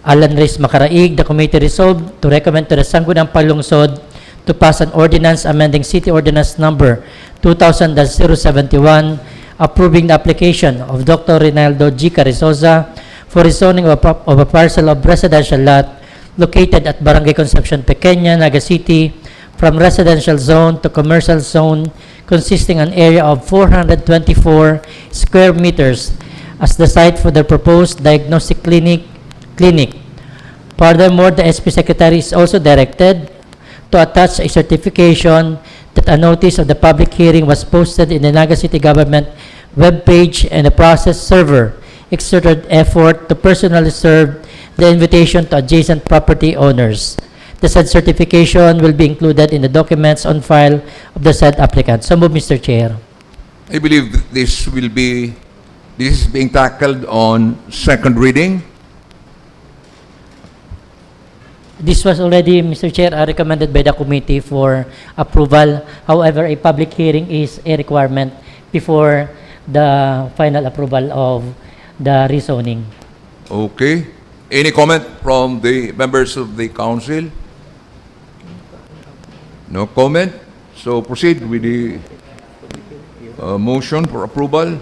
Alan Reyes Macaraig, the committee resolved to recommend to the Sangguniang Panlungsod to pass an ordinance amending City Ordinance Number two thousand dash zero seventy-one, approving the application of Doctor Reynaldo G. Carrizosa for rezoning of a, of a parcel of residential lot located at Barangay Concepcion Pequeña, Naga City, from residential zone to commercial zone, consisting an area of four hundred twenty-four square meters as the site for the proposed diagnostic clinic. clinic. Furthermore, the S P Secretary is also directed to attach a certification that a notice of the public hearing was posted in the Naga City Government webpage and the process server exerted effort to personally serve the invitation to adjacent property owners. The said certification will be included in the documents on file of the said applicant. So move, Mister Chair. I believe th- this will be, this is being tackled on second reading. This was already, Mister Chair, uh, recommended by the committee for approval. However, a public hearing is a requirement before the final approval of the rezoning. Okay. Any comment from the members of the council? No comment. So proceed with the uh, motion for approval.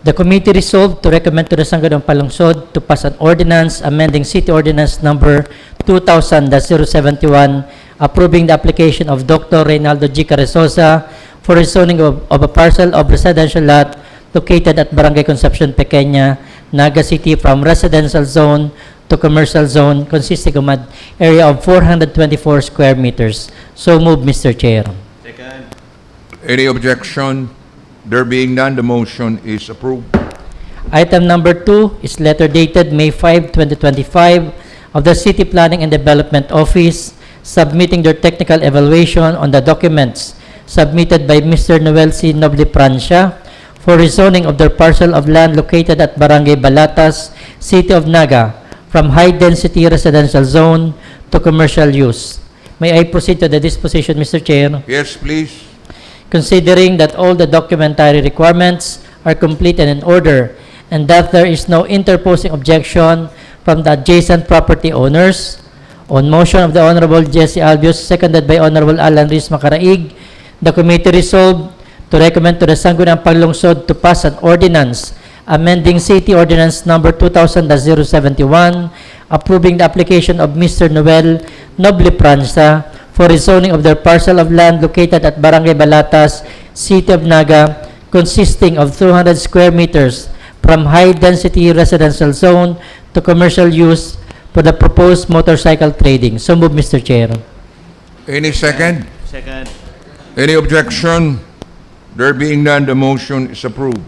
The committee resolved to recommend to the Sangguniang Panlungsod to pass an ordinance amending City Ordinance Number two thousand dash zero seventy-one, approving the application of Doctor Reynaldo G. Carrizosa for rezoning of, of a parcel of residential lot located at Barangay Concepcion Pequeña, Naga City, from residential zone to commercial zone consisting of an area of four hundred twenty-four square meters. So move, Mister Chair. Second. Any objection? There being none, the motion is approved. Item number two is letter dated May five, twenty twenty-five, of the City Planning and Development Office submitting their technical evaluation on the documents submitted by Mister Noel C. Noble Francia for rezoning of their parcel of land located at Barangay Balatas, City of Naga, from high-density residential zone to commercial use. May I proceed to the disposition, Mister Chair? Yes, please. Considering that all the documentary requirements are complete and in order, and that there is no interposing objection from the adjacent property owners, on motion of the Honorable Jesse Albios, seconded by Honorable Alan Reyes Macaraig, the committee resolved to recommend to the Sangguniang Panlungsod to pass an ordinance amending City Ordinance Number two thousand dash zero seventy-one, approving the application of Mister Noel Noble Francia for rezoning of their parcel of land located at Barangay Balatas, City of Naga, consisting of two hundred square meters from high-density residential zone to commercial use for the proposed motorcycle trading. So move, Mister Chair. Any second? Second. Any objection? There being none, the motion is approved.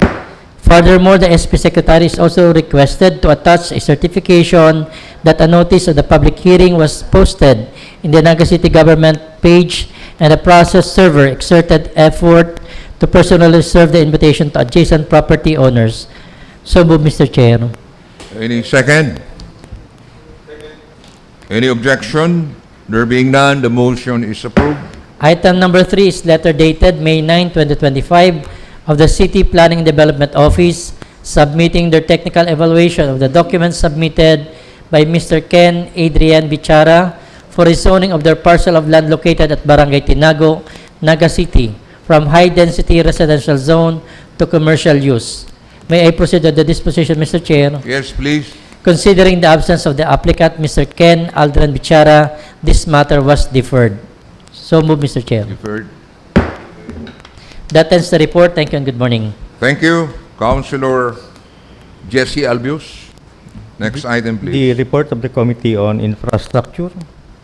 Furthermore, the S P Secretary is also requested to attach a certification that a notice of the public hearing was posted in the Naga City Government page and the process server exerted effort to personally serve the invitation to adjacent property owners. So move, Mister Chair. Any second? Any objection? There being none, the motion is approved. Item number three is letter dated May nine, twenty twenty-five, of the City Planning and Development Office submitting their technical evaluation of the documents submitted by Mister Ken Adrian Bichara for rezoning of their parcel of land located at Barangay Tinago, Naga City, from high-density residential zone to commercial use. May I proceed with the disposition, Mister Chair? Yes, please. Considering the absence of the applicant, Mister Ken Aldrin Bichara, this matter was deferred. So move, Mister Chair. Deferred. That ends the report. Thank you and good morning. Thank you, Councilor Jesse Albius. Next item, please. The report of the Committee on Infrastructure.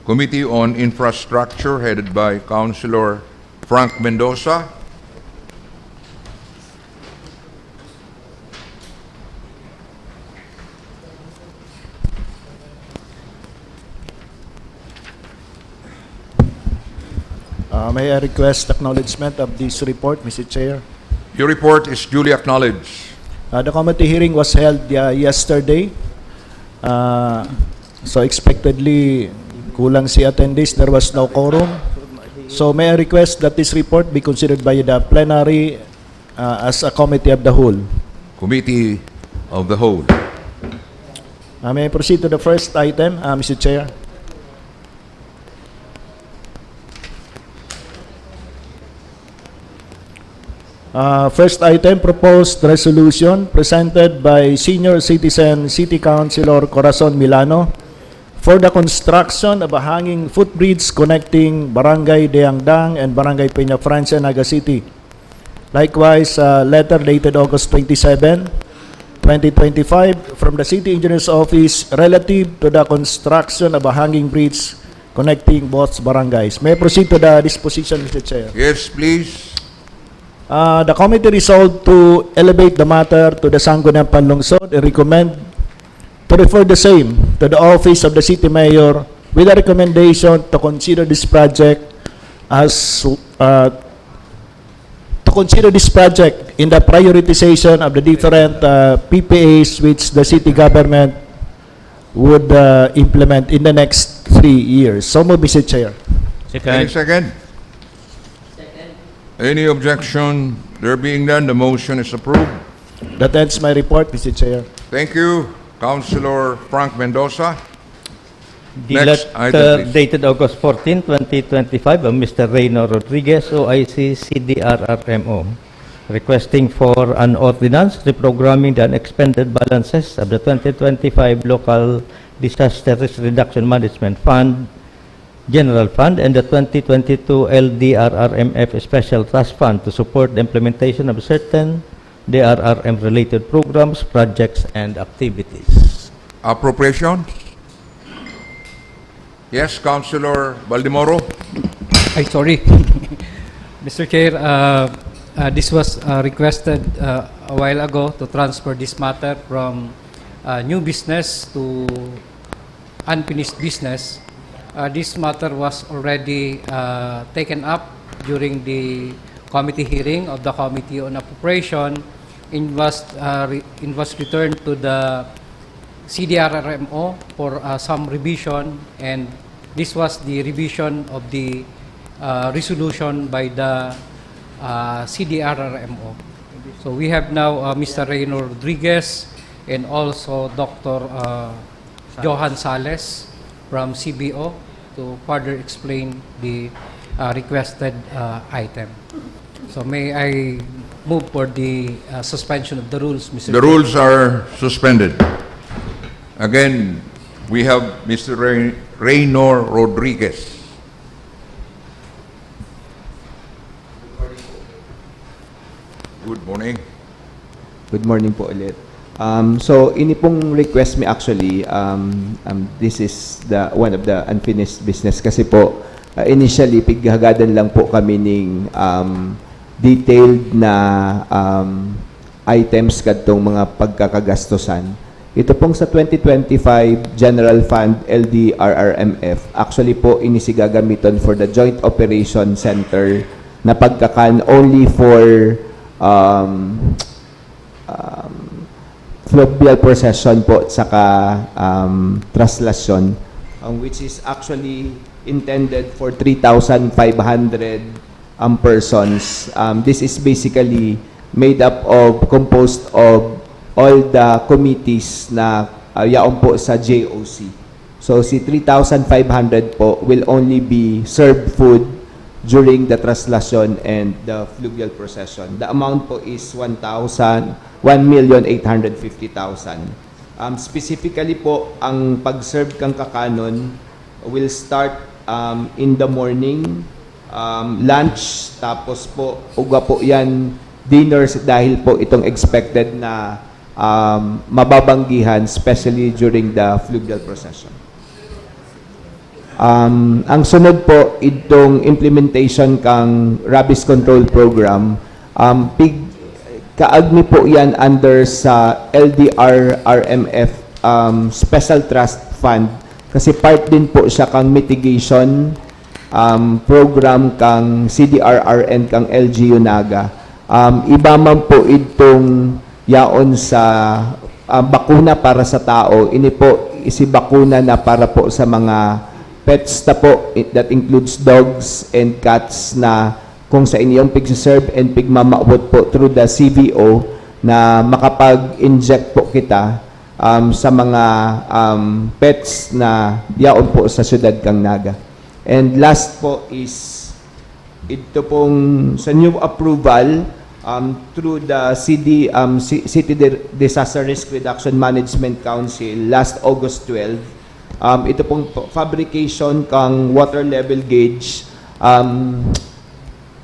Committee on Infrastructure, headed by Councilor Frank Mendoza. Uh, may I request acknowledgement of this report, Mister Chair? Your report is duly acknowledged. Uh, the committee hearing was held, uh, yesterday. Uh, so expectedly, kulang si attendees. There was no quorum. So may I request that this report be considered by the plenary, uh, as a committee of the whole. Committee of the whole. Uh, may I proceed to the first item, uh, Mister Chair? Uh, first item, proposed resolution presented by Senior Citizen City Councilor Corazon Milano for the construction of a hanging footbridge connecting Barangay Deangdang and Barangay Peñafrancia, Naga City. Likewise, uh, letter dated August twenty-seven, twenty twenty-five, from the City Engineer's Office relative to the construction of a hanging bridge connecting both barangays. May I proceed to the disposition, Mister Chair? Yes, please. Uh, the committee resolved to elevate the matter to the Sangguniang Panlungsod and recommend to refer the same to the office of the city mayor with a recommendation to consider this project as, uh, to consider this project in the prioritization of the different, uh, P P As which the city government would, uh, implement in the next three years. So move, Mister Chair. Any second? Any objection? There being none, the motion is approved. That ends my report, Mister Chair. Thank you, Councilor Frank Mendoza. The Next item, letter please. Dated August fourteen, twenty twenty-five, of Mister Reyno Rodriguez, O I C, C D R R M O, requesting for an ordinance reprogramming the unexpended balances of the twenty twenty-five Local Disaster Risk Reduction Management Fund, General Fund, and the twenty twenty-two L D R R M F Special Trust Fund to support the implementation of certain D R R M related programs, projects, and activities. Appropriation? Yes, Councilor Baldemoro. Ay, sorry. Mister Chair, uh, uh, this was, uh, requested, uh, a while ago to transfer this matter from, uh, new business to unfinished business. Uh, this matter was already, uh, taken up during the committee hearing of the Committee on Appropriation and was, uh, re-, and was returned to the C D R R M O for, uh, some revision, and this was the revision of the, uh, resolution by the, uh, C D R R M O. So we have now, uh, Mister Reyno Rodriguez and also Doctor, uh, Johan Sales from C B O to further explain the, uh, requested, uh, item. So may I move for the, uh, suspension of the rules, Mister The Chair? Rules are suspended. Again, we have Mister Rey-, Reyno Rodriguez. Good morning. Good morning po ulit. Um, so, ini pong request mi actually, um, um, this is the one of the unfinished business kasi po, uh, initially, pighagadan lang po kami ning, um, detailed na, um, items kadtong mga pagkakagastusan. Ito pong sa twenty twenty-five General Fund L D R R M F, actually po, ini si gagamiton for the Joint Operation Center na pagkakan only for, um, um, fluvial procession po saka, um, traslasyon, um, which is actually intended for three thousand five hundred, um, persons. Um, this is basically made up of, composed of all the committees na uh, yaon po sa J O C. So si three thousand five hundred po will only be served food during the traslacion and the fluvial procession. The amount po is one thousand, one million eight hundred fifty thousand. Um, specifically po, ang pag-serve kang kakanon will start um, in the morning, um, lunch, tapos po, ugwa po yan, dinners, dahil po itong expected na um, mababanggihan, especially during the fluvial procession. Um, ang sunod po, itong implementation kang Rabies Control Program, um, pig, kaagmi po yan under sa L D R R M F um, Special Trust Fund. Kasi part din po siya kang mitigation um, program kang C D R R and kang L G U Naga. Um, iba man po itong yaon sa ah, bakuna para sa tao, ini po isibakuna na para po sa mga pets ta po, i- that includes dogs and cats na kung sa inyong pigsiserve and pigmamawot po through the C V O na makapag-inject po kita um, sa mga um, pets na yaon po sa syudad kang Naga. And last po is ito pong sa new approval um, through the C D, um, C- City Di- Disaster Risk Reduction Management Council last August twelve. Um, ito pong fa- fabrication kang water level gauge. Um,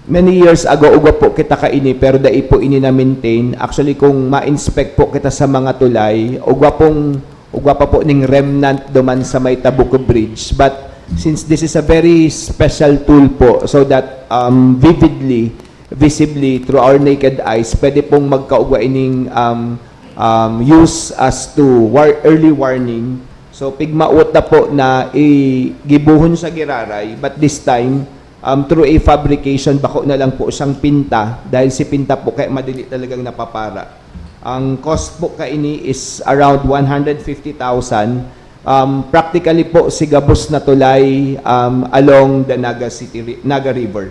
many years ago, ugwa po kita kaini, pero dai po ini na-maintain. Actually, kung ma-inspect po kita sa mga tulay, ugwa pong ugwa pa po ning remnant duman sa may Tabuco Bridge. But since this is a very special tool po, so that um, vividly, visibly, through our naked eyes, pwede pong magkaugwa ining um, um, use as to war- early warning. So, pigmawot na po na igibuhon sa giraray, but this time, um, through a fabrication, bako na lang po siyang pinta, dahil si pinta po kaya madali talagang napapara. Ang cost po kaini is around one hundred fifty thousand. Um, practically po, si gabos na tulay um, along the Naga City, Ri- Naga River.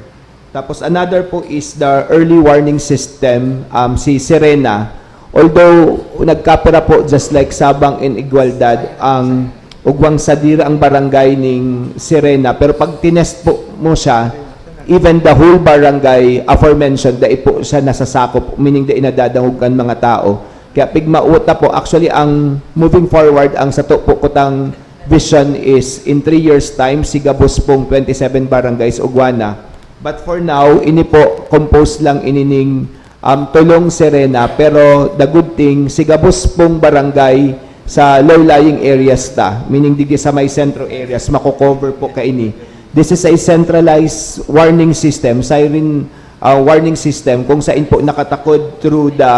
Tapos another po is the early warning system, um, si Sirena. Although nagkapira po, just like Sabang and Igualdad, ang ugwang sadira ang barangay ning Sirena. Pero pag tinest po mo siya, even the whole barangay aforementioned, dai po siya nasasakop, meaning dai nadadangog kan mga tao. Kaya pigmawot na po. Actually, ang moving forward, ang sato po kutang vision is in three years time, si gabos pong twenty-seven barangays ugwa na. But for now, ini po, composed lang inining um, Tulong Serena. Pero the good thing, si gabos pong barangay sa low-lying areas ta, meaning digdi sa may centro areas, mako-cover po kaini. This is a centralized warning system, siren uh, warning system, kung sain po nakatakod through the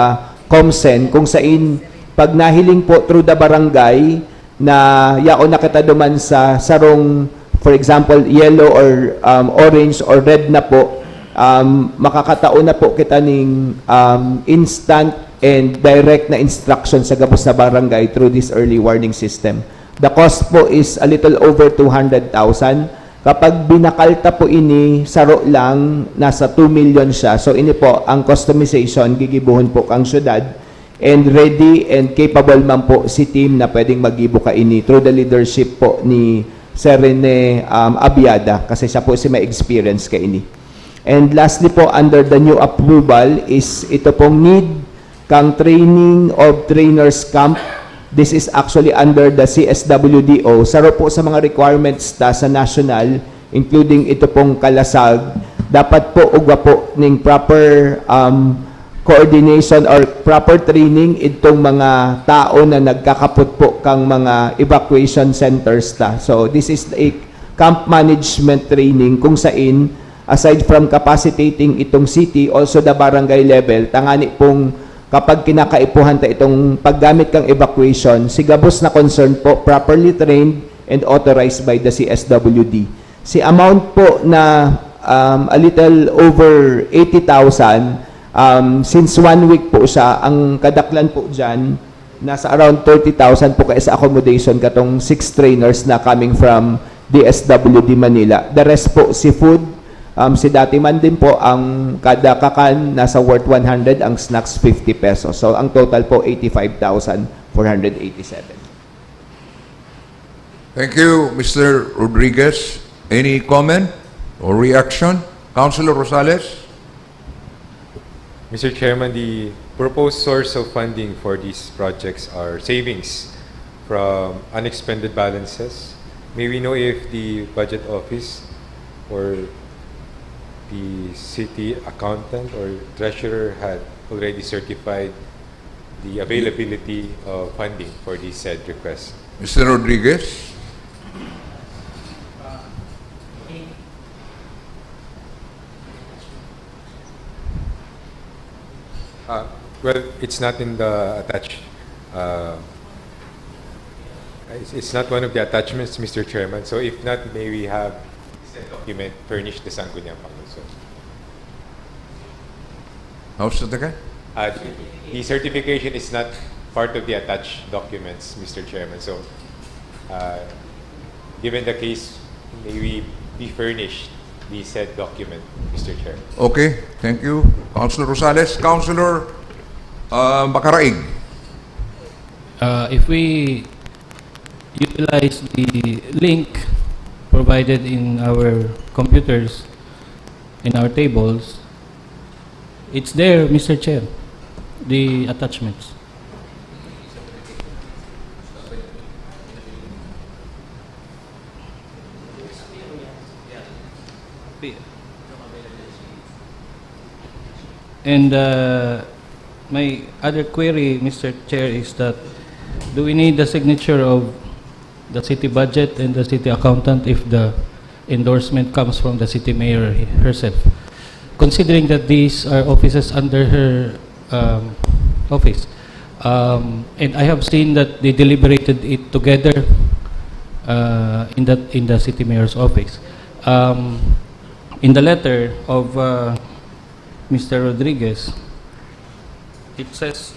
COMSEN, kung sain pag nahiling po through the barangay na yaon na kita duman sa sarong, for example, yellow or um, orange or red na po, um, makakatao na po kita ning um, instant and direct na instruction sa gabos na barangay through this early warning system. The cost po is a little over two hundred thousand. Kapag binakal ta po ini, saro lang, nasa two million siya. So ini po, ang customization, gigibuhon po kang syudad, and ready and capable man po si team na pwedeng magibo kaini through the leadership po ni Sir Rene um, Abiada, kasi siya po si may experience kaini. And lastly po, under the new approval is ito pong need kang training of trainers camp. This is actually under the C S W D O. Saro po sa mga requirements ta sa national, including ito pong kalasag, dapat po ugwa po ning proper um, coordination or proper training itong mga tao na nagkakapot po kang mga evacuation centers ta. So this is a camp management training kung sain, aside from capacitating itong city, also the barangay level, tangani pong kapag kinakaipuhan ta itong paggamit kang evacuation, si gabos na concern po properly trained and authorized by the C S W D. Si amount po na um, a little over eighty thousand, um, since one week po siya, ang kadaklan po dyan, nasa around thirty thousand po kaya sa accommodation katong six trainers na coming from D S W D Manila. The rest po, si food, Um, si dati man din po, ang kada kakan nasa worth one hundred, ang snacks fifty pesos. So, ang total po, eighty-five thousand four hundred eighty-seven. Thank you, Mister Rodriguez. Any comment or reaction? Councilor Rosales? Mister Chairman, the proposed source of funding for these projects are savings from unexpended balances. May we know if the budget office or the city accountant or treasurer had already certified the availability of funding for the said request? Mister Rodriguez? Uh, well, it's not in the attached. Uh, it's, it's not one of the attachments, Mister Chairman. So if not, may we have said document furnished the Sangguniang Pangulo. House of the Guy? Uh, the certification is not part of the attached documents, Mister Chairman. So, uh, given the case, may we be furnished the said document, Mister Chairman. Okay, thank you. Councilor Rosales, Councilor uh, Bacaraig. Uh, if we utilize the link provided in our computers, in our tables, it's there, Mister Chair, the attachments. And uh, my other query, Mister Chair, is that do we need the signature of the city budget and the city accountant if the endorsement comes from the city mayor he- herself? Considering that these are offices under her um, office, um, and I have seen that they deliberated it together uh, in that in the city mayor's office. Um, in the letter of uh, Mister Rodriguez, it says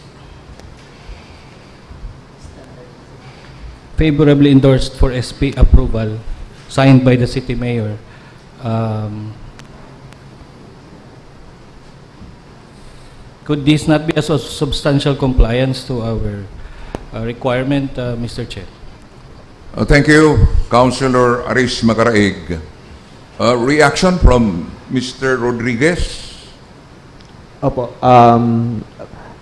favorably endorsed for S P approval, signed by the city mayor. Um, could this not be a su- substantial compliance to our uh, requirement, uh, Mister Chair? Uh, thank you, Councilor Aris Macaraig. Uh, reaction from Mister Rodriguez? Opo. Um,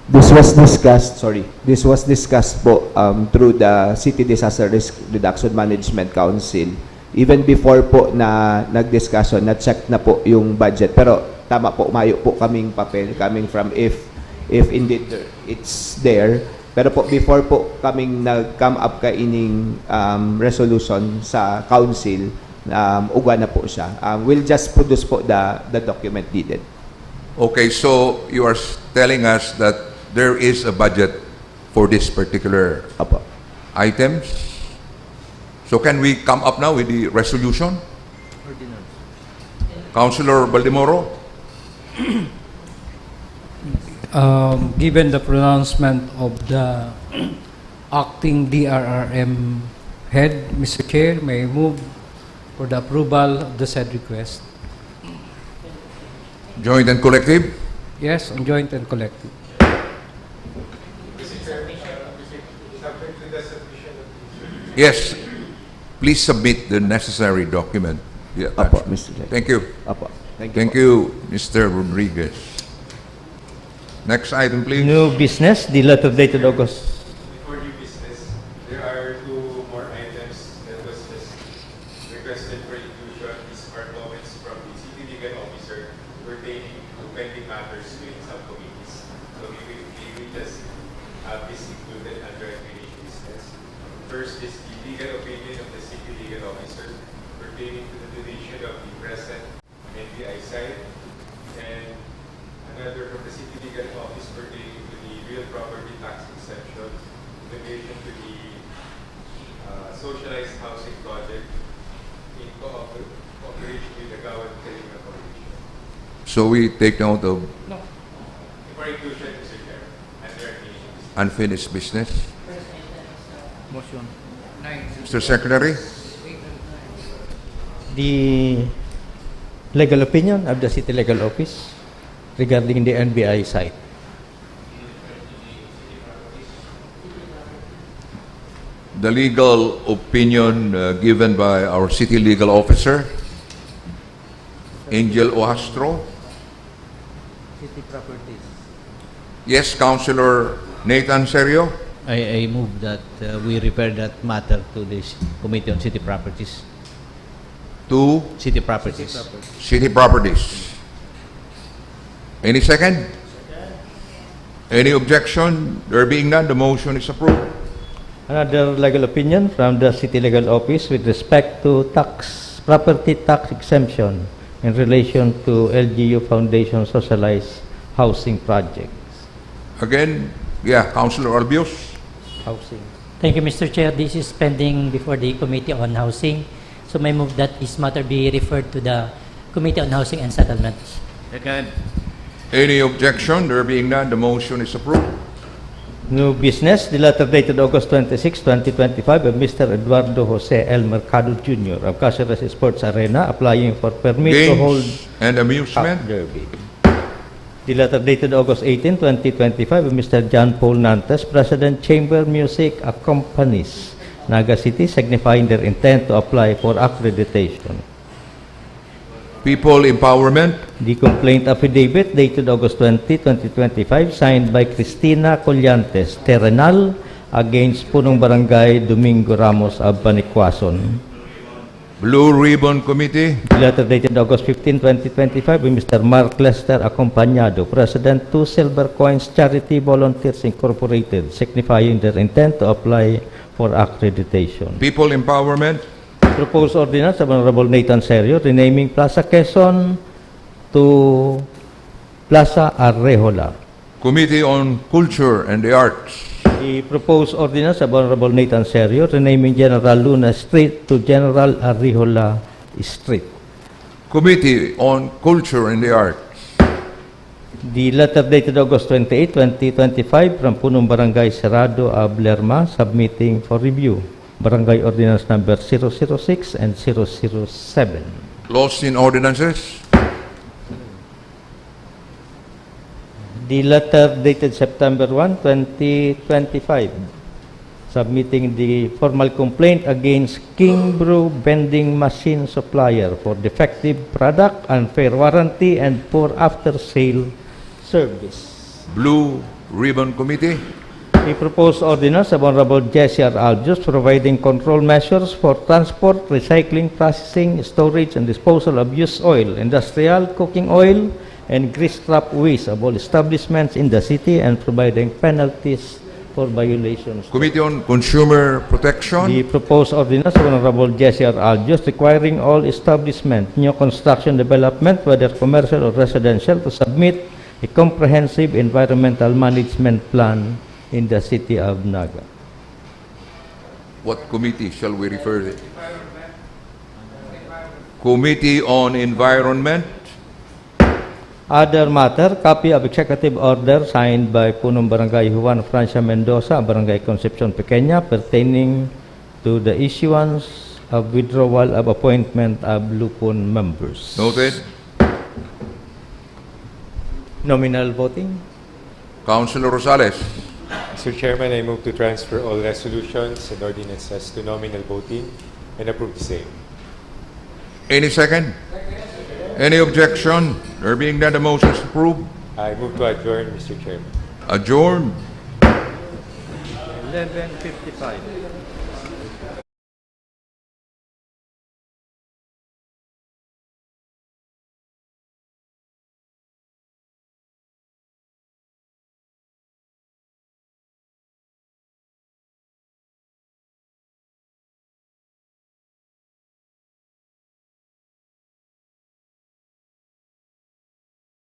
this was discussed, sorry, this was discussed po um, through the City Disaster Risk Reduction Management Council. Even before po na nag-discussion, na-check na po yung budget. Pero tama po, mayo po kaming papel coming from if if indeed there- it's there. Pero po before po kaming nag-come up kaining um, resolution sa council, um, ugwa na po siya. Um, we'll just produce po the the document needed. Okay, so you are s- telling us that there is a budget for this particular Opo. items. So can we come up now with the resolution? Councilor Baldemoro? Um, given the pronouncement of the acting D R R M head, Mister Chair, may I move for the approval of the said request? Joint and collective? Yes, on joint and collective. Yes. Please submit the necessary document. Yeah, Opo, Mister Chair. Thank you. Opo. Thank you Thank po. You, Mister Rodriguez. Next item, please. New business, the lot of dated August. Before new business, there are two more items that was just requested for inclusion. These are comments from the city legal officer pertaining to pending matters with subcommittees. So we will, we will just have this included under unfinished business. First is the legal opinion of the city legal officer pertaining to the donation of the present N B I site, and another from the City Legal Office pertaining to the real property tax exemption in relation to the uh, socialized housing project in cooper- cooperation with the Gawad Kalinga Foundation. So we take note of For inclusion, Mister Chair, under unfinished business. unfinished business. Motion. Mister Secretary? The Legal opinion of the City Legal Office regarding the N B I site. The legal opinion, uh, given by our city legal officer, Angel Oastro. City properties. Yes, Councilor Nathan Serio. I, I move that, uh, we refer that matter to the s-, Committee on City Properties. To? City Properties. City Properties. Any second? Any objection? There being none, the motion is approved. Another legal opinion from the City Legal Office with respect to tax, property tax exemption in relation to L G U Foundation Socialized Housing Projects. Again, yeah, Councilor Albios. Housing. Thank you, Mister Chair. This is pending before the Committee on Housing. So, may move that this matter be referred to the Committee on Housing and Settlements. Second. Any objection? There being none, the motion is approved. New business, the letter dated August twenty-six, twenty twenty-five, by Mister Eduardo Jose L Mercado Junior of Caceres Sports Arena, applying for permit to Games hold and amusement. Cup Derby. The letter dated August eighteen, twenty twenty-five, by Mister John Paul Nantes, President, Chamber Music Accompanies, Naga City, signifying their intent to apply for accreditation. People Empowerment. The complaint affidavit dated August twenty, twenty twenty-five, signed by Cristina Collantes, Terrenal, against Punong Barangay Domingo Ramos of Banikwason. Blue Ribbon Committee. Letter dated August fifteen, twenty twenty-five, by Mister Mark Lester Acompañado, President, Two Silver Coins Charity Volunteers Incorporated, signifying their intent to apply for accreditation. People Empowerment. Proposed ordinance of Honorable Nathan Serio, renaming Plaza Quezon to Plaza Arrejola. Committee on Culture and the Arts. The proposed ordinance of Honorable Nathan Serio, renaming General Luna Street to General Arrejola Street. Committee on Culture and the Arts. The letter dated August twenty-eight, twenty twenty-five, from Punong Barangay Serrado of Lerma, submitting for review, Barangay Ordinance Number zero zero six and zero zero seven. Laws and ordinances. The letter dated September one, twenty twenty-five, submitting the formal complaint against King Brew Vending Machine Supplier for defective product, unfair warranty, and poor after-sale service. Blue Ribbon Committee. A proposed ordinance of Honorable Jesse R. Albios providing control measures for transport, recycling, processing, storage, and disposal of used oil, industrial cooking oil, and grease trap waste of all establishments in the city and providing penalties for violations. Committee on Consumer Protection. The proposed ordinance of Honorable Jesse R. Albios requiring all establishment, new construction development, whether commercial or residential, to submit a comprehensive environmental management plan in the city of Naga. What committee shall we refer it? Committee on Environment. Other matter, copy of executive order signed by Punong Barangay Juan Francia Mendoza, Barangay Concepcion Pequeña, pertaining to the issuance of withdrawal of appointment of Lupon members. Noted. Nominal voting. Councilor Rosales. Mister Chairman, I move to transfer all resolutions and ordinances to nominal voting and approve the same. Any second? Any objection? There being none, the motion is approved. I move to adjourn, Mister Chairman. Adjourn. Eleven fifty-five.